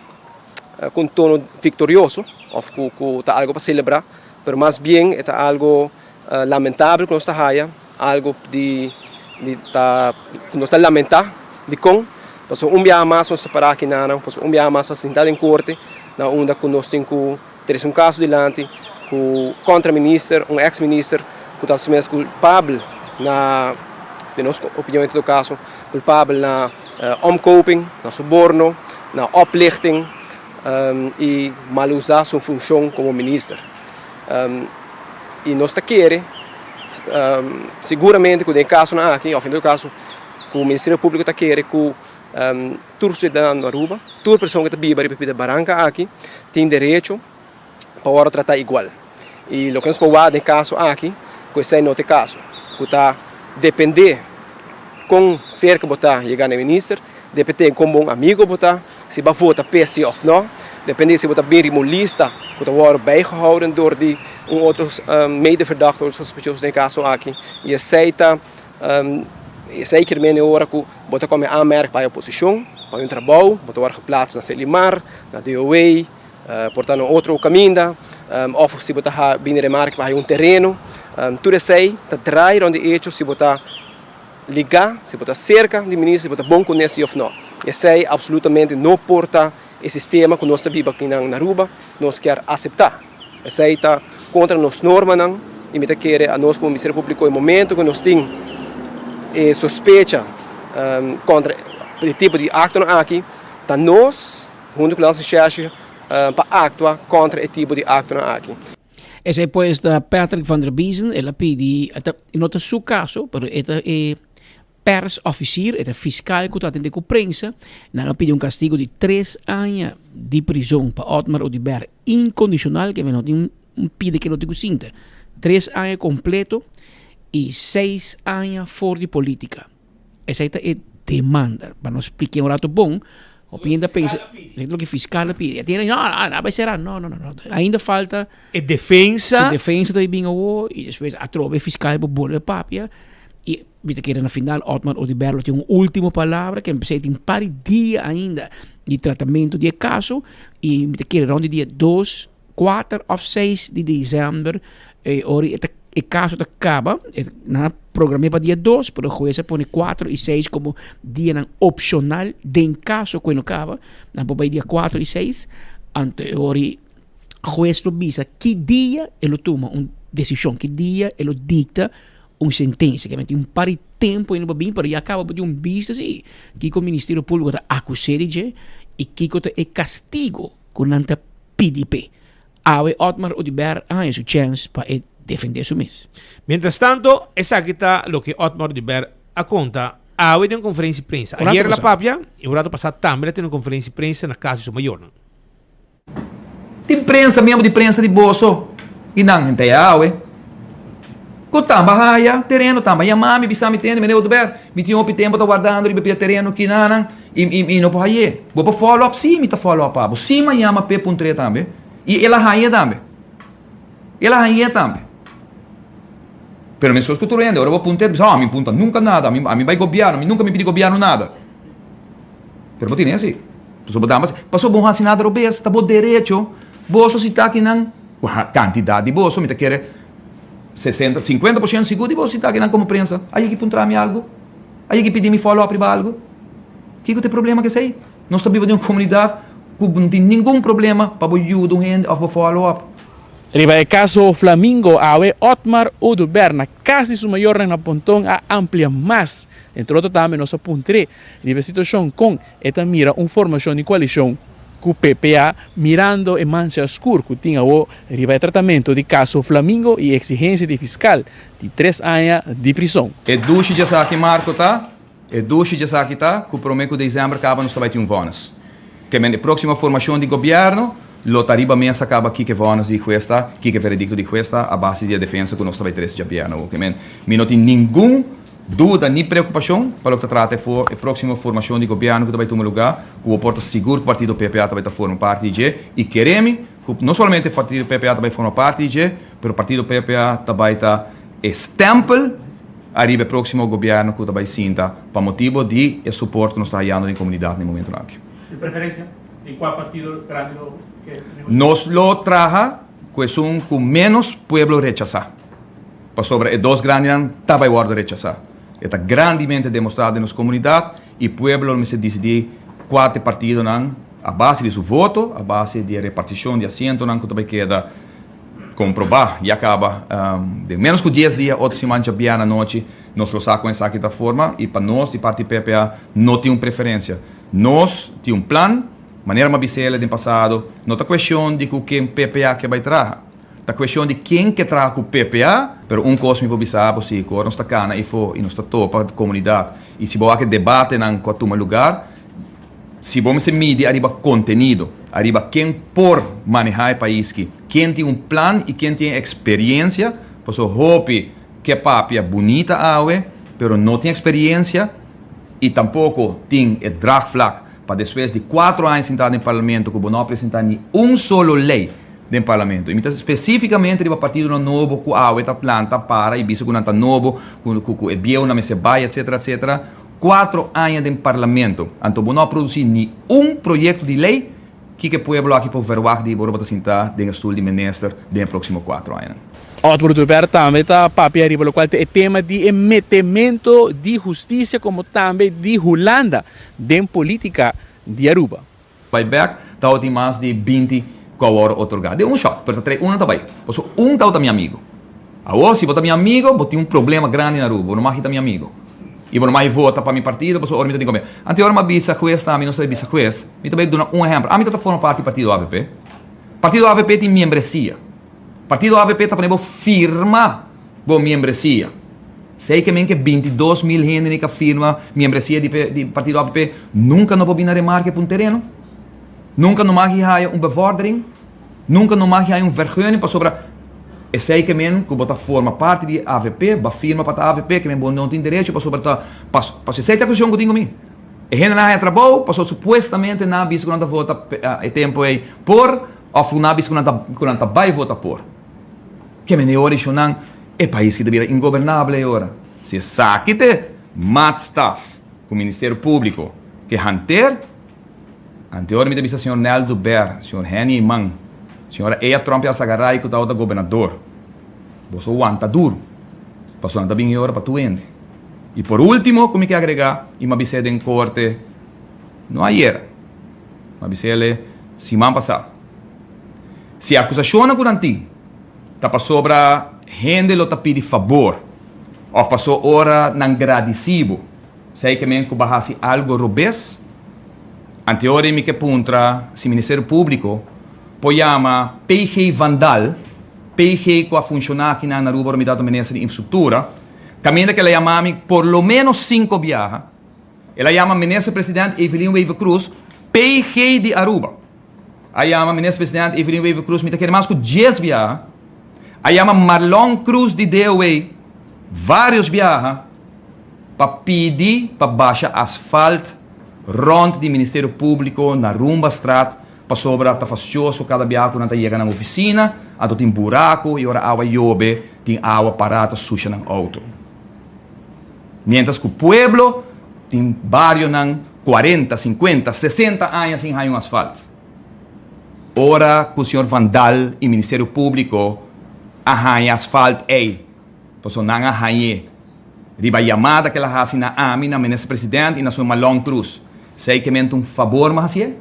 ku un tono viktorioso òf ku ku ta algu pa selebrá, pero mas bien e ta algu lamentabel ku nos ta haya, algu di di ta ku nos ta lamentá. Dikon? Pasobra un biaha mas nos ta pará aki nan, pasobra un biaha mas nos ta sinta den korte na unda ku nos tin ku trese un kaso dilanti ku kontra minister, un eks minister ku ta su mes kulpabel na, den nos opinion en todo kaso, kulpabel na omkoping, na soborno, na oplichting i mal usa su funshon komo minister. I nos ta kere siguramente ku den e kasonan aki, òf en todo kaso ku Ministerio Públiko ta kere ku tur siudadano di Aruba, tur persona ku ta biba riba e pida baranka aki tin derecho pa wòrdu tratá igual. I loke nos por wak den e kaso aki, ku esei no ta e kaso, ku ta dependé kon serka bo ta yega na e minister, dependé kon bon amigo bo ta, si bo a vota p'e si òf nò, dependé si bo ta bin riba un lista ku ta wòrdu bijgehouden dor di un otro medeverdachte òf sospechoso den e kaso aki. I esei ta esei kier mende ora ku bo ta kome aanmerking pa e posishon, pa un trabou, bo ta wòrdu geplaats na Selimar, na DOW, Por ta na otro kaminda. Òf si bo ta bini remarke pa haya un tereno. Tur esei ta draai rònt di echo si bo ta ligá, si bo ta serka di minister, si bo ta bon kuné si òf nò. Esei absolutamente no por ta e sistema ku nos ta biba akinan na Aruba, nos kier aseptá. Esei ta kontra nos normanan i mi ta kere a nos komo Ministerio Públiko e momento ku nos tin e sospecha kontra e tipo di aktonan aki, ta nos huntu ku Landsrecherche pa aktua kontra e tipo di aktonan aki. Esei pues ta Patrick van der Biezen, el a pidi, no ta su kaso, pero e ta e persofficier, e ta fiscal ku ta atende ku prensa, nan a pidi un kastigo di tres aña di prizon pa Otmar Oduber inkondicional, ke no tin un pida ke no tin ku sinta, tres aña kompleto i seis aña for di politika. Esei ta e demanda. Pa nos spliké un rato bon, hopi hende a pensa, esei ta loke fiskal a pidi. E tin no, no, a bai sera. No, no, no, no. Ainda falta. E defensa. E defensa ta bin awo i despues atrobe e fiskal por bolbe papia. I mi ta kere na final Otmar Oduber lo tin un ultimo palabra, ke p'esei tin par di dia ainda di tratamento di e kaso i mi ta kere rond di dia dos, kuater òf seis di desèmber e ora e ta e kaso ta kaba e nan a program'é pa dia dos pero hues a pone kuater i seis komo dianan opshonal den kaso ku e no kaba nan por bai dia kuater i seis anto e ora hues lo bisa ki dia e lo tuma un desishon ki dia e lo dikta un sentensia ke tin un par di tempu ainda pa bin pero ya kaba bo tin un bista si kiko ministerio públiko ta akus'é di dje i kiko ta e kastigo ku nan ta pidi p'e. Awe Otmar Oduber a haña su chèns pa e defendé su mes. Mientrastanto, esaki ta loke Otmar Oduber a konta awe den un konferensia di prensa. Un rato Ayer el a pasá. papia i un rato pasá tambe el a tene un konferensia di prensa na kas di su mayornan. Tin prensa, miembro di prensa di boso i nan henter awe ku tamba haya tereno, tamba yama mi bisa mi tende, Meneer Oduber, mi tin hopi tempo ta wardando riba pia tereno kinanan. I i no por haye. Bo por follow up? Sí, mi ta follow up pa bo. Sí, mi a yama p'e puntr'é tambe. I el a hañ'é tambe. El a hañ'é tambe. Pero meskos ku tur hende, ora bo puntr'é, ta bisa, oh, mi punta nunka nada, ami ami bai gobièrnu, mi nunka mi pidi gobièrnu nada. Pero bo tene así. Pasobra bo dambas, pasobra bo no hasi nada robes, ta bo derecho. Boso si ta akinan, ku kantidat di boso, mi ta kere sesenta, sinkuenta por shento sigur di boso si ta akinan komo prensa. A yegi puntra mi algu? A yegi pidi mi follow up riba algu? Kiko ta e problema ku esei? Nos ta biba den un komunidat ku no tin ningun problema pa bo yuda un hende òf bo follow up. Riba e kaso Flamingo awe Otmar Oduber na kas di su mayornan na Ponton a amplia mas. Entre otro tambe nos a puntr'é riba e situashon kon e ta mira un formashon di koalishon ku PPA mirando e mancha skur ku tin awo riba e tratamentu di kaso Flamingo i eksigensia di fiskal di tres aña di prison. E dushi djesaki Marco ta E dushi djesaki ta ku promé ku desèmber kaba nos ta bai tin un vònis. Ke men e próksimo formashon di gobièrnu lo ta riba mesa kaba kiko e vònis di hues ta, kiko e veredikto di hues ta a base di e defensa ku nos ta bai trese djabièrnu awor. Ke men mi no tin ningun duda ni preokupashon pa loke ta trata e for e próksimo formashon di gobièrnu ku ta bai tuma lugá ku bo por ta sigur ku partido PPA ta bai ta forma parti di dje i kere mi ku no solamente partido PPA ta bai forma parti di dje pero partido PPA ta bai ta e stempel ariba e proximo gobierno cu ta bay sinta pa motibo di e support cu nos ta hayando den comunidad na e momentonan aki. Di preferencia di cua partido grandi lo ke negocia? Nos lo traha cu esun cu menos pueblo rechasa, pasobra e dos grandinan ta bay wordo rechasa. E ta grandimente demostra den nos comunidad y pueblo lo mester dicidi cua ta e partidonan a base di su voto, a base di e reparticion di asientonan cu ta bay keda. Komprobá, ya kaba den ménos ku dies dia, otro siman djabièrnè anochi, nos lo sa kon esaki ta forma i pa nos di parti PPA no tin un preferensia. Nos tin un plan, manera mi a bisa el den pasado, no ta kueshon di ku ken PPA ke bai traha, ta kueshon di ken ke traha ku PPA, pero un kos mi por bisa bo si, ku ora nos ta kana ifo i nos ta topa komunidat i si bo wak e debatenan ku a tuma lugar, Si bo mester midi ariba kontenido, ariba ken por manehá e pais ki, ken tin un plan i ken tin eksperiensia, pasobra hopi ke papia bunita awe, pero no tin eksperiensia i tampoko tin e draagvlak pa despues di kuatro aña sintá den parlamento ku bo no a presentá ni un solo lei den parlamento. I mi ta spesífikamente riba partidonan nobo ku awe ta planta para i bisa ku nan ta nobo, ku e bieunan mester bai etcetera etcetera. Cuatro aña den parlamento, anto bo no a produci ni un proyecto di ley? Kiko e pueblo aki por verwagt di bo ora bo ta sinta den e stul di minister den e proximo cuatro añanan? Otmar Oduber tambe ta papia riba locual ta e tema di e metemento di husticia como tambe di Hulanda den politica di Aruba. Bai bek, tabatin mas di 20 cu a worde otorga den un shot, pero ta trei uno ta bai, pasobra un tabata mi amigo. Awor, si bo ta mi amigo, bo tin un problema grandi na Aruba, bo no mag ta mi amigo. I bo no mag vota pa mi partido, pasobra ora mi ta tin gobierno. Anto ora mi a bisa hues tambe, nos ta bai bisa hues, mi ta bai duna un ehempel. Ami ta ta forma parti di partido avp. Partido avp tin miembresia. Partido avp ta pone bo firma bo miembresia. Sei ke men ke 22.000 hende ni ka firma miembresia di di partido avp, nunka no por bini na remarke pa un tereno. Nunka no mag haya un bevordering. Nunka no mag haya un vergunning pasobra esei ke men ku bo ta forma parti di avp, bo a firma pa ta avp, ke men bo no tin derecho pasobra ta pasobra esei ta e akusashon ku tin ku mi. E hendenan a haya trabou pasobra supuestamente nan a bisa ku nan ta vota e tempu ei por òf ku nan a bisa ku nan ta ku nan ta bai vota por. Ke men e ora i shonnan e pais ki ta bira ingobernabel e ora. Si esaki ta e maatstaf ku Ministerio Públiko ke hanteer, Anteor mi ta bisa señor Nel Duber, señor Henny Eman, señora Eya Tromp Yarzagaray cu tabata gobernador, boso wanta duro, pasobra nan ta bin e ora pa tur hende. Y por ultimo cu mi ke agrega, y mi a bis'é den corte, no ayer, mi a bis'é siman pasa, si e acusacionnan cu nan tin ta pasobra hende lo ta pidi fabor of paso ora nan gradici bo, Sei ke men ku bo a hasi algo robes? Anteori mi ke puntra si Ministerio Públiko por yama PG Van Dal, PG ku a funshoná akinan na Aruba ora mi tabata Minister di Infrastruktura, kaminda ku el a yama mi por lo ménos sinku biaha. El a yama Minister President Evelyn Wever-Croes PG di Aruba. A yama Minister President Evelyn Wever-Croes mi ta kere mas ku dies biaha. A yama Marlon Croes di DOW vários biaha. pa pidi pa basha asfalt rond di Ministerio Publico na Rumbastraat pasobra ta fastioso cada biaha cu nan ta yega nan oficina anto tin buraco y ora awa yobe tin awa para ta susha nan auto. Mientras cu pueblo tin barionan cuarenta, cincuenta, sesenta aña sin haya un asfalt. Ora cu señor Van Dal y Ministerio Publico a haya asfalt ey pasobra nan a hañ'é Riba yamada ku el a hasi na ami, na Minister President i na su Malon Cruz. Sei ke men ta un fabor mi a hasié.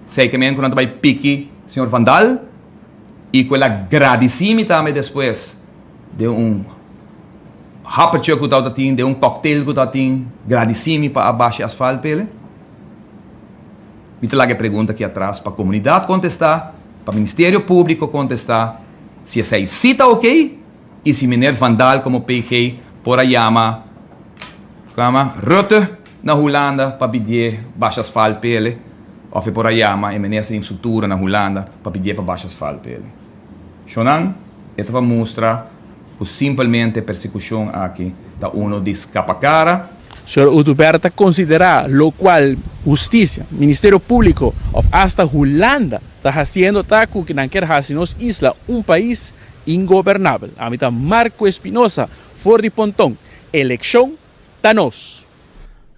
Sei ke men ku nan ta bai piki señor Van Dal i ku el a gradisí mi tambe despues den un happertje ku tabata tin, den un cocktail ku tabata tin, gradisí mi pa a basha e asfalt p'el. Mi ta laga e pregunta aki atras pa komunidat kontestá, pa Ministerio Públiko kontestá si esei sí ta oké. Y si meneer Van Dal como PG por a yama cama Rutte na Hulanda pa pidié basha asfalt p'ele of e por a yama e minister di infrastructura na Hulanda pa pidié pa basha asfalt p'ele. Shonan, e ta pa mustra cu simpelmente e persecucion aki ta uno di scapa cara. Señor Oduber ta considera locual husticia, Ministerio Publico of hasta Hulanda ta haciendo ta cu nan kier haci nos isla un pais Ingobernabel. Ami ta Marco Espinosa for di Ponton. Elekshon ta nos.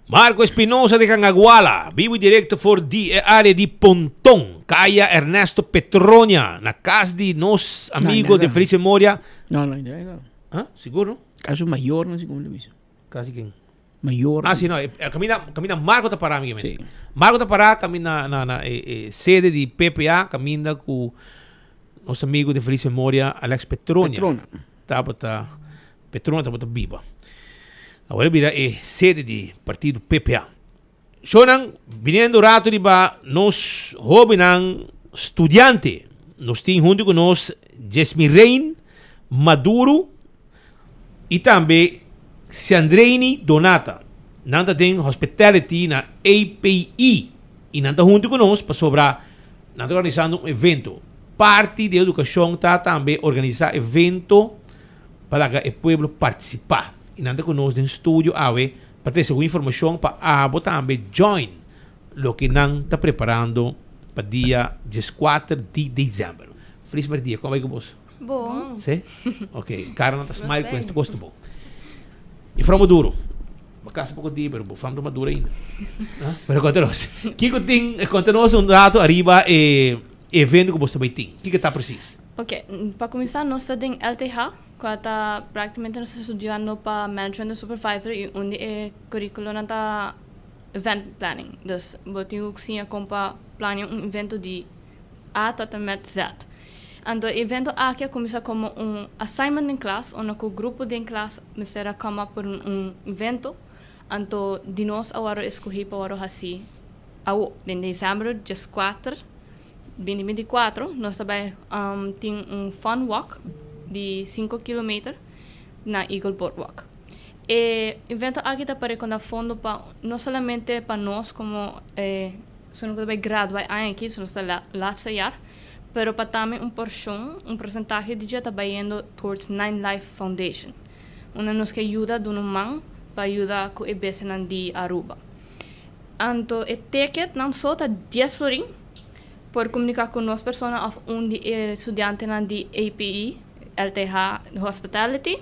Marco Espinosa di Cangaguala, bibu y directo for di e area di Ponton, Caya Ernesto Petronia, na cas di nos amigo de feliz memoria. No, no, no. Ah, sigur no? Caso mayor, no sé cómo le dice. Casi ken? Mayor. Ah, sí, no. Eh, camina, camina Marco ta pará, mi Sí. Marco ta pará, camina na, na eh, eh, sede di PPA, camina ku nos amigo de feliz memoria, Alex Petronia. Petrona. Tabata, Petrona tabata biba. Ahora bira e sede di partido PPA. Shonan, viniendo rato riba nos hobennan studiante. Nos tin hunto ku nos Jesmirein Maduro i tambe Sandreini Donata. Nan ta den hospitality na API i nan ta hunto ku nos pasobra nan ta organisando un evento. Parti di edukashon ta tambe organisa evento pa laga e pueblo partisipá. I nan ta ku nos den studio awe Pa trese un informacion pa abo tambe join loke nan ta preparando pa dia dieskuater di december. Feliz merdia, con a bai cu bos? Bon. Si? Ok, cara nan ta smile cu esto cos ta bon. Juffrouw Maduro. Bo casa poco dia, pero bo fam ta madura ainda. Pero conta nos. Kiko tin, conta nos un rato ariba e evento cu bo ta bay tin. Kiko ta precies? Ok, pa cuminsa nos ta den LTH, cua ta practicamente nos ta studiando pa Management and Supervisor y un di e curiculonan ta Event Planning. Dus bo tin cu siña con pa plania un evento di A tot en met Z. Anto e evento aki a cuminsa como un assignment den klas unda cu grupo den klas mester a come up por un evento. Anto di nos a worde escogi pa worde haci awo den december dieskuater 2024 nos ta bay tin un fun walk di cinco kilometer na Eagle Boardwalk. E evento aki ta pa rekonda fondo pa no solamente pa nos como e Su no ta bay gradua e aña aki, su no sta laatste jaar, pero pa tambe un porcion, un porcentahe di dje ta bayendo towards Nine Life Foundation, unda nos ke yuda duna un man pa yuda ku e bestianan di Aruba. Anto e ticket nan so ta dies florin, por comunica ku nos persona of un di e studiantenan di APE, LTH Hospitality.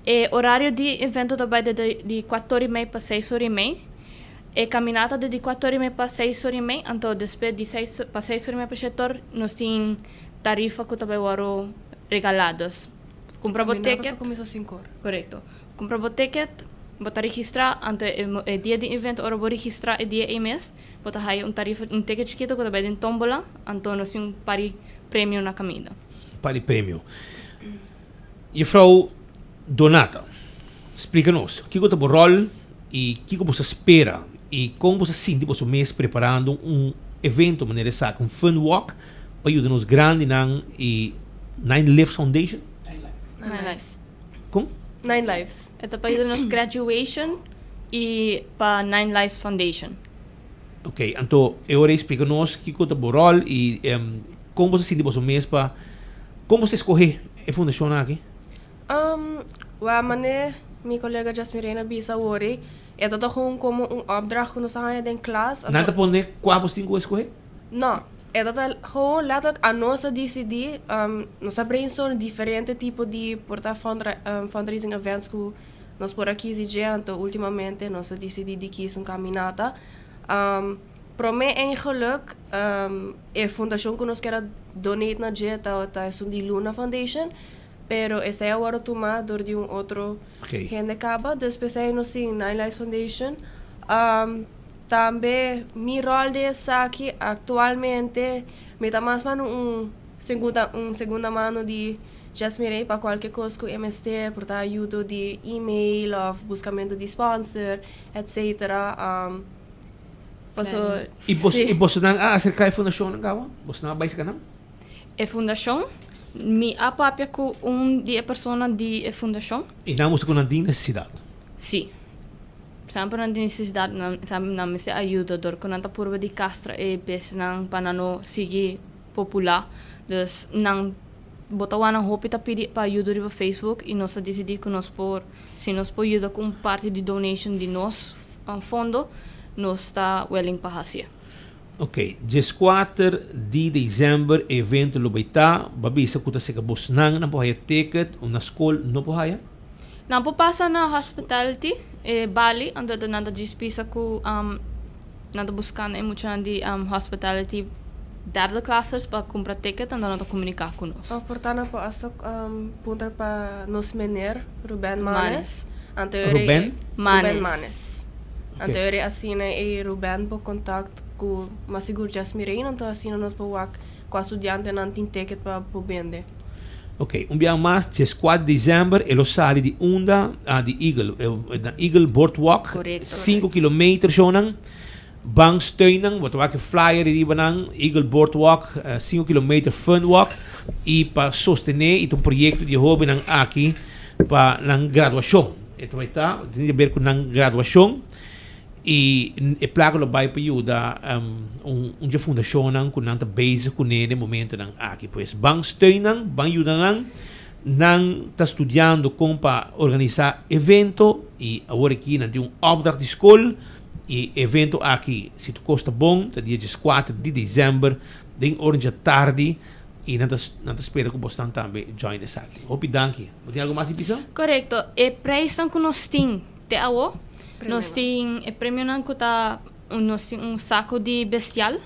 E horario di evento ta bay di cuater y mei pa seis ora y mei. E caminata ta di cuater y mei pa seis ora y mei, anto despues di seis pa seis ora y mei pa shete or nos tin tarifa cu ta bay worde regala. Dus cumpra bo Caminata ta ticket. cuminsa cinco or. Corecto. Cumpra bo ticket, bo ta registra, anto e dia di evento ora bo registra e dia ey mes, bo ta haya un tarifa, un ticket chikito cu ta bay den tombola, anto nos tin un par di premio na caminda. Un par di premio. Juffrouw Donata, splica nos, kico ta bo rol y kico bo sa spera y con bo sa sinti boso mes preparando un evento manera esaki, un fun walk pa yuda nos grandinan y Nine Lives Foundation? Nine Lives. Con? Nine Lives. E ta pa yuda nos graduation y pa Nine Lives Foundation. Ok, anto e ora ei splica nos kico ta bo rol y con bo sa sinti boso mes pa, con bo sa escoge e fundacion aki? Um, wa mane mi colega Jasmirena bisa awor ei, e ta toch un como un opdracht cu nos a haña den klas, Nan ta pone cua bo tin cu escoge? No, e ta ta gewoon letterlijk anos a dicidi, um, nos a brainstorm diferente tipo di por ta fundra fundraising events cu nos por a kies di dje, anto ultimamente nos a dicidi di kies un caminata. Um, prome eigenlijk, um, e fundacion cu nos kier a donate na dje ta esun di Luna Foundation, Pero esei a wòrdu tumá dor di un otro hende kaba. Dus p'esei nos tin Nine Lives Foundation. Tambe mi ròl den esaki aktualmente mi ta mas mano un segunda un segunda mano di Jasmirey pa kualke kos ku e mester, por ta ayudo di email òf buskamentu di sponsor etcetera. Paso I bos i bosonan a aserká e fundashonnan kaba? Bosonan a bai serka nan? E fundashon, Mi a papia ku un di e persona di e fundashon. I nan mustra ku nan tin nesesidat. Sí. Semper nan tin nesesidat, nan semper nan mester ayuda dor ku nan ta purba di kastra e bestianan pa nan no sigui populá. Dus nan bo ta wak nan hopi ta pidi pa ayuda riba Facebook i nos a disidí ku nos por si nos por yuda ku un parti di donation di nos fondo nos ta willing pa hasié. Ok, dieskuater di december e evento lo bay ta, bo a bisa cu ta seca bosnan nan por haya ticket o na school no por haya? Nan por pasa na hospitality e bali anto nan ta djis bisa cu nan ta buscando e muchanan di hospitality derde klassers pa cumpra ticket anto nan ta comunica cu nos. Of por ta nan por hasta puntra pa nos meneer Ruben Manes. Anto Ruben? Ruben Manes. Anto eri asina e Ruben por contact cu mas sigur Jasmireen anto asina nos por wak cua studiantenan tin ticket pa por bende. Ok, un biaha mas, dieskuater di december e lo sali di unda ah di Eagle, na Eagle Boardwalk, Correcto. sinku kilometer shownan, ban steun nan, bo ta wak e flyer riba nan, Eagle Boardwalk, sinku kilometer fun walk, y pa sostene y ta un proyecto di e hobennan aki pa nan graduacion. E ta bai ta, tin di haber ku nan graduashon i e plaka lo bai pa yuda un un dje fundashonnan ku nan ta bezig kuné den momentonan aki. Pues ban steun nan, ban yuda nan. Nan ta studiando kon pa organisá evento i awor aki nan tin un opdracht di skol i e evento aki si tur kos ta bon ta dia dieskuater di desèmber den ora djatardi i nan ta nan ta spera ku bosnan tambe join esaki. Hopi danki. Bo tin algo mas di bisa? Korekto. E prijsnan ku nos tin te awo. Nos tin e premionan ku ta nos tin un sako di bestial,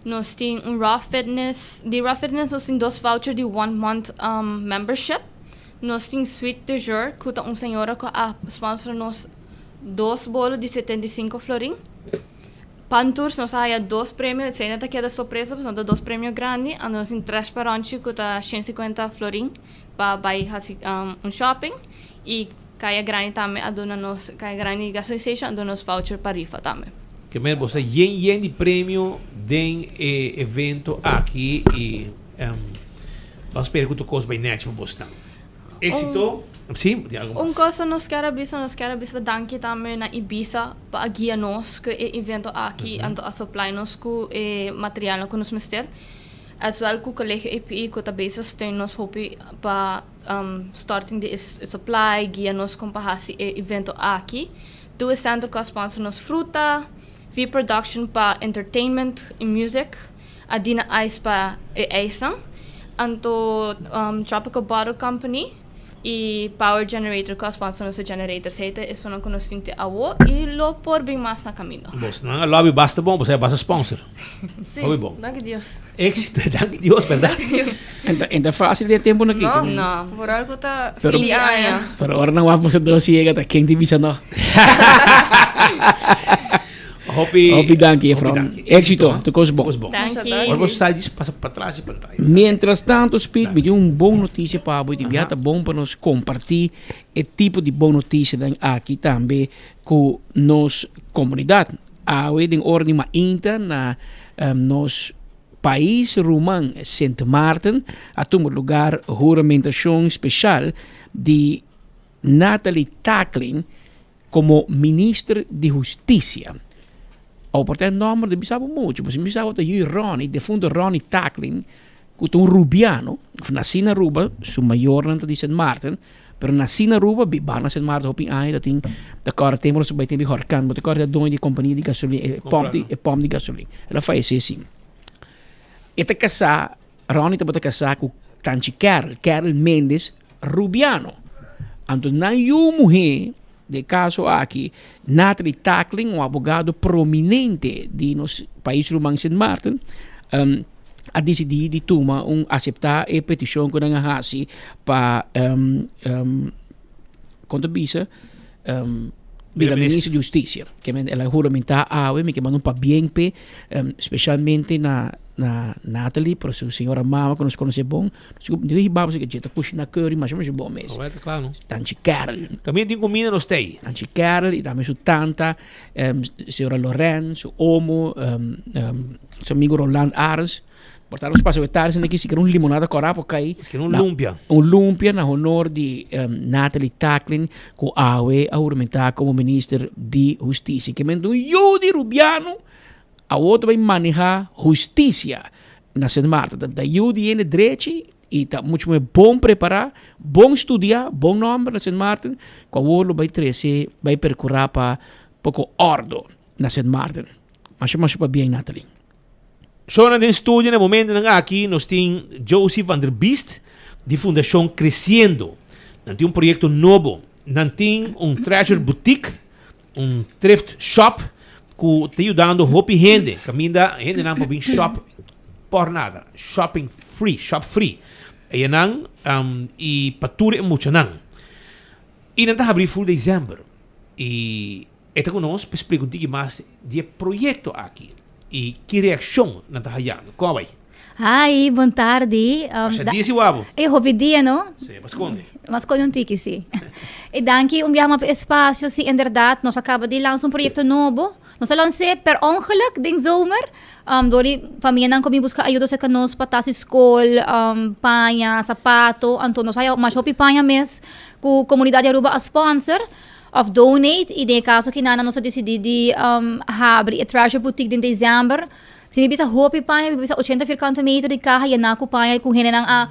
nos tin un Raw Fitness, di Raw Fitness nos tin dos voucher di one month membership, nos tin Sweet de Jour ku ta un señora ku a sponsor nos dos bolo di 75 florin. Pantours nos a haya dos premio, esei ta keda sorpresa pasobra ta dos premio grandi, anto nos tin tres paronchi ku ta 150 florin pa bai hasi un shopping i Kaya Grandi tambe a duna nos, Kaya Grandi Gasoline Station a duna nos voucher pa rifa tambe. Ke men bo sa yen yen di premio den e evento aki i ban spera ku tur kos bai nèchi pa bosnan. Éxito. Sí, bo tin algo mas? Un cosa nos kier a bisa, nos kier a bisa danki tambe na Ibisa pa a guia nos ku e evento aki anto a supply nos ku e materialnan ku nos mester. As well ku Colegio APE ku ta bezig steun nos hopi pa starting di e supply, guia nos kon pa hasi e evento aki. Tur e centro ku a sponsor nos fruta, V Production pa entertainment y music, Adina Ice pa e ijsnan, anto Tropical Bottle Company y Power Generator ku a sponsor nos e generator. Esei ta esunnan ku nos tin te awo y lo por bin mas na kaminda. Bosnan a lobby basta bon, boso a basta sponsor. Sí, Hopi bon. danki Dios. Éxito, danki Dios, berdad? En ta fácil den tempo na No, no. Vooral ku ta Pero- fin di aña. Pero ora nan wak boso dos yega ta ken ti bisa no. Hopi, Hopi danki, hopi Efraim. danki. Éxito, tur kos bon. Kos bon. Danki. Ora bo sai dis pasa pa tras di pantaya. Mientras tanto, Speed, mi tin un bon noticia pa bo y tin bia ta bon pa nos comparti e tipo di bon noticianan aki tambe cu nos comunidad. Awe den ora di mainta na nos pais ruman Sint Maarten a tuma lugar huramentacion special di Nathalie Tackling como Minister di Husticia. Awo por ta e nomber no bisa bo mucho, pasobra mi bisa bo ta yu Ronnie, defunto Ronnie Tackling, ku ta un Rubiano, nací na Aruba, su mayornan ta di Sint Maarten, pero nací na Aruba, biba na Sint Maarten hopi aña, ta tin, ta kòrda tempu nos ta bai tempu di hòrkan, bo ta kòrda e doño di kompania di gasolin, e pòmp di, e pòmp di gasolin. El a fayesé sí. E ta kasá, Ronnie tabata kasá ku tanchi Carol, Carol Mendez Rubiano. Anto nan yu muhé, den e kaso aki, Nathalie Tackling, un abogado prominente di nos pais ruman Sint Maarten, a disidí di tuma un aseptá e petishon ku nan a hasi pa kon ta bisa bira minister di hustisia. Ke men el a huramentá awe, mi ke manda un pabien p'e, spesialmente na na Nathalie, pero su señora mama ku nos konosé bon. Di baba si ke ta kushina curry masha masha bon mes. Awel ta kla no. Tanchi Carol. También tin comida nos tei. Tanchi Carol y tambe su tanta, señora Loren, su omo, su amigo Roland Arens. Por tanto nos pasa e tarde esaki si un limonada kora por kai. Es un lumpia. Un lumpia na honor di Nathalie Tackling ku awe a huramentá komo minister di hustisia. Ke men un yu di Rubiano awo ta bai maneha hustisia. Na Sint Maarten ta ta yu di hende drechi y ta mucho me bon prepara, bon studia, bon nomber na Sint Maarten, cu awor lo bay trece, bay percura pa poco ordo na Sint Maarten. Masha masha pabien Nathalie. Shownan den studio na e momentonan aki nos tin Josie van der Biest di Fundacion Creciendo. Nan tin un proyecto nobo. Nan tin un Treasure Boutique. Un thrift shop ku ta yudando hopi hende. Kaminda hendenan por bin shop por nada. Shopping free, shop free. Eyanan um, i pa tur e muchanan. I nan ta habri full december. I e ta ku nos pa splika un tiki mas di e proyekto aki i ki reakshon nan ta hayando. Kon a bai? Hi, bon tardi. Um, Masha dia si wabo. E hopi dia, no? Sí, mas sconde. Mas sconde un tiki, sí. E danki un biaha mas pa e espacio. Sí, inderdaad, nos a caba di lansa un proyecto nobo. Nos a lans'é per ongeluk den zomer. Um, door di famianan cu a bin busca ayudo cerca nos pa tas di scol, um, paña, zapato. Anto nos haya masha hopi paña mes cu comunidad di Aruba a sponsor of donate. Y den e caso kinan nos a dicidi di um, habri e Treasure Boutique den december. Si mi bisa hopi paña, mi bisa 80 vierkante meter di kaha yená ku paña ku hendenan a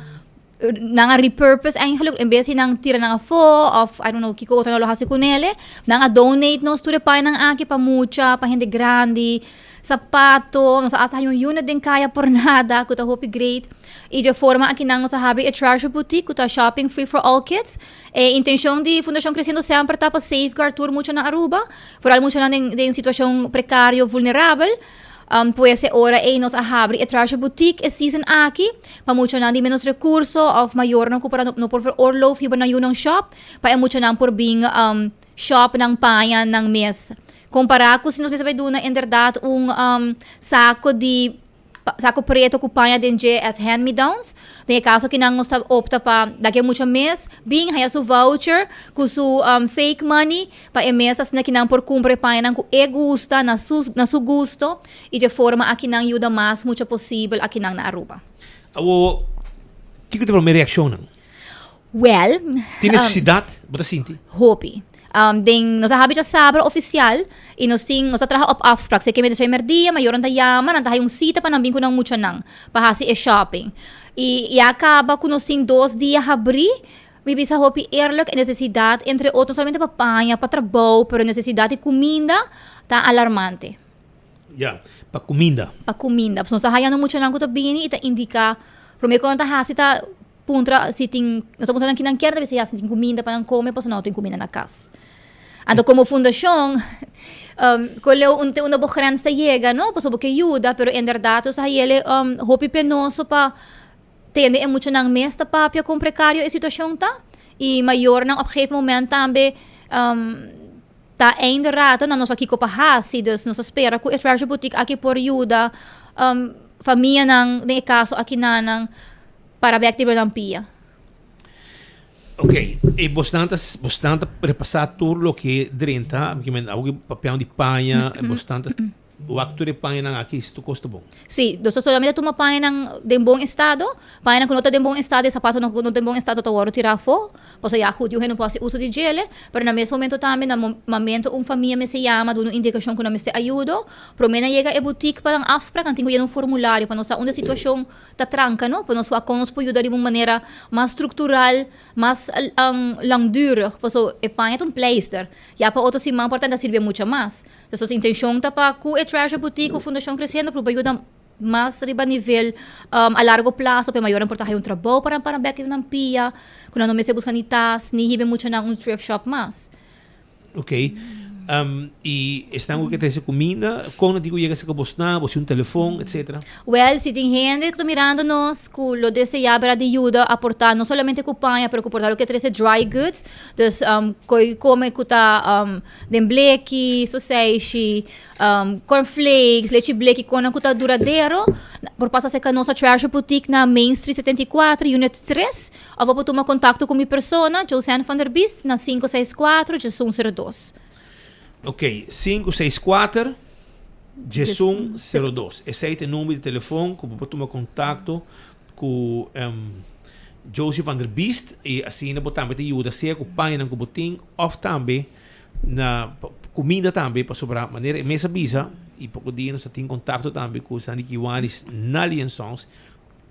nan a repurpose eigenlijk en bes di nan tira nan afó of I don't know kiko otro nan lo hasi ku nele, nan a donate nos tur e pañanan aki pa mucha, pa hende grandi. sapato, nos a hasta haña un unit den kaya por nada, ku ta hopi great. I dje forma akinan nos a habri e Treasure Boutique ku ta shopping free for all kids. E intenshon di Fundashon Creciendo Semper ta pa safeguard tur mucha na Aruba, vooral muchanan den den situashon prekario, vulnerabel. Pues e ora ei nos a habri e Treasure Boutique e season aki pa muchanan di menos rekurso òf mayornan ku por no por veroorloof hiba nan yunan shop pa e muchanan por bin shop nan paña nan mes. Kompará ku si nos mester bai duna inderdat un sako di Saco preto cu paña den dje as hand me downs. Den e caso akinan nos ta opta pa da ke mucha mes bin haya su voucher cu su fake money pa e mes asina kinan por cumpra e pañanan cu e gusta na su na su gusto y dje forma akinan yuda mas mucha posibel akinan na Aruba. Awo, kiko ta e prome reaccionnan? Wel, Tin necesidad, bo ta sinti? Hopi. Den nos a habi djasabra ofisial i nos tin nos ta traha op afsprak. Si e ke mete soi merdia, mayornan ta yama, nan ta haña un sita pa nan bin ku nan muchanan pa hasi e shopping. I ya kaba ku nos tin dos dia habrí, mi bisa hopi eerlijk e nesesidat entre otro no solamente pa paña, pa trabou, pero nesesidat di kuminda ta alarmante. Ya, pa kuminda. Pa kuminda. Pasobra nos ta haña no muchanan ku ta bini i ta indiká promé ku nan ta hasi ta Puntra si tin, nos ta puntra nan ki nan kier, ta bisa ya si tin kuminda pa nan kome pasobra nan no tin kuminda na kas. Anto komo fundashon, ku leu un te unda bo grens ta yega no, pasobra bo ke yuda, pero inderdat nos a hayele hopi penoso pa tende e muchanan mes ta papia kon prekario e situashon ta i mayornan op gegeven moment tambe ta einde rato nan no sa kiko pa hasi, dus nos ta spera ku e Treasure Boutique aki por yuda famianan den e kaso akinanan. Para bek di nan pia. Ok, e bosnan ta bosnan ta repasá tur loke drenta, mi kimen awor ki papiando di paña, e bosnan ta wak tur e pañanan aki si tur kos ta bon. Sí, nos ta solamente tuma pañanan den bon estado, pañanan ku no ta den bon estado, e sapatonan ku no ta den bon estado ta wòrdu tirá afó, pasobra ya gut yu hende no por hasi uso di djele, pero na mes momento tambe na momento un famia mester yama duna un indikashon ku nan mester ayudo, promé nan yega e butik pa nan afsprak nan tin ku yena un formulario pa nos sa unda e situashon ta tranca no, pa nos wak con nos por yuda riba un manera mas structural, mas langdurig, paso e paña ta un pleister, ya pa otro siman por ta sirbi mucha mas. Entonces nos intencion ta pa cu e Treasure Boutique, cu Fundacion Creciendo prueba yuda mas riba nivel a largo plazo pa e mayornan por ta haya un trabou pa nan para bek nan pia, cu nan no mester busca ni tas, ni hiba e muchanan un thrift shop mas. Ok. Um, y esnan ku ke trese kuminda, kon nan tin ku yega serka bosnan, bo si un telefon, etcetera? Wel, si tin hende ku ta mirando nos ku lo deseá bera di yuda aportá no solamente ku paña, pero ku por ta lo ke trese dry goods, dus um, koi kome ku ta um, den bleki, soseishi, um, cornflakes, lechi bleki, konan ku ta duradero, por pasa serka nos na Treasure Boutique na Main Street 74, unit 3. Of bo por tuma kontakto ku mi persona, Joseanne van der Biest, na sinku seis kuater, djesun sero dos. Ok, sinku seis kuater, djesun sero dos. Esei ta e number di telefon ku bo por tuma kontakto ku Josie van der Biest i asina bo tambe ta yuda sea ku pañanan ku bo tin òf tambe na kuminda tambe pasobra manera e mes a bisa i poko dia nos ta tin kontakto tambe ku esnan di Kiwanis na Liansons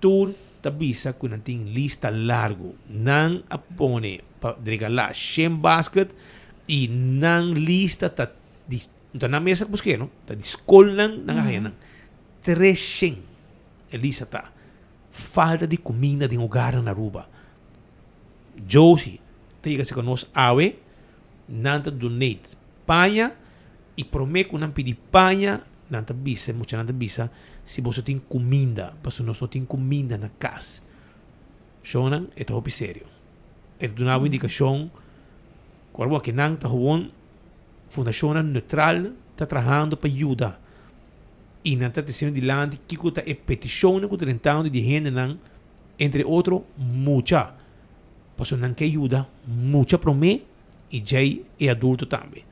Tur ta bisa ku nan tin lista largu. Nan a pone pa regalá shen basket i nan lista ta di, no ta nan mes a busk'é no, ta di skolnan nan a haña nan. Treshen e lista ta. Falta di kuminda den hogarnan na Aruba. Josie ta yega serka nos awe, nan ta donate paña i promé ku nan pidi paña nan ta bisa, e muchanan ta bisa, si boso tin kuminda, pasobra nos no tin kuminda na kas. Shownan, e ta hopi serio. E ta duna bo indikashon ku ora bo aki nan ta gewoon fundashonnan neutral ta trahando pa yuda i nan ta tresiendo dilanti kiko ta e petishonnan ku ta drentando di hendenan, entre otro mucha, pasobra nan ke yuda mucha promé i djei e adulto tambe.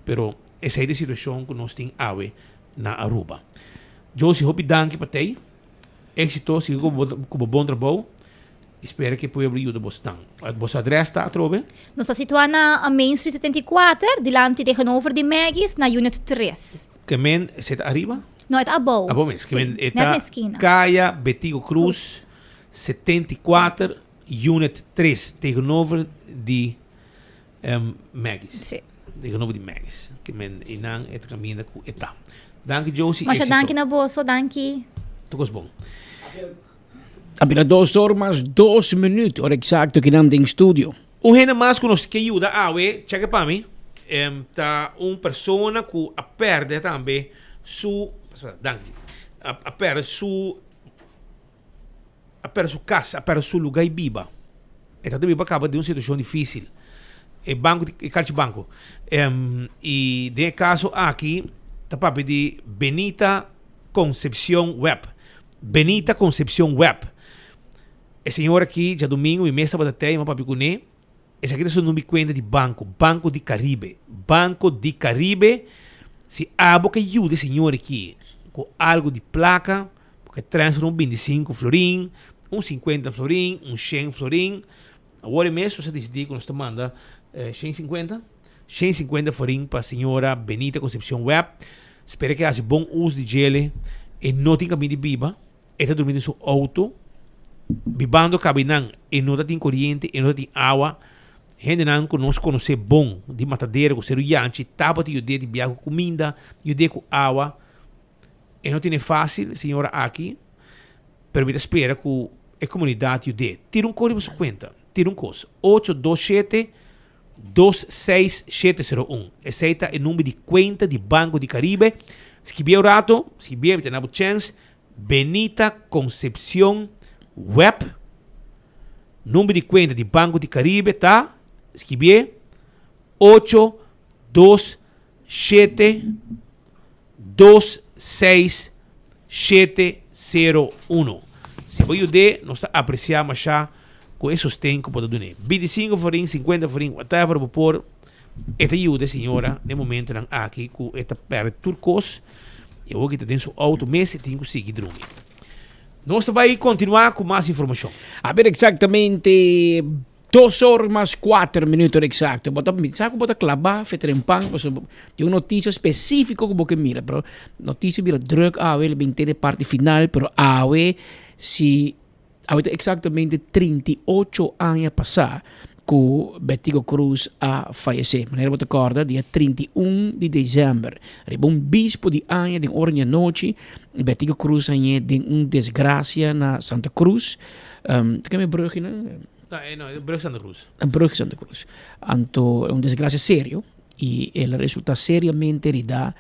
Pero esei ta e situacion cu nos tin awe na Aruba. Josie, hopi danki pa tei. Exito, sigui cu bo, cu bo bon trabou. Y spera cu e pueblo yuda bosnan. Bos adres ta atrobe? Nos ta situa na Main Street 74, dilanti tegenover di Maggie's, na unit 3. Ke men, esei ta ariba? No, e ta abou. Abou mes. Ke men, Sí, e net na ta eskina. Kaya Betico Cruz 74, unit 3, tegenover di Maggie's. Sí. Den nobo di Magis. Ke men einan e ta kaminda ku e ta. Danki Josie, Masha éxito. danki na boso, danki. Tur kos bon. A bira dos or mas dos minuut, ora exacto kinan den studio. Un hende mas ku nos ke yuda awe, cheke pa mi, ta un persona ku a pèrdè tambe su, danki, a pèrdè su, a pèrdè su kas, a pèrdè su lugá di biba. E ta biba kaba den un situashon difísil. E banko, e karchi banko. I den e kaso aki ta papia di Benita Concepcion Webb. Benita Concepcion Webb. E señora aki djadumingu mi mes tabata tei, mi a papia kuné. Esaki ta su number di kuenta di banko, Banco di Caribe. Banco di Caribe, si abo ke yuda e señora aki ku algu di plaka, bo ke transfer un bintisinku florin, un sinkuenta florin, un shen florin. Awor e mes nos a disidí ku nos ta manda shen sinkuenta, shen sinkuenta florin pa señora Benita Concepcion Webb. Spera ke hasi bon uso di djele. E no tin kaminda di biba. E ta drumi den su auto, bibando kabinan, e no ta tin koriente, e no ta tin awa. Hendenan ku nos konosé bon di Matadero ku Seru Yanchi tabata yud'é di biaha ku kuminda, yud'é ku awa. E no tene fásil, señora aki, pero mi ta spera ku e komunidat yud'é. Tira un kos riba su kuenta, tira un kos, ocho dos shete dos seis shete sero un. Esei ta e number di kuenta di Banco di Caribe. Skibié un rato, skibié, mi ta na bo chèns. Benita Concepcion Webb, number di cuenta di Banco di Caribe ta, skibié, ocho dos shete dos seis shete sero uno. Si bo yud'é, nos ta apresiá mashá ku e sosten ku bo ta dun'é. Bintisinko florin, sinkuenta florin, whatever bo por. E ta yuda e señora den momentonan aki ku e ta pèrdè tur kos i awor ki ta den su outo mes e tin ku sigui drumi. Nos ta bai kontinuá ku mas informashon. A ber eksaktamente dos or mas kuater minuto eksakto. Bo ta sa ku bo ta klabá fe trempan pasobra tin un notisia spesífiko ku bo ke mira pero notisia bira drùk awe lo bin te den parti final pero awe si Awe ta eksaktamente 38 aña pasá ku Betico Croes a fayesé. Manera bo ta kòrda, dia 31 di desèmber, riba un bispo di aña den ora di anochi, Betico Croes a hañ'é den un desgrasia na Santa Cruz. Ta keme brùg einan? No, e no, e brùg Santa Cruz. E brùg Santa Cruz. Anto, un desgrasia serio i el a resultá seriamente heridá,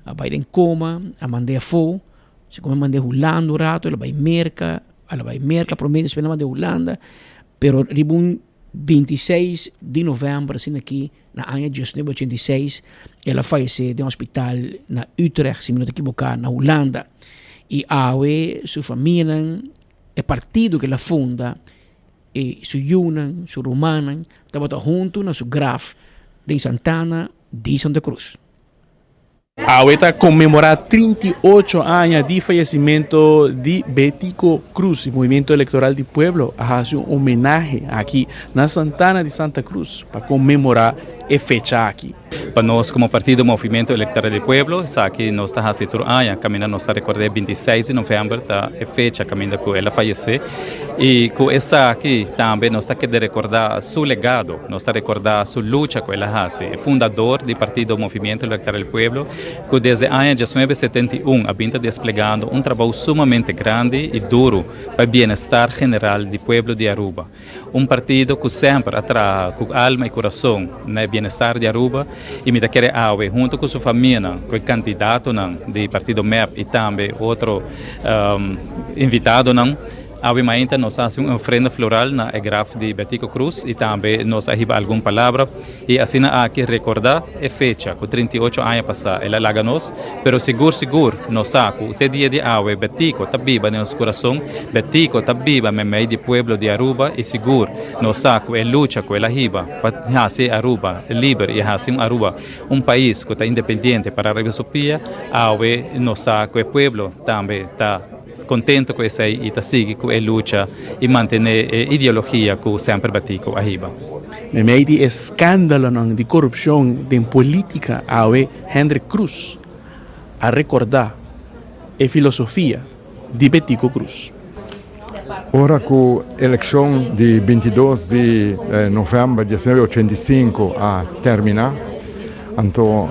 a bai den koma, a mand'é afó. Segun a mand'é Hulanda un rato, el a bai Merka, el a bai Merka promé, despues el a mand'é Hulanda, pero riba un 26 di novèmber asina aki na aña diesnuebe ochenta i seis el a fayesé den hospital na Utrecht, si mi no ta ekiboká, na Hulanda. I awe su famianan, e partido ku el a funda, e su yunan, su rumannan tabata huntu na su graf den Santana di Santa Cruz. Awe ta conmemora 38 aña di fayecimento di Betico Croes y Movimiento Electoral di Pueblo a haci un homenahe aki na Santana di Santa Cruz pa conmemora e fecha aki. Pa nos como partido Movimiento Electoral di Pueblo esaki nos ta haci tur aña caminda nos ta recorda e 26 di november ta e fecha caminda cu el a fayece y cu esaki tambe nos ta keda recorda su legado. Nos ta rekordá su lucha ku el a hasi, e fundador di partido Movimiento Electoral del Pueblo, ku desde aña diesnuebe setenta i un a bin ta desplegando un trabou sumamente grandi i duru pa e bienestar general di pueblo di Aruba. Un partido ku semper a traha ku alma i kurason na e bienestar di Aruba i mi ta kere awe hunto ku su famianan, ku e kandidatonan di partido mep i tambe otro invitadonan, Awe mainta nos a hasi un ofrenda floral na e graf di Betico Croes y tambe nos a hiba algun palabra y asina aki recorda e fecha cu 38 aña pasa el a laga nos, pero sigur sigur nos sa cu te dia di awe Betico ta biba den nos curason, Betico ta biba memey di pueblo di Aruba y sigur nos sa cu e lucha cu el a hiba pa hasi Aruba liber y hasi un Aruba un pais cu ta independiente para riba su pia, awe nos sa cu e pueblo tambe ta. Contento cu esey y ta sigui cu e lucha y mantene e ideologia cu semper Betico a hiba. Meimei di e scandalonan di corupcion den politica awe Hendrik Croes a recorda e filosofia di Betico Croes. Ora cu eleccion di 22 di november 1985 a termina, Anto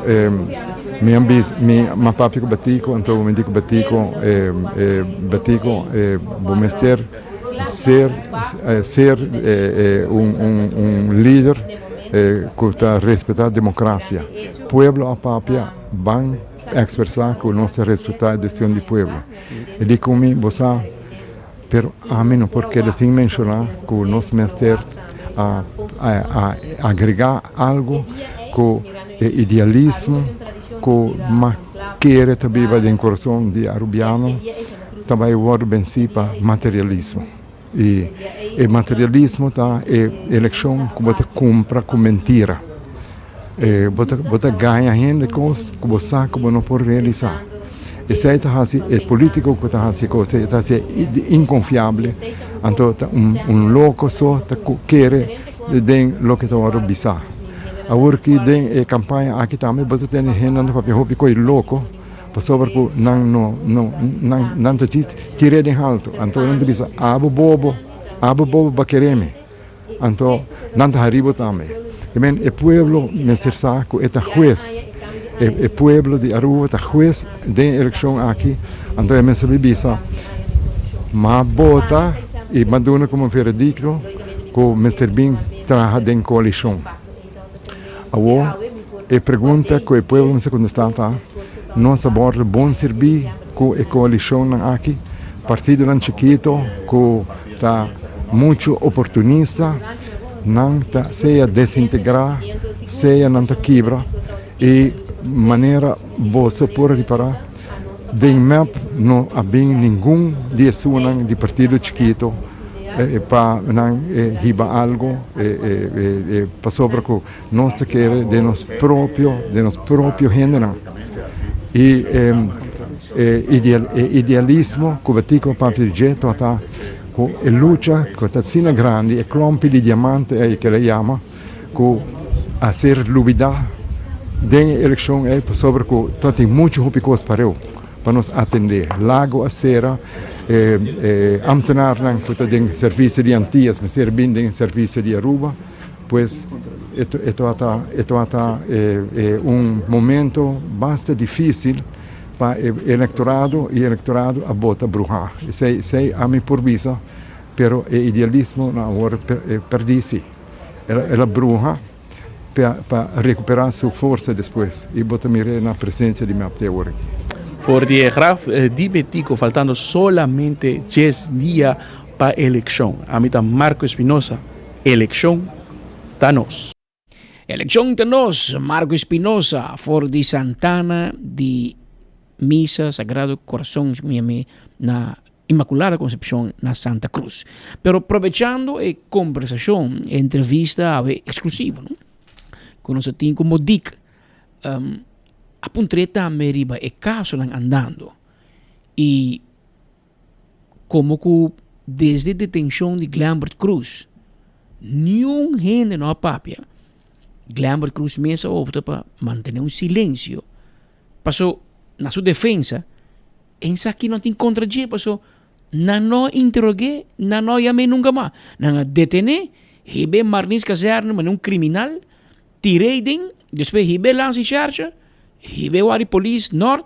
mi a bisa mi a papia ku Betico anto mi di ku Betico Betico bo mester ser ser un un lider ku ta respetá demokrasia. Pueblo a papia ban ekspresá ku nos ta respetá e desishon di pueblo. E di ku mi bo sa. Pero ami no por keda sin menshoná ku nos mester a agregá algu ku e idealismo ku mas kere ta biba den kurason di arubiano ta bai wòrdu bensí pa materialismo. I e materialismo ta e elekshon ku bo ta kumpra ku mentira. Bo ta gaña hende kos ku bo sa ku bo no por realisá. Esei ta hasi e polítiko ku ta hasi e kos ei, ta hasi e inkonfiable. Anto ta un loko so ta kere den loke ta wòrdu bisá. Awor ki den e kampaña aki tambe bo ta tende hendenan ta papia hopi kos loko pasobra ku nan no nan ta djis tir'é den haltu. Anto nan ta bisa abo bobo, abo bobo bo a kere mi. Anto nan ta haribo tambe. I men e pueblo mester sa ku e ta hues. E pueblo di Aruba ta hues den e elekshon aki. Anto e mester bi bisa, M'a bota i m'a duna komo veredikto ku mester bin traha den koalishon. Awor e pregunta ku e pueblo mester kontestá ta, Nos a wòrdu bon sirbí ku e koalishonnan aki? Partidonan chikito ku ta muchu oportunista, nan ta sea desintegrá, sea nan ta kibra. I manera boso por ripará, den mep no a bin ningun di esunnan di partido chikito pa nan hiba algu pasobra ku nos ta kere den nos propio, den nos propio hendenan. I e idealismo ku Betico a papia di dje tabata ku e lucha ku ta asina grandi, e klompi di diamante ei ku el a yama, ku a ser lubidá den e elekshon ei pasobra ku tabatin muchu hopi kos pareu pa nos atendé. Lago a sera, e amtenarnan ku ta den servisio di Antias mester bin den servisio di Aruba. Pues e tabata e tabata un momento basta difícil pa e electorado y electorado a bota bruha. Esey esey ami por bisa, pero e idealismo no a worde perdi si. El a bruha pa pa recupera su forsa despues y bo ta mira na presencia di mep te awor aki. For di e graf di Betico faltando solamente djes dia pa eleccion. Ami ta Marco Espinosa. Elekshon ta nos. Elekshon ta nos, Marco Espinosa for di Santana di Misa Sagrado Corazon na Inmaculada Concepcion na Santa Cruz. Pero provechando e conversacion, e entrevista awe exclusivo, no? Cu nos a tin cu Modic, um, a puntr'é tambe riba e casonan andando y Como cu desde detencion di Glenbert Croes niun hende no a papia, Glenbert Croes mes a opta pa mantene un silencio, paso na su defensa esaki no tin contra dje paso nan no a interog'e, nan no a yam'e nunca mas, nan a detene, hib'e Marnins Kazerne manera un criminal, tir'e aden, despues hib'e Landsrecherche, hib'e wak di polis Noord,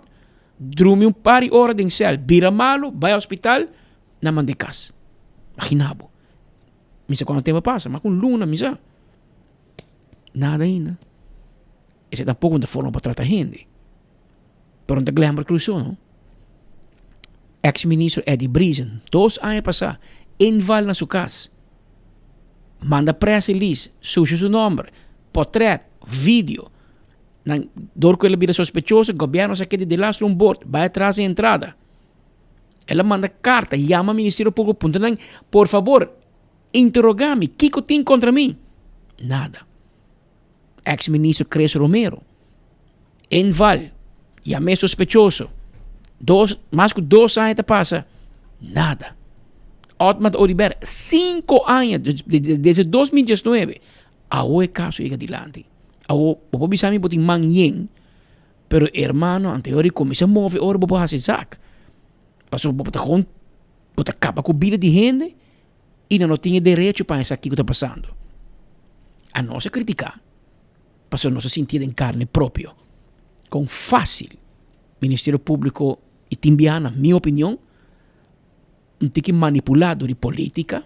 Drumi un par di ora den sèl, bira malu, bai hospital, nan mand'é kas. Magina bo. Mi sa kuantu tempu a pasa, mas ku un luna mi sa. Nada ainda. Esei tampoko no ta forma pa trata hende. Pero no ta Glenbert Crusoe no. Ex ministro Eddie Briesen, dos aña pasá, inval na su kas, manda press release, susha su nòmber, pòtrèt, video. Nan, dor ku el a bira sospechoso, gobièrnu sa keda delastra un bord, bai atras di entrada. El a manda karta, yama Ministerio Públiko, puntra nan, por fabor, interogá mi, kiko tin kontra mi? Nada. Eks ministro Chris Romero, inval, yam'é sospechoso. Dos, mas ku dos aña ta pasa, nada. Otmar Oduber, sinku aña, desde 2019, Awo e kaso yega dilanti. Awo bo por bisa mi bo tin man yen, pero hermano anterior i kuminsá move ora bo por hasi zak. Pasobra bo ta kon bo ta kaba ku bida di hende i nan no tin e derecho pa hasi kiko ta pasando. Anos a kritiká. Pasobra nos a sintié den karne propio kon fásil Ministerio Públiko i tin biaha na mi opinion un tiki manipulá dor di polítika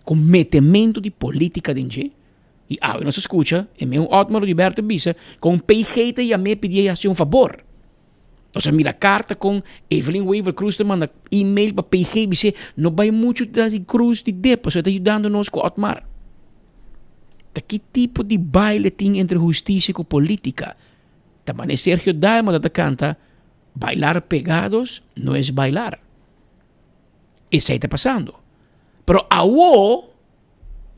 ku metementu di polítika den dje i awe nos a skucha e meun Otmar Oduber ta bisa kon PG ta yam'é pidié hasi un fabor. Nos a mira karta kon Evelyn Wever Croes ta manda email pa PG bis'é no bai muchu tras di Croes di dep pasobra e ta yudando nos ku Otmar. Ta ki tipo di baile tin entre hustisia ku politika? Ta manera Sergio Dalma ta ta kanta bailar pegados no es bailar. Esei ta pasando. Pero awo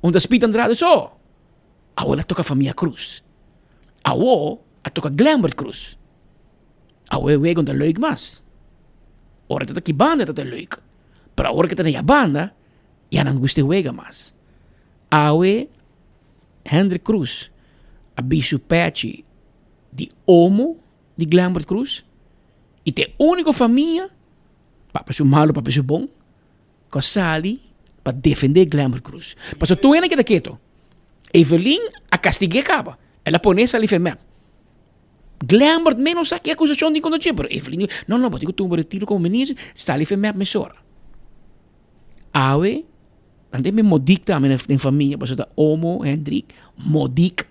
un ta Speed Andrade so. Awo el a toka famia Cruz. Awo a toka Glenbert Cruz. Awo e wega un ta leuk mas. Ora ta ta ki banda ta ta leuk. Pero awor ke ta na ya banda ya nan gusta e wega mas. Awe Hendrik Cruz a bisti su pechi di omo di Glenbert Cruz y ta e unico famia Papia su malo, papia su bon, ku a sali pa defendé Glenbert Cruz. Pasobra tur hende keda ketu. Evelyn a kastig'é kaba. El a pon'é sali fen mep. Glenbert menos sa ki akusashon tin kontra dje, pero Evelyn di, no, no, bo tin ku tuma bo retiro komo minister, sali fen mep mesora. Awe, nan tin modik tambe den famia, pasobra ta omo Hendrik Modik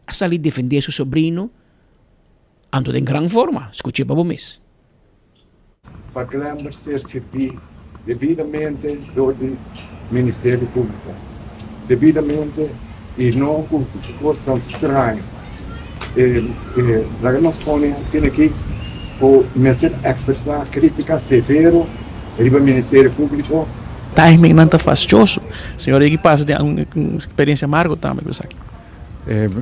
a sali defendé su sobrino, anto den gran forma. Skuch'é pa bo mes. Pa Glenbert ser sirbí debidamente dor di Ministerio Públiko, debidamente i no ku kosnan straño. Laga nos pone asina aki ku mester ekspresá krítika severo riba Ministerio Públiko. Timingnan ta fastioso. Señor Ricky pasa den un experiencia amargo tambe cu esaki.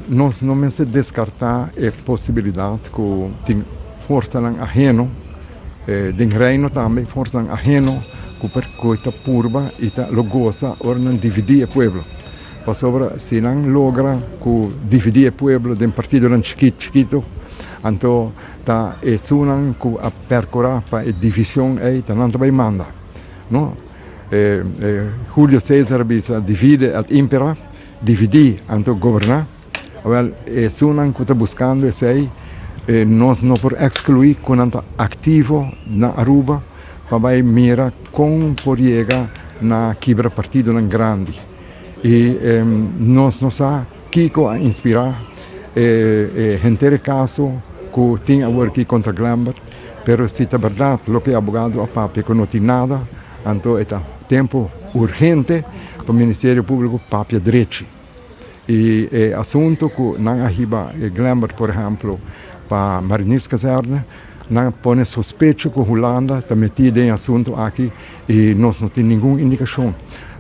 Nos no mester deskartá e posibilidat ku tin forsanan aheno, den Reino tambe, forsanan aheno ku por ku ta purba i ta lo gosa ora nan dividí e pueblo. Pasobra si nan logra ku dividí e pueblo den partidonan chikit chikito, anto ta esunnan ku a perkurá pa e divishon ei ta nan ta bai manda, no? Julio Cesar a bisa divide et impera. Dividí anto goberná. Awel, esunnan ku ta buskando esei, nos no por ekskluí ku nan ta aktivo na Aruba pa bai mira kon por yega na kibra partidonan grandi. I nos no sa kiko a inspirá e henter e kaso ku tin awor aki kontra Glenbert, pero si ta bèrdat loke e abogado a papia ku no tin nada, Anto e ta tempo urgente pa Ministerio Publico papia drechi. Y e asunto cu nan a hiba e Glenbert por ehemplo pa Marinierskazerne, nan a pone sospecho cu Hulanda ta meti den e asunto aki y nos no tin ningun indicacion.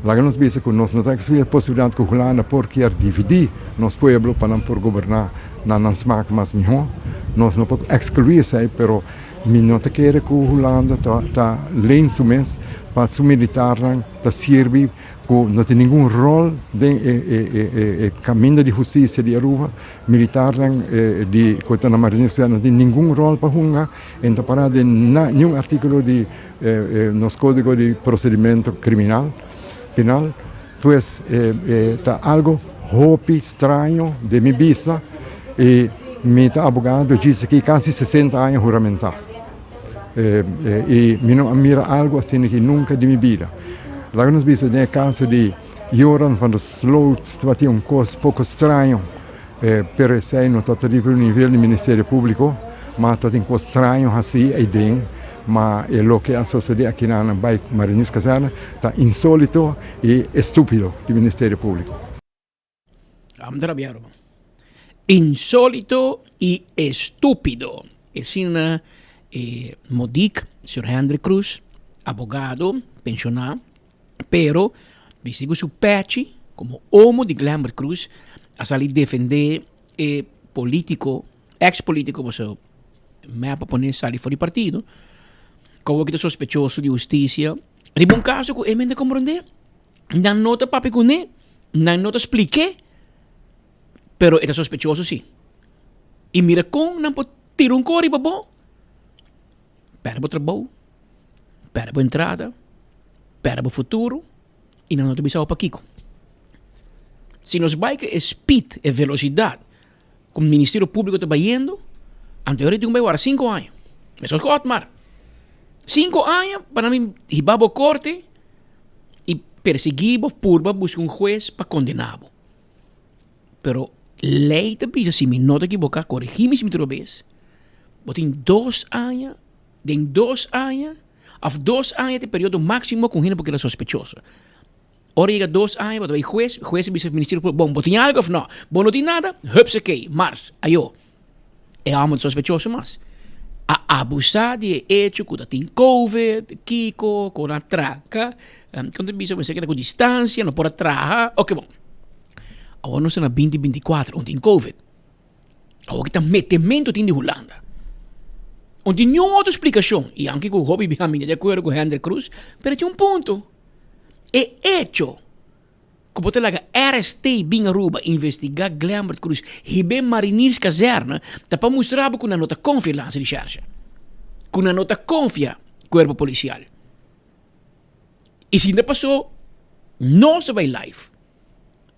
Laga nos bisa cu nos no ta exclui e posibilidad cu Hulanda por kier dividi nos pueblo pa nan por goberna na nan smaak mas miho. Nos no por exclui esey pero Mi no ta kere ku Hulanda ta ta leen su mes pa su militarnan ta sirbi ku no tin ningun rol den e e e e kaminda di hustisia di Aruba. Militarnan di ku ta na Marinierskazerne no tin ningun rol pa hunga e no ta para den na niun artikulo di nos kodigo di prosedimento kriminal penal. Pues e ta algo hopi straño den mi bista y mi ta abogado djis aki casi 60 aña huramenta y mi no a mira algo asina aki nunca den mi bida. Laga nos bisa den e caso di Joran van der Sloot tabatin un cos poco straño pero esey no ta riba e nivel di Ministerio Publico ma tabatin cos straño haci eyden. Ma e loke a sosodé akinan na bai Marinierskazerne ta insólito i estúpido di Ministerio Públiko. Am ta rabia ruman. Insólito i estúpido. Esina e Modik, señor Hendrik Cruz, abogado, penshoná, pero bisti ku su pechi komo omo di Glenbert Cruz a sali defendé e polítiko, ex polítiko pasobra Mep a pone sali for di partido, komo ki ta sospechoso di hustisia riba un kaso ku e men ta komprondé. Nan no ta papia kuné, nan no ta splik'é, pero e ta sospechoso si. I mira kon nan por tira un kos riba bo, pèrdè bo trabou, pèrdè bo entrada, pèrdè bo futuro i nan no ta bisa bo pakiko. Si nos bai ku e speed, e velosidat. ku Ministerio Públiko ta bayendo, anto e tin ku bai wara sinku aña. Meskos ku Otmar. Sinku aña pa nan bin hiba bo korte i persiguí bo, purba buska un hues pa kondená bo. Pero lei ta bisa, si mi no ta ekiboká, korigí mi si mi ta robes, bo tin dos aña, den dos aña, òf dos aña ta e periodo máksimo ku un hende por keda sospechoso. Ora yega dos aña bo ta bai hues, hues a bisa Ministerio Público, bon, bo tin algo of no? Bo no tin nada? Hupsakee, mars, ayo. E hòmber ta sospechoso mas. A abusá di e echo ku ta tin covid, kiko, ku nan traka, kon ta bisa mester keda ku distansia, no por a traha, oke bon. Awor nos ta na binti 24, un tin covid. Awor ki ta metemento tin di Hulanda. Un tin niun otro splikashon, i aunke ku hopi biaha mi ta di akuerdo ku Hendrik Croes, pero tin un punto. E echo ku bo ta laga RST bin Aruba investigá Glembert Cruz hib'é Marinierskazerne ta pa mustra bo ku nan no ta konfia Landsrecherche, ku nan no ta konfia Kuerpo Polisial. I si ta pasó nos ta bai live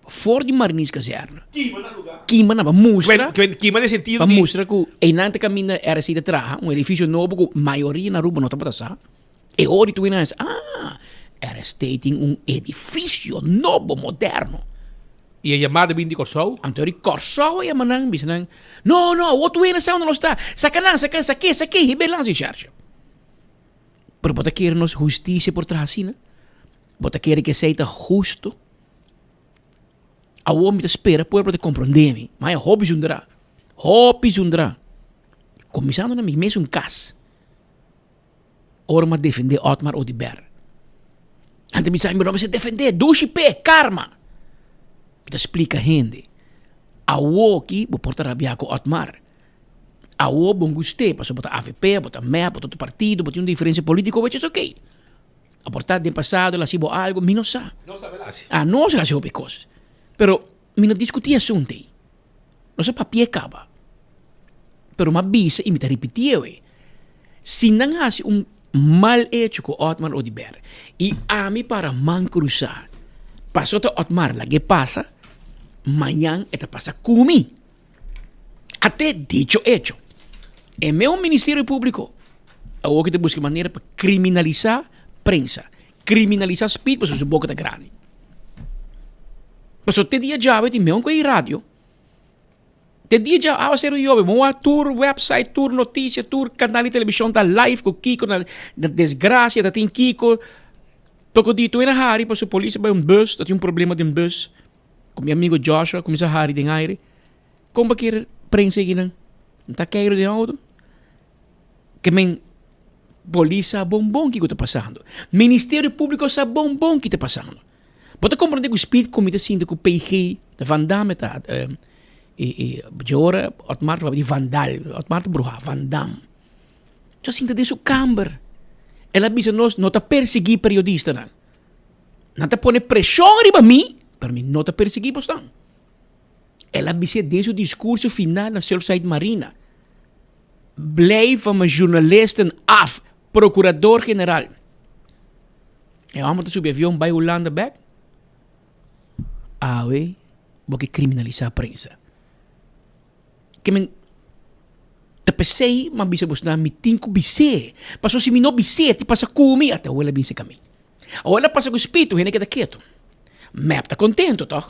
for di Marinierskazerne. Kima na lugá. Kima na pa mustra. Kima den sentido di. Pa mustra ku einan ta kaminda RST ta traha un edifisio nobo ku mayoria na Aruba no tabata sa. E ora di tur hende ah, RST tin un edifisio nobo, moderno. I e yamada bin di Kòrsou? Anto di Kòrsou a yama nan, bisa nan, no, no, awor tur hende sa unda nos ta. Saka nan, saka, sak'é, sak'é, hib'é Landsrecherche. Pero bo ta kere nos hustisia por traha asina? Bo ta kere ku esei ta hustu? Awor mi ta spera pueblo ta komprondé mi. Ma e hopi zundra, hopi zundra. Kuminsando na mi mesun kas. Ora mi a defendé Otmar Oduber. Nan ta bisa mi, no mester defendé, dushi p'e, karma. Mi ta splika hende, awoki bo por ta rabiá ku Otmar. Awo bo gust'é pasobra bo ta avp, bo ta mep, bo ta otro partido, bo tin un diferensia polítiko, which is okay. A por ta den pasado el a hasi bo algu, mi no sa. Ah, nos el a hasi hopi kos. Pero mi no diskutí asuntu ei. Nos a papia kaba. Pero m'a bisa i mi ta ripití awe, si nan hasi un mal echo ku Otmar Oduber i ami para man krusá, paso ta Otmar lag'é pasa, mañan e ta pasa ku mi. Ate dicho echo. E meu Ministerio Públiko awor ki ta buska manera pa kriminalisá prensa, kriminalisá Speed pasobra su boka ta grandi. Pasobra te dia djawe tin meon ku ei radio. Te dia djawe awaseru yobe, bo wak tur website, tur notisia, tur kanal di televishon ta live ku kiko na desgrasia ta tin kiko. Toko di tur hende a hari pasobra polis a bai un bus, ta tin un problema den bus. Ku mi amigo Joshua kuminsá hari den aire. Kon bo kere prensa ekinan? N ta keiru den outo. Ke men polis sa bon bon kiko ta pasando. Ministerio Públiko sa bon bon ki ta pasando. Bo ta komprondé ku Speed ku mi ta sinti ku PG Van Damme ta e e dje ora Otmar ta papia di Van Dal, Otmar ta bruha Van Dam. Ta sinta den su kamber. El a bisa nos no ta persiguí periodistanan. Nan ta pone preshon riba mi, pero mi no ta persiguí bosnan. El a bis'é den su diskurso final na Surfside Marina, Blijf van mijn journalisten af, procurador general. E hòmber ta subi avion bai Hulanda bèk. Awe bo ke kriminalisá prensa. Ke men ta p'esei m'a bisa bosnan mi tin ku bis'é. Pasobra si mi no bis'é ti pasa ku mi, ata awor el a binse ka mi. Awor el a pasa ku spiritu hende keda ketu. Mep ta kontento tòg?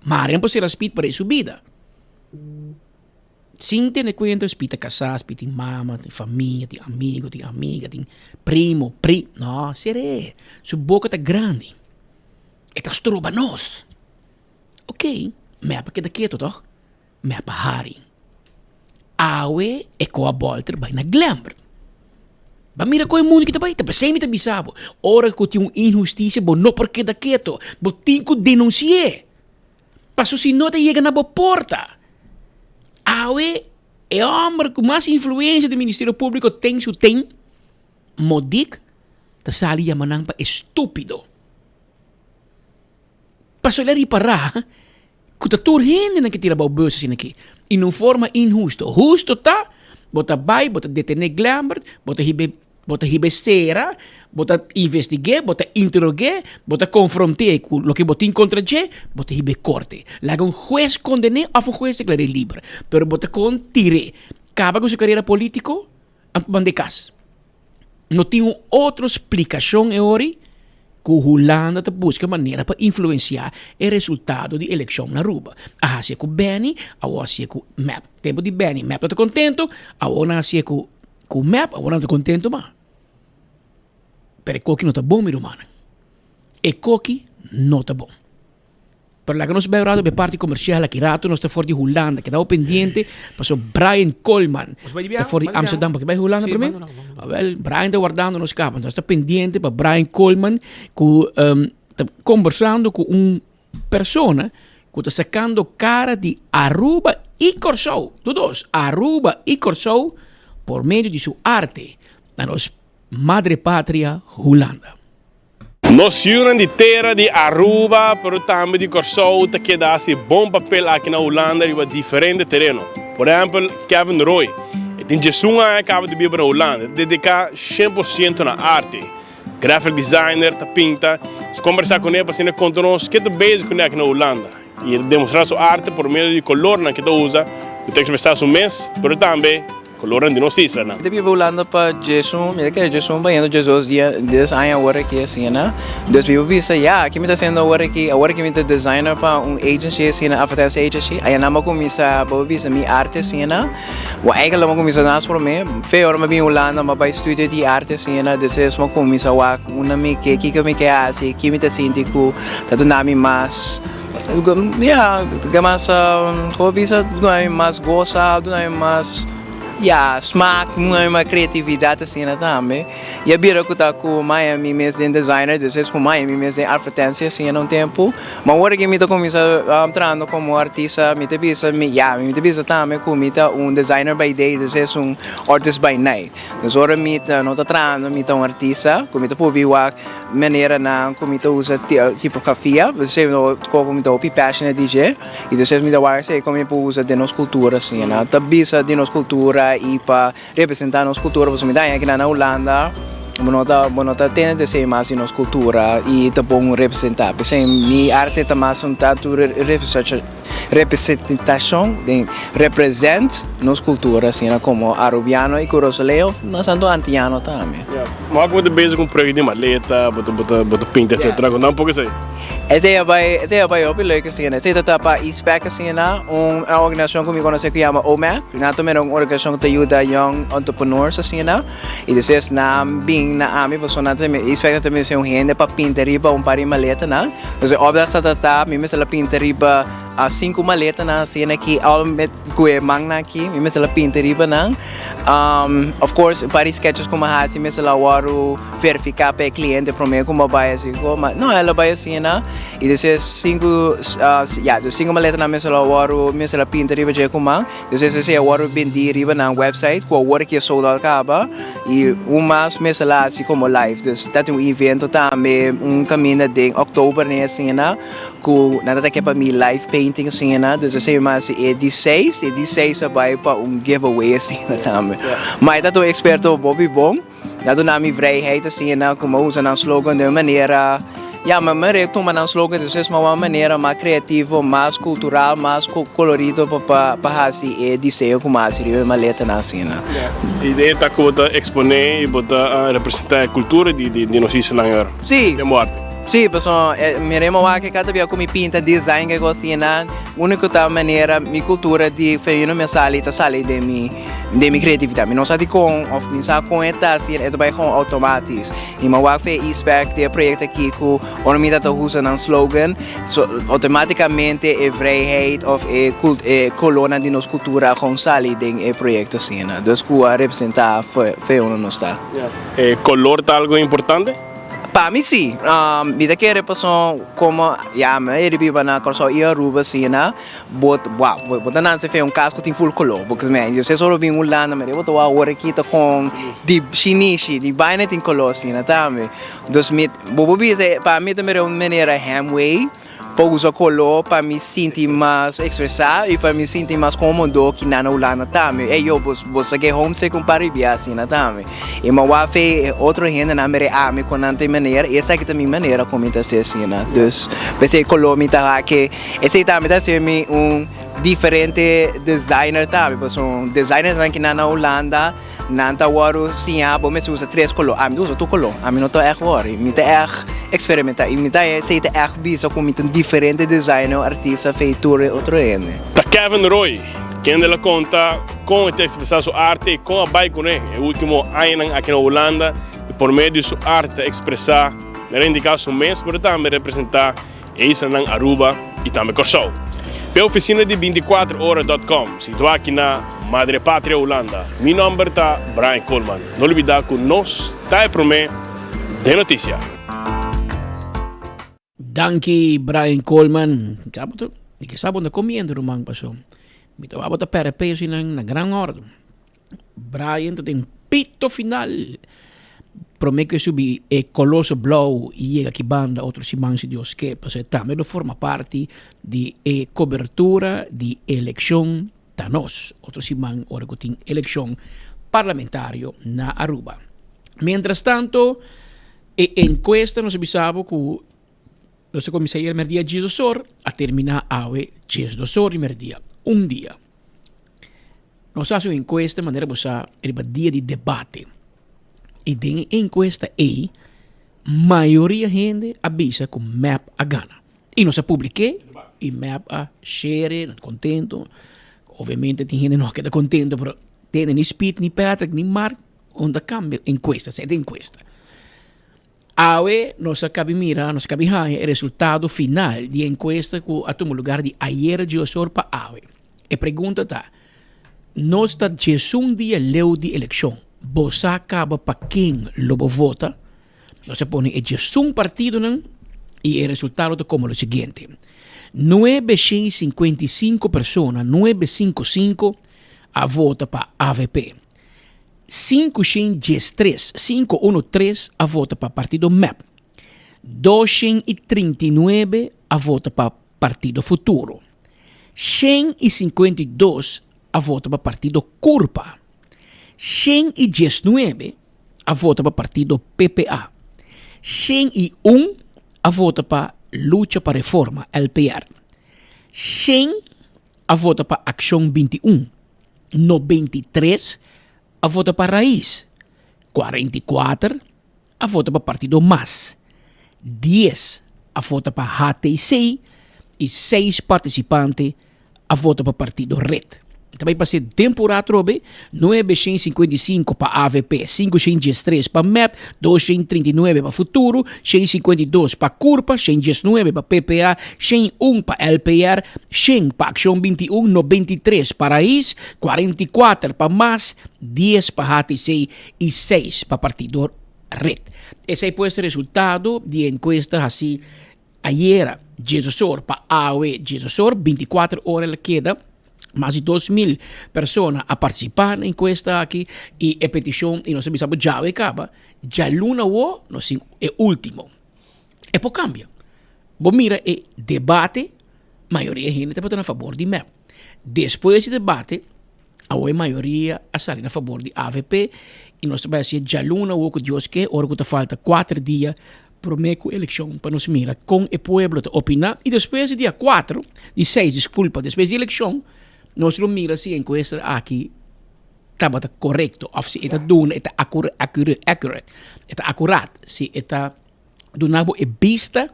Marian por sera spit pa rei su bida. Sin tene kuenta spit ta kasá, spit tin mama, tin famia, tin amigo, tin amiga, tin primo, pri. No, ser'é. Su boka ta grandi. E ta stroba nos. Oké, mep a keda ketu tòg? Mep a hari. Awe e koa bòlter bai na Glenbrook. Ba mira kon e mundu ki ta bai. Ta p'esei mi ta bisa bo, ora ku tin un inhustisia bo no por keda ketu, bo tin ku denunsi'é. Paso si no ta yega na bo porta. Awe e homber ku mas influensia den Ministerio Públiko ten su ten, Modik, ta sali yama nan pa estúpido. Paso el a ripará ku ta tur hendenan ke tira bou bus asina aki i na un forma inhusto. Husto ta, bo ta bai, bo ta detené Glembert, bo ta hib'é. Bo ta hiba e sera, bo ta investig'é, bo ta interog'é, bo ta konfront'é ku loke bo tin kontra dje, bo ta hiba e korte. Laga un hues konden'é òf un hues deklar'é liber. Pero bo ta kon tir'é. Kaba ku su karera polítiko, anto mand'é kas. No tin un otro splikashon e ori ku Hulanda ta buska manera pa influensiá e resultado di elekshon na Aruba. A hasié ku Benny, awor a hasié ku mep. Tempu di Benny, mep tabata kontento, awor nan a hasié ku Ku mep awor nan ta kontentu ma. Pero e koki no ta bon mi rumannan. E koki no ta bon. Pero laga nos bai un rato pa e parti komersial aki rato nos ta for di Hulanda keda bo pendiente paso Brian Koolman ta for di Amsterdam bo ke bai Hulanda prome? Awel Brian ta wardando nos kaba nos ta pendiente pa Brian Koolman ku ta kombersando ku un Persona ku ta sakando kara di Aruba i Kòrsou, tur dos, Aruba i Kòrsou, por medio di su arte na nos madre patria Hulanda. Nos yunan di tera di Aruba pero tambe di Kòrsou ta keda hasi bon papel aki na Hulanda riba diferente tereno. Por ehèmpel Kevin Roy, e tin diesun aña kaba di biba na Hulanda, e ta dediká 100% na arte. Graphic designer ta pinta, nos kombersá kuné pa asina konta nos ke ta bezig kuné aki na Hulanda i e ta demostrá su arte por medio di kolornan ke ta usa ku ta ekspresá su mes pero tambe kolornan di nos islanan. Mi ta biba Hulanda pa djesun, mi ta kere djesun bayendo djesdos dia, dies aña awor aki asina. Dus mi por bisa ya, ke mi ta hasiendo awor aki? Awor aki mi ta designer pa un agency asina, advertentie agency. Ayanan mi a kuminsá bo por bisa mi arte asina. Bo eigenlijk a cuminsa nas prome, fe ora mi a bin Hulanda mi a bay studio di arte asina, despues mi a cuminsa wak unda mi ke, kiko mi ke haci, ki mi ta sinti cu ta duna mi mas, ya, mas, como bisa, duna mi mas gosa, duna mi mas, ya, smaak, duna mi mas creatividad asina tambe. Y a bira cu ta cu maya mi mes den designer, despues cu maya mi mes den advertencia asina un tempo. Ma ora cu mi ta cuminsa trahando como artista, mi ta bisa mi, ya, mi ta bisa tambe cu mi ta un designer by day, despues un artist by night. Dus ora mi ta no ta trahando, mi ta un artista cu mi ta purbi wak maneranan cu mi ta usa tipografia, pasobra cu mi ta hopi passionate di dje, y despues mi ta wak esey como mi por usa den nos cultura asina. Ta bisa di nos cultura y pa. Representa nos cultura pasobra mi ta haña kinan na Hulanda bo no ta bo no ta tende te esei mas di nos cultura y ta bon representa p'esei mi arte ta mas un tantu representacion den represent nos cultura asina como Arubiano y Curazoleño mas tanto Antiano tambe. Wak bo ta bezig ku un proyekto di maleta bo ta bo ta bo ta pinta etcetera konta un poko esei. Esei a bai esei a bai hopi leuk asina esei ta ta pa Eastpak asina un organisacion ku mi konosé ku yama OMAC nan ta mira un organisacion ku ta yuda young entrepreneurs asina y despues nan bin na ami pasobra nan ta Eastpak ta mester un hende pa pinta riba un par di maletanan entonces e opdracht ta ta mi mester la pinta riba sinku maletanan asina ki al met ku e mannan aki mi mester la pinta riba nan of course un par di sketches ku mi a hasi mester la wòrdu verifiká pa e kliente promé ku mi a bai así ku ma no el a bai asina i despues sinku ya dus sinku maletanan mester la wòrdu mester la pinta riba dje ku man despues esei a wòrdu bendí riba nan website ku awor ki a sold out kaba i un mas mester la hasi komo live dus ta tin un evento tambe un kaminda den òktober ne asina. Ku nan ta ke pa mi live painting asina, dus esei mi hasi e di seis, e di seis a bai pa un giveaway asina tambe. Ma e ta un eksperto hopi bon, nan a duna mi vrijheid asina ku mi a usa nan slogan den un manera, ya mi a retuma nan slogan despues ma un manera mas kreativo, mas kultural, mas kolorido pa pa hasi e diseño ku mi a hasi riba e maletanan asina. E idea ta ku bo ta eksponé i bo ta representá e kultura di nos islanan. Sí. Den bo arte. Sí, pasobra mi rema wak kada bia ku mi pinta design kiko asina, uniko ta manera mi kultura di femenino mi a sali ta sali den mi den mi kreatividat. Mi no sa dikon òf mi sa kon e ta asina, e ta bai kon outomatis. I mi a wak fe Eastpak den e proyekto aki ku ora mi ta ta usa nan slogan, so outomatikamente e vrijheid òf e e kolornan di nos kultura a kon sali den e proyekto asina. Dus ku a representá fe unda nos ta. E kolor ta algu importante? Pa mi si, mi ta kere paso como ya mi a yeri biba na Kòrsou i Aruba asina, bo ta wou bo ta nanse fe un kas ku tin ful koló, bo kier men si esei ora bin Hulanda mira bo ta wou awor aki ta kon di shinishi di baina tin koló asina tambe, dus mi bo por bisa pa mi ta mira un manera hemway. Pa usa koló pa mi sinti mas ekspresá i pa mi sinti mas kómodo ki nan na Hulanda tambe. Ey yo, bo bo sa ke homesick un par di bia asina tambe. I mi a wak fe e otro hendenan mira ami ku nan tin manera i esaki ta mi manera ku mi ta hasi asina. Dus p'esei koló mi ta wak ke esei tambe ta hasi mi un diferente designer tambe pasobra designersnan ki nan na Hulanda Nan ta wòrdu siñá bo mester usa tres koló. Ami ta usa tur koló. Ami no ta ègt wòri. Mi ta ègt eksperimentá i mi ta esei ta ègt bisa ku mi ta un diferente designer o artista fei tur e otro hende. Ta Kevin Roy kende lo konta kon e ta ekspresá su arte i kon a bai kuné e último añanan aki na Hulanda i por medio di su arte ta ekspresá, reivindiká su mes pero tambe representá E islanan Aruba y tambe Corsou. P'e oficina di 24 ora dot com, situa aki na Madre Patria Hulanda. Mi nomber ta Brian Koolman. No lubida cu nos ta e prome den noticia. Danki Brian Koolman. Sa bo ta, mi ke sa bo ta comiendo ruman paso mi ta wak bo ta perde peso nan na gran orde. Brian ta den pito final. Prome ku e subi e koloso blou i yega aki banda otro siman si Dios ke, pasobra e tambe lo forma parti di e kobertura di elekshon ta nos otro siman ora ku tin elekshon parlamentario na Aruba. Mientras tanto e enkuesta nos a bisa bo ku nos a kuminsá ayer merdia diesdos or a terminá awe diesdos or di merdia, un dia. Nos a hasi un enkuesta manera bo sa riba dia di debate i den e enkuesta ei mayoria hende a bisa ku mep a gana i nos a publik'é i mep a share nan kontento obviamente tin hende no a keda kontento pero tende ni Speed ni Patrick ni Mark unda kambia enkuesta esei ta enkuesta. Awe nos a kabi mira, nos a kabi haña e resultado final di e enkuesta ku a tuma lugar di ayera djosor pa awe. E pregunta ta, Nos ta djesun dia leu di elekshon, bo sa kaba pa ken lo bo vota? Nos a pone e djesun partidonan i e resultado ta komo lo siguiente, 955 persona, 955, a vota pa avp. 513, 513, a vota pa partido mep. 239 a vota pa partido Futuro. 152 a vota pa partido Curpa. 119 a vota pa partido PPA. 101 a vota pa Lucha pa Reforma, LPR. 100 a vota pa Accion 21. 93 a vota pa Raiz, 44 a vota pa Partido Mas, 10 a vota pa HTC y 6 participante a vota pa Partido Red. Ta bay pase temporada atrobe, 955 pa avp, 513 pa mep, 239 pa Futuro, 152 pa Curpa, 119 pa PPA, 101 pa LPR, 100 pa Accion 21, 93 pa Raiz, 44 pa mas, 10 pa HTC y 6 pa Partido Red. Esey pues ta resultado di e encuesta haci ayera diesdos or pa awe diesdos or, 24 ora el a keda. Mas di 2000 persona a participa na encuesta aki y e peticion y nos a bisa bo djawe caba, djaluna awo nos tin e ultimo. E por cambia. Bo mira e debate, mayoria hende tabata na fabor di mep. Despues di debate, awo e mayoria a sali na fabor di avp y nos ta bay hacié djaluna awo cu Dios ke, ora cu ta falta cuater dia prome cu eleccion pa nos mira con e pueblo ta opina y despues di dia cuatro, di seis disculpa, despues di eleccion nos lo mira si e encuesta aki tabata corecto of si e ta duna, e ta accurate, e ta acurat, si e ta duna bo e bista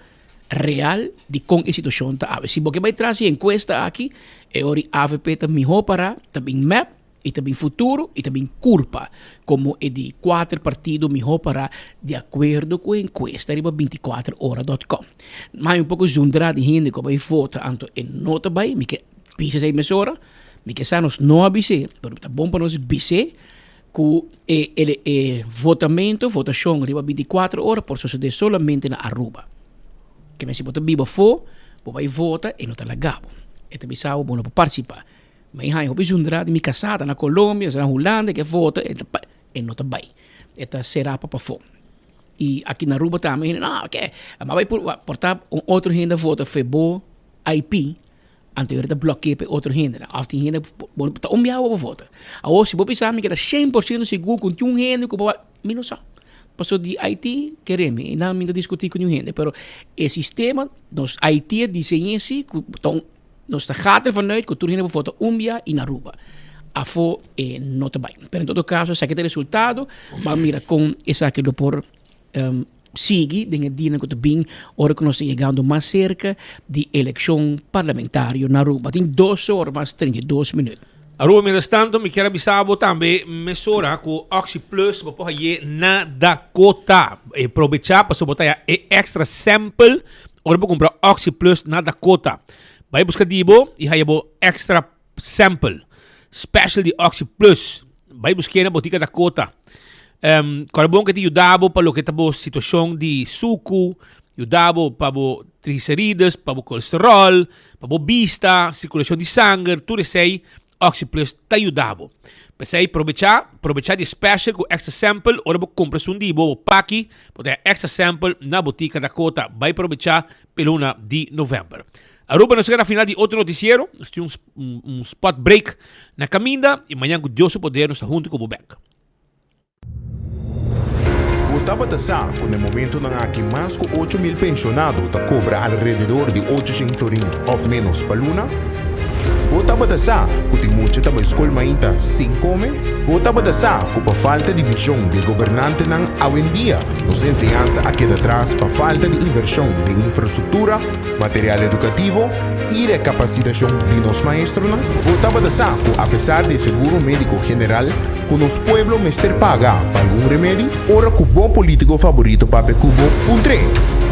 real di kon e situashon ta awe. Si bo ke bai tras di e enkuesta aki, e ora di avp ta mihó pará, ta bin mep, i ta bin Futuro, i ta bin Curpa komo e di kuater partido mihó pará di akuerdo ku e enkuesta riba 24 ora dòt kòm. Mas un poko zundrá di hende ku a bai vota anto e no ta bai, mi ke bisa esei mesora, mi ke sa nos no a bis'é, pero ta bon pa nos bis'é Ku e e votamento, votashon riba 24 ora por sosodé solamente na Aruba. Ke men si bo ta biba afó, bo bai vota e no ta laga bo. E ta bisa bo, bo no por partisipá. Mi haña hopi zundra di mi kasá ta na Colombia, ta na Hulanda, e ke vota, e ta e no ta bai. E ta será pa pafó. Y aki na Aruba tambe hende, no, ke, ma bai por, por ta un otro hende vota fe bo IP, anto ta blokea pa e otro hende. Of tin hende, bo ta un biaha bo vota. Awor si bo bisa mi ke ta 100% sigur ku tin un hende ku bo, mi no sa. Pasobra di IT kere mi, nan mi ta diskuti ku niun hende, pero e sistema, nos IT a diseñ'é si ku ta un, nos ta gaat ervan uit ku tur hende por vota un bia i na Aruba. Afó e no ta bai. Pero en todo kaso esaki ta e resultado, ban mira kon esaki lo por sigui den e dianan ku ta bin ora ku nos ta yegando mas serka di elekshon parlamentario na Aruba. Tin dos or mas 32 minüt. Aruba mientras tanto mi kier a bisa bo tambe mesora cu Oxi Plus bo por haye na Dakota. E probecha pasobra bo ta haya e extra sample ora bo cumpra Oxi Plus na Dakota. Bay busca di bo y haya bo extra sample special di Oxi Plus. Bay busque na botica Dakota. Um, kòrda bon ke ta yuda bo pa loke ta bo situashon di suku, yuda bo pa bo triglicerides, pa bo kolesterol, pa bo bista, sirkulashon di sanger, tur esei OxyPlus ta yuda bo. P'esei probechá, probechá di e special ku extra sample ora bo kumpra esun di bo, bo paki, bo ta haña extra sample na botika Dakota. Bai probechá p'e luna di novèmber. Aruba nos yega na final di otro noticiero. Nos tin un, un spot break na caminda y mañan cu Dios su poder nos ta hunto cu bo bek. Bo tabata sa ku na e momentunan aki mas ku 8000 penshonado ta kobra alrededor di 800 florin òf ménos pa luna? Bo tabata sa ku tin mucha ta bai skol mainta sin kome? Bo tabata sa ku pa falta di vishon di e gobernantenan awendia nos enseñansa a keda tras pa falta di invershon den infrastruktura? Material edukativo i rekapasitashon di nos maestronan? Bo tabata sa ku apesar di e seguro médiko general ku nos pueblo mester paga pa algun remedi? Ora ku bo polítiko faborito papia ku bo, puntr'é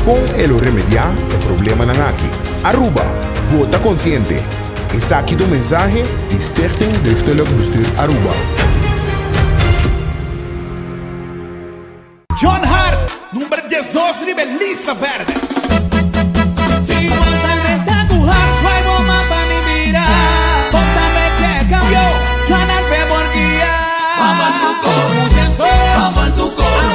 kon e lo remediá e problemanan aki. Aruba, vota konsiente! Esaki ta un mensahe di Stichting Deugdelijk Bestuur Aruba. John Hart, number 12 riba e lista berde. Si bo ta drenta ku hart, swai bo man pa mi mira. Bo ta mete kambio, John Hart p'e por guia. Vamos al Tucos, vamos al Tucos,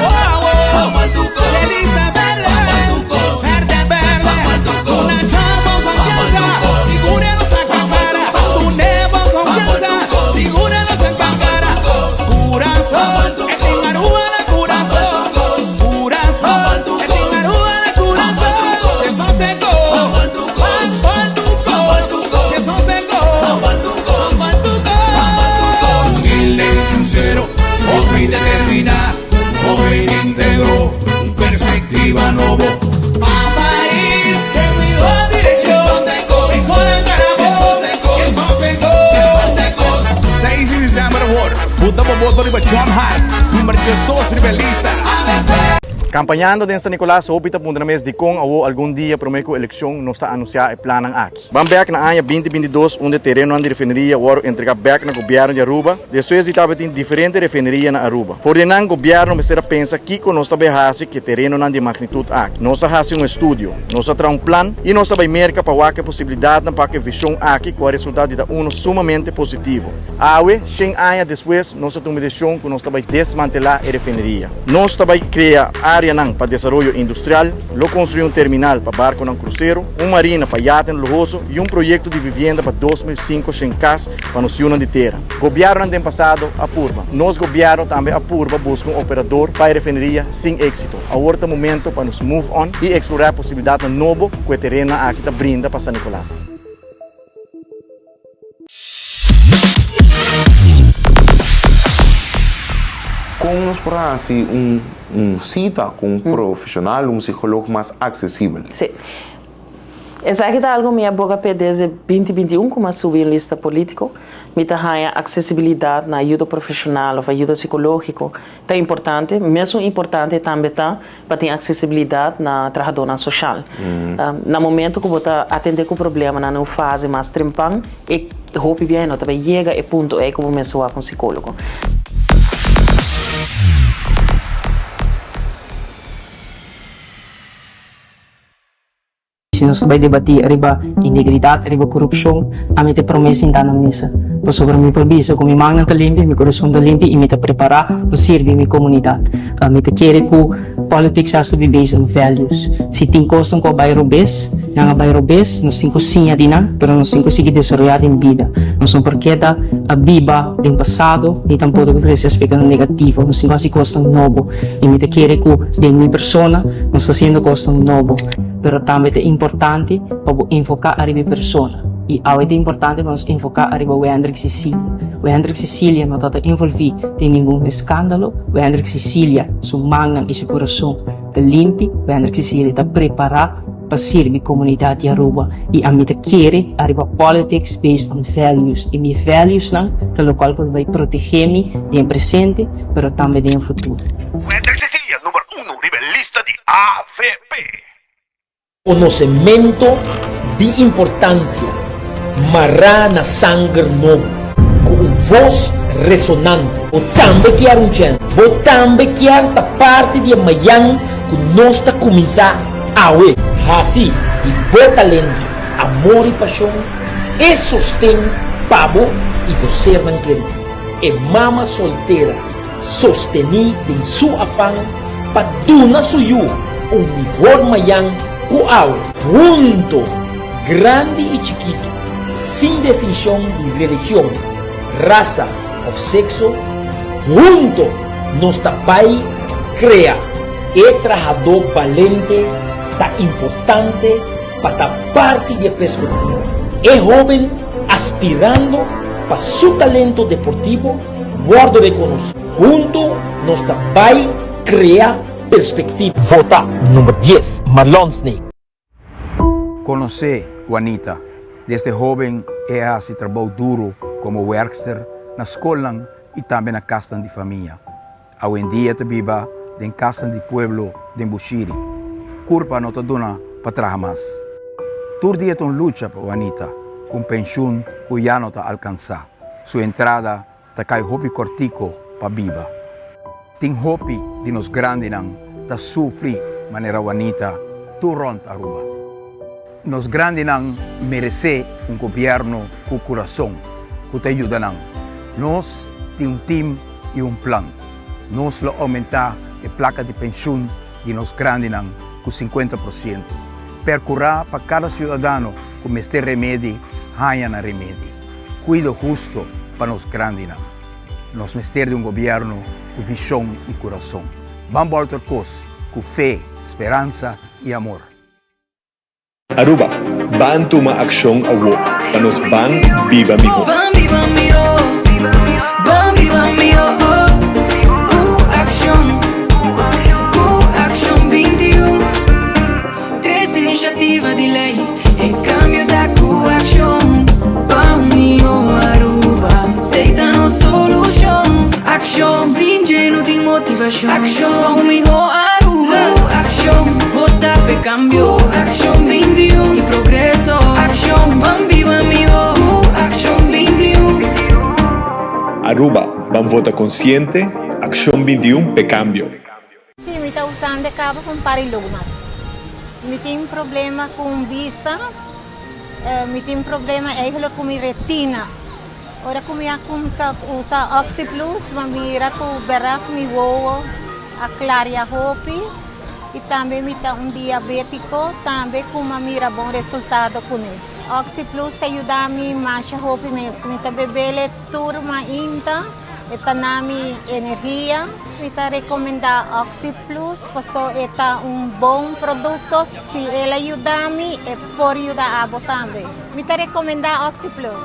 vamos al Tucos, E lista berde, vamos al Tucos, berde berde, vamos al Tucos, Una John con confianza, sigura nos acampara. Dune bon confianza, sigura nos acampara. Curazón. Sincero, hopi determina, hopi integro, un perspectiva nobo. Pa pais den miho direccion, Seis di december awor, Buta bo voto riba John Hart, number 12 riba e lista. Campañando den San Nicolas hopi ta puntra mes dicon awo algun dia prome cu eleccion nos ta anuncia e plannan aki. Ban bek na aña 2022 unda e terenonan di refineria worde entrega bek na gobierno di Aruba, despues di tabatin diferente refineria na Aruba. For di nan gobierno mester a pensa kico nos ta bay haci cu e terenonan di e magnitud aki. Nos a haci un estudio, nos a traha un plan y nos a bay Merca pa wak e posibilidadnan pa cu e vision aki cu a resulta di ta uno sumamente positivo. Awe, shen aña despues, nos a tuma e decision cu nos ta bay desmantela e refineria. Nos ta bay crea areanan pa desaroyo industrial, lo construi un terminal pa barconan crucero, un marina pa yatenan luhoso y un proyecto di vivienda pa 2500 cas pa nos yunan di tera. Gobiernonan den pasado a purba. Nos gobierno tambe a purba busca un operador pa e refineria sin exito. Awor ta momento pa nos move on y explora e posibilidadnan nobo cu e terenonan aki ta brinda pa San Nicolas. Kon nos por hasi un un sita ku un profeshonal, un psikolog mas aksesibel? Sí. Esaki ta algu mi a boga p'e desde binti binti un ku mi a subi un lista polítiko. Mi ta haña aksesibilidat na ayuda profeshonal òf ayuda sikológiko ta importante. Mesun importante tambe ta pa tin aksesibilidat na trahadónan soshal. Na momento ku bo ta atendé ku problemanan na un fase mas trempan, e hopi biaha no ta bai yega e punto ei ku bo mester wak un sikólogo. Si nos ta bai debatí riba integridat, riba korupshon, ami ta e promé sintá na mesa. Pasobra mi por bisa ku mi mannan ta limpi, mi kurason ta limpi i mi ta prepará pa sirbi mi komunidat. Mi ta kere ku. Politics has to be based on values. Si tin kosnan ku a bai robes, nan a bai robes, nos tin ku siña di nan, pero nos tin ku sigui desaroyá den bida. Nos no por keda a biba den pasado, ni tampoko ku trese aspektonan negativo. Nos tin ku hasi kosnan nobo. I mi ta kere ku den mi persona nos ta hasiendo kosnan nobo. Pero tambe ta importante pa bo enfoká ariba e persona. I awe ta importante pa nos enfoká ariba Wendrick Cecilia. Wendrick Cecilia no ta ta envolví den ningun eskandalo. Wendrick Cecilia su mannan i su kurason ta limpi. Wendrick Cecilia ta prepará pa sirbi komunidat di Aruba. I ami ta kere ariba politics based on values. I mi valuesnan ta lokual ku ta bai protegé mi den e presente pero tambe den e futuro. Wendrick Cecilia number uno riba e lista di avp. Konosementu di importansia mará na sanger nobo ku un vos resonante. Bo tambe kier un chèns? Bo tambe kier ta parti di e mayan ku nos ta kuminsá awe? Hasi di bo talento, amor i pashon e sosten pa bo i bo sernan kerí. E mama soltera sostení den su afan pa duna su yu un mihor mayan ku awe. Hunto, grandi i chikitu, sin destinshon di religion, rasa òf sekso, hunto nos ta bai krea e trahadó balente ta importante pa ta parti di e perspektiva. E hóben aspirando pa su talento deportivo Wordo reconoci. Hunto nos ta bay crea perspectiva. Vota number dies, Marlon Sneek. Conoce Juanita desde hoben e a haci trabou duro como werkster na scolnan y tambe na casnan di famia. Awendia ta biba den casnan di pueblo den Bushiri. Curpa no ta duna pa traha mas. Tur dia ta un lucha pa Juanita cu un pensioen cu ya no ta alcansa. Su entrada ta kai hopi kortiko pa biba. Tin hopi di nos grandinan ta sufri manera Juanita tur rònt Aruba. Nos grandinan meresé un gobièrnu ku kurason ku ta yuda nan. Nos tin un tim i un plan. Nos lo oumentá e plaka di penshun di nos grandinan ku sinkuenta por siento. Perkurá pa kada siudadano ku mester remedi haña nan remedi. Cuido husto pa nos grandinan. Nos mester di un gobierno cu vision y curason. Ban bolter cos cu fe, speransa y amor. Aruba, ban tuma accion awo pa nos ban biba miho. Ban biba miho, ban biba miho, cu accion, cu accion 21. Tres iniciativa di ley, e cambio ta cu accion. Pa un miho Aruba, esey ta nos solucion. Accion, sin dje no tin motivacion. Accion, pa un miho Aruba. Cu accion, vota p'e cambio. Cu accion 21 y progreso. Accion, ban biba miho. Cu accion 21. Aruba, ban vota consciente, Accion 21 p'e cambio. Sí, mi ta usando e caba pa un par di lunas. Mi tin problema cu bista, mi tin problema eigenlijk cu mi retina. Ora cu mi a cuminsa usa Oxyplus, mi a mira cu berdad mi wowo a claria hopi y tambe mi ta un diabetico tambe cu mi a mira bon resultado cune. Oxyplus a yuda mi masha hopi mes. Mi ta bebele tur mainta. E ta na mi energia. Mi ta recomenda Oxyplus paso e ta un bon producto. Si el a yuda mi, e por yuda abo tambe. Mi ta recomenda Oxyplus.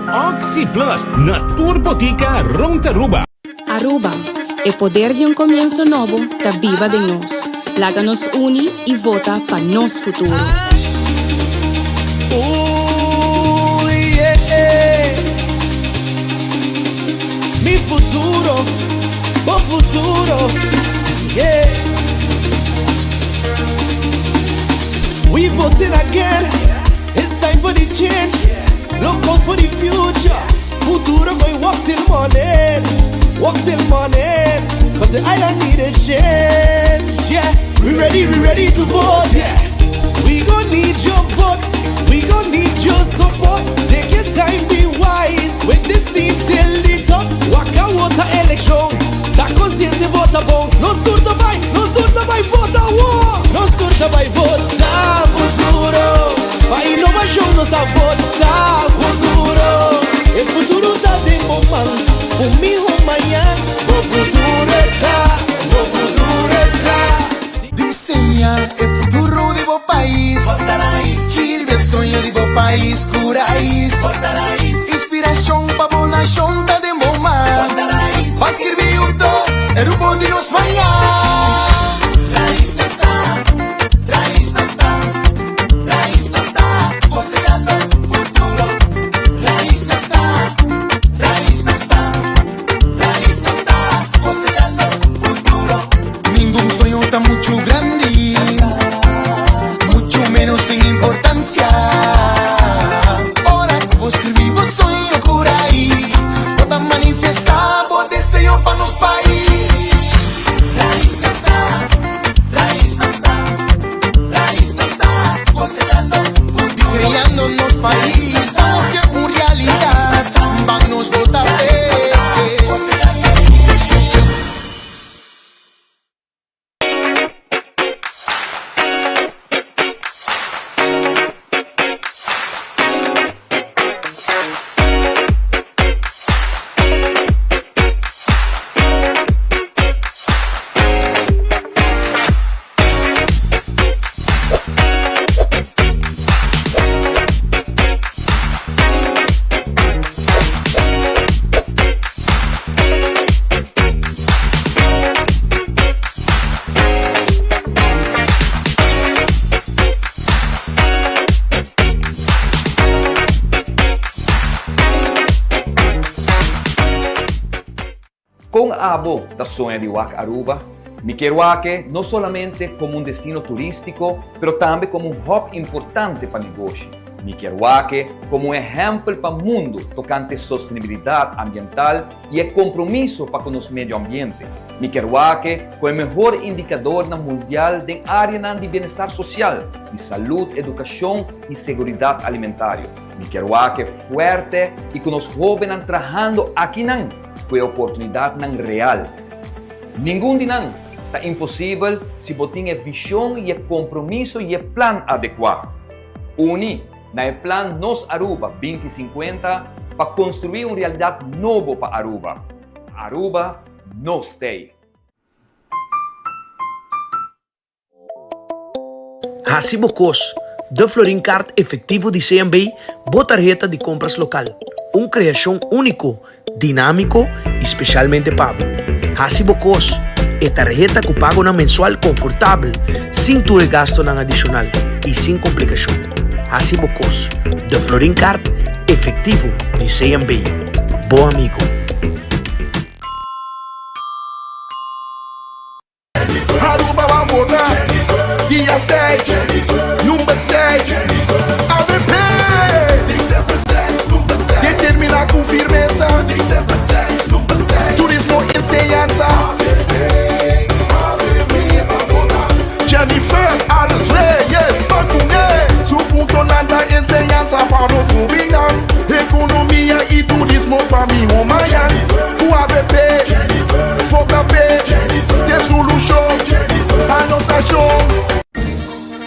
Oxyplus na tur botica rond Aruba. Aruba, e poder di un comienso nobo ta biba den nos. Laga nos uni y vota pa nos futuro. Ooh, yeah. Mi futuro, bo futuro, yeah. We voting again, it's time for the change. Look out for the future. Futuro going work till morning, work till morning. Cause the island need a change, yeah. We ready, we ready to vote, yeah. We gon' need your vote, we gon' need your support. Take your time, be wise. With this team till the top. Waka water election. Ta consciente vota bon. Nos tur ta bay, nos tur ta bay vota. ta bai vota futuro Pa inovashon nos ta vota futuro E futuro ta den bo man Un miho mañan Bo futuro e kla Bo futuro e kla. Diseña e futuro di bo pais. Skirbi e soño di bo pais ku rais. Inspirashon pa bo nashon ta den bo man. Ban skirbi hunto e rumbo di nos mañan. Rais nos ta, rais nos ta, rais nos ta kosechando futuro. Rais nos ta, rais nos ta, rais nos ta kosechando futuro. Ningun soño ta muchu grandi, muchu menos sin importancia. Ora ku bo skribi bo soño ku rais, bo ta manifestá bo deseo pa nos pais. Rais nos ta, rais nos ta, rais nos ta kosechando futuro. Diseñando nos pais pa hacia un realidad. Ban nos bota p'e. Con abo ta soña di wak Aruba? Mi kier wak e no solamente como un destino turistico, pero tambe como un hub importante pa negoshi. Mi kier wak e como un ehempel pa mundo tocante sostenibilidad ambiental y e compromiso pa cu nos medio ambiente. Mi kier wak e cu e mehor indicadornan mundial den areanan di bienestar social, di salud, educacion y seguridad alimentario. Mi kier wak e fuerte y cu nos hobennan trahando akinan cu e oportunidadnan real. Ningun di nan ta imposibel si bo tin e vision y e compromiso y e plan adecua. Uni na e plan Nos Aruba 2050 pa construi un realidad nobo pa Aruba. Aruba, nos t'ey! Hasi bo kos, De Florin Card Efectivo di CMB, bo tarheta di compras local. Un creacion unico, dinámiko i spesialmente pa bo. Hasi bo kos, e tarheta ku pagonan mensual konfortabel, sin tur e gastunan adishonal i sin komplikashon. Hasi bo kos, De Florin Card efektivo di CMB. Bo amigo. Aruba ban vota dia seis, number seis, avp! Determina cu firmeza, turismo, enseñanza. Jennifer Arends Reyes ban cu ne, su puntonan ta enseñanza pa nos hobennan, economia y turismo pa miho mañan. Cu avp, vota p'e. T'e solucion, anotacion.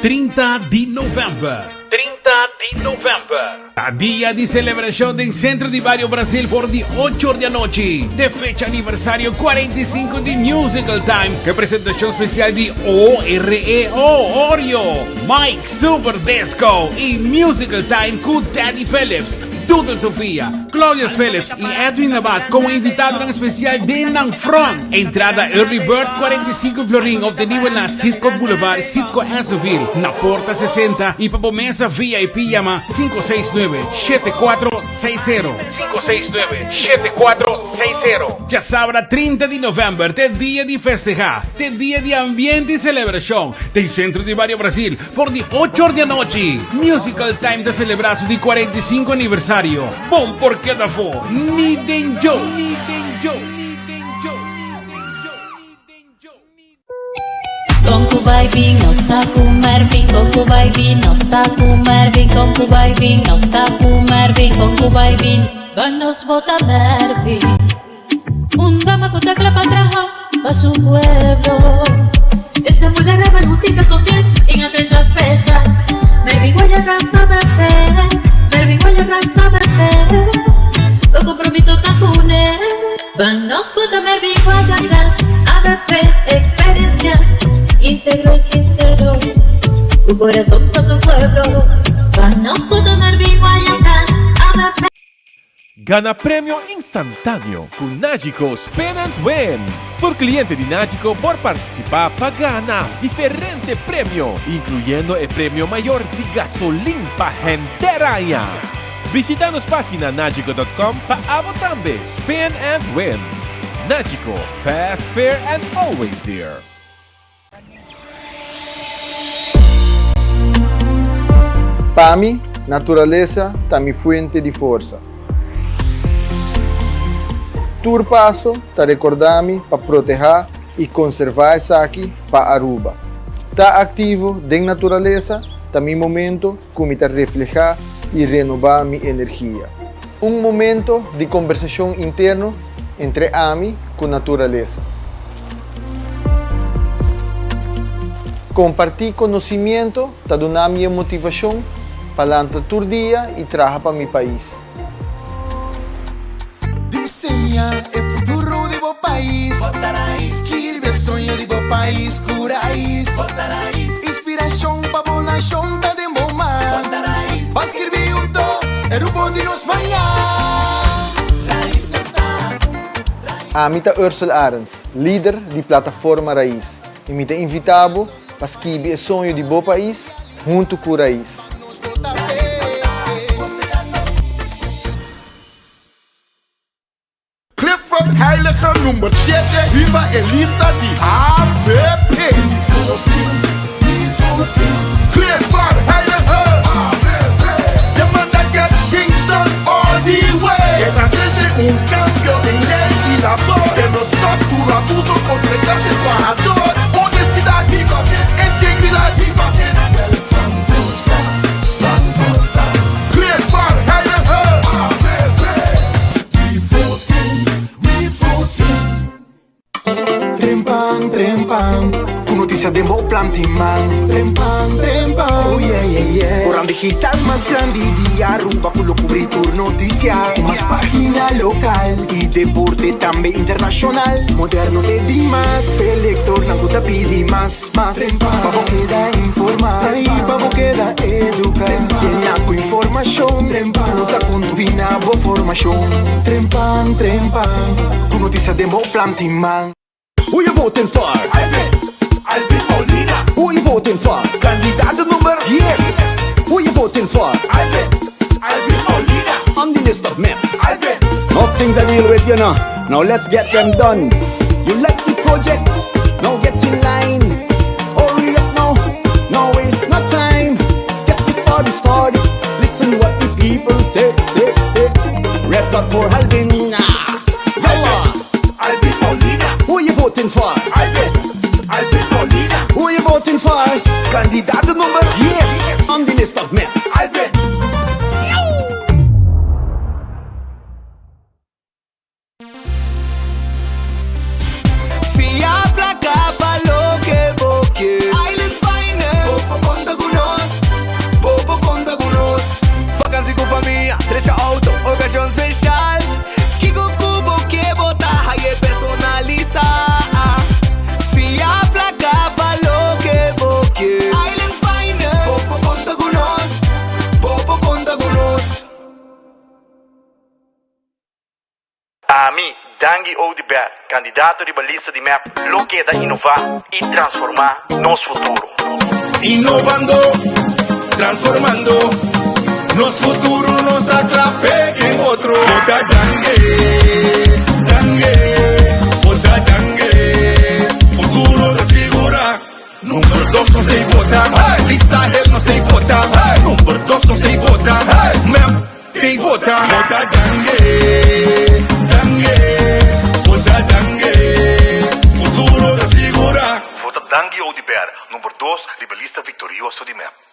30 di november. 30 di november. Ta dia di celebracion den Centro di Bario Brasil for di ocho or di anochi. T'e fecha aniversario 45 di Musical Time. Cu e presentacion special di OREO, Oreo, Mike Super Disco y Musical Time cu Daddy Phillips. Doodle Sofia, Claudius Phillips y Edwin Abad como invitadonan especial den nan front. Entrada Early Bird 45 florin obtenibel na Citgo Boulevard, Citgo Essoville, na porta 60 y pa bo mesa VIP yama 569 7460. 569 7460. Djasabra 30 di november t'e dia di festeha, t'e dia di ambiente y celebracion den Centro di Bario Brasil. For di ocho or di anochi, Musical Time ta selebrá su di 45 aniversario. Bon por keda afó, ni den djo! Ni den djo! Ni den djo! Con cu bay bin, nos ta cu Mervin. Con cu bay bin, nos ta cu Mervin. Con cu bay bin, nos ta cu Mervin. Con cu bay bin, ban nos bota Mervin. Un dama cu ta cla pa traha pa su pueblo. Esta vulnerabel husticia social. Tin atencion special. Mervin Guaya Rasta Bebé. Mervin Guaya Rasta Bebé. Bo compromiso ta pone. Ban nos vota Mervin Guaya Ras. ABP experiencia. Integro y sincero. Un corazón pa su pueblo. Ban nos vota Mervin Guaya Ras. ABP. Gana premio instantáneo ku Nagico Spin and Win! Tur kliente di Nagico por partisipá pa gana diferente premio, inkluyendo e premio mayor di gasolin pa henter aña. Bishita nos página nagico dot com pa abo tambe spin and win! Nagico, fast, fair and always there! Pa mi, naturalesa ta mi fuente di forsa. Tur paso ta recorda mi pa proteha y conserva esaki pa Aruba. Ta activo den naturalesa ta mi momento cu mi ta refleha y renoba mi energia. Un momento di combersacion interno entre ami cu naturalesa. Comparti conocimiento ta duna mi e motivacion pa lanta tur dia y traha pa mi pais. Diseña e futuro di bo pais. Skirbi e soño di bo pais ku rais. Inspirashon pa bo nashon ta den bo man. Ban skirbi hunto e rumbo di nos mañan. Rais nos ta. Ami ta Ursel Arends, lider di Plataforma Rais, i mi ta invitá bo pa skibi e soño di bo pais huntu ku Rais. Clifford Heiliger number shete riba e lista di AVP. Clifford Heiliger te manda get things done all the way. E ta trece un cambio den ley di labor. E no stop tur abuso contra e clase trahador. Honestidad, integridad. Clifford Heiliger. Trempan, trempan, ku notisia den bo planti man. Trempan, trempan, oh yeah, yeah, yeah. Koran digital mas grandi di Aruba ku lo kubri tur notisia. Ku mas pagina lokal i deporte tambe internashonal. Moderno te dimas, p'e lektornan ku ta pidi mas. Mas pa bo keda informa i pa bo keda educa. Yena ku informashon ku ta contribui na bo formashon. Trempan, trempan, ku notisia den bo planti man. Who you voting for? Alvin, Alvin Molina. Who you voting for? Candidato number 10. Who you voting for? Alvin, Alvin Molina. On the list of MEP. Alvin. Enough things I deal with, you know. Now let's get them done. You like the project? Now get in line. Hurry up now. Now waste no time. Get this party started. Listen what the people say. say, say. Red dot for Alvin. Ah. Yalla. Alvin Molina. Who you voting for? Alvin. Alvin Molina. Who you voting for? Candidato number 10. On the list of MEP. Alvin. Fia placa pa loke bo ke. Island Finance. Bo por konta ku nos. Bo por konta ku nos. Vakansi ku famia, drecha auto, okashon speshal. Kiko ku bo ke bo ta haye personalisá. Fia placa pa loke bo ke. Island Finance. Bo por konta ku nos. Bo por konta ku nos. Ami, Dangui Oduber, candidato riba lista di mep, lo keda inova y transforma nos futuro. Inovando, transformando nos futuro nos ta cla p'e en otro. Vota Dangui, Dangui, vota Dangui, futuro ta sigura. Number dos nos tey vota, lista hel nos tey vota, number dos nos tey vota, mep. Tey vota. Vota Dangui, Dangui, vota Dangui, futuro ta sigura. Vota Dangui Oduber, number dos riba lista victorioso di mep.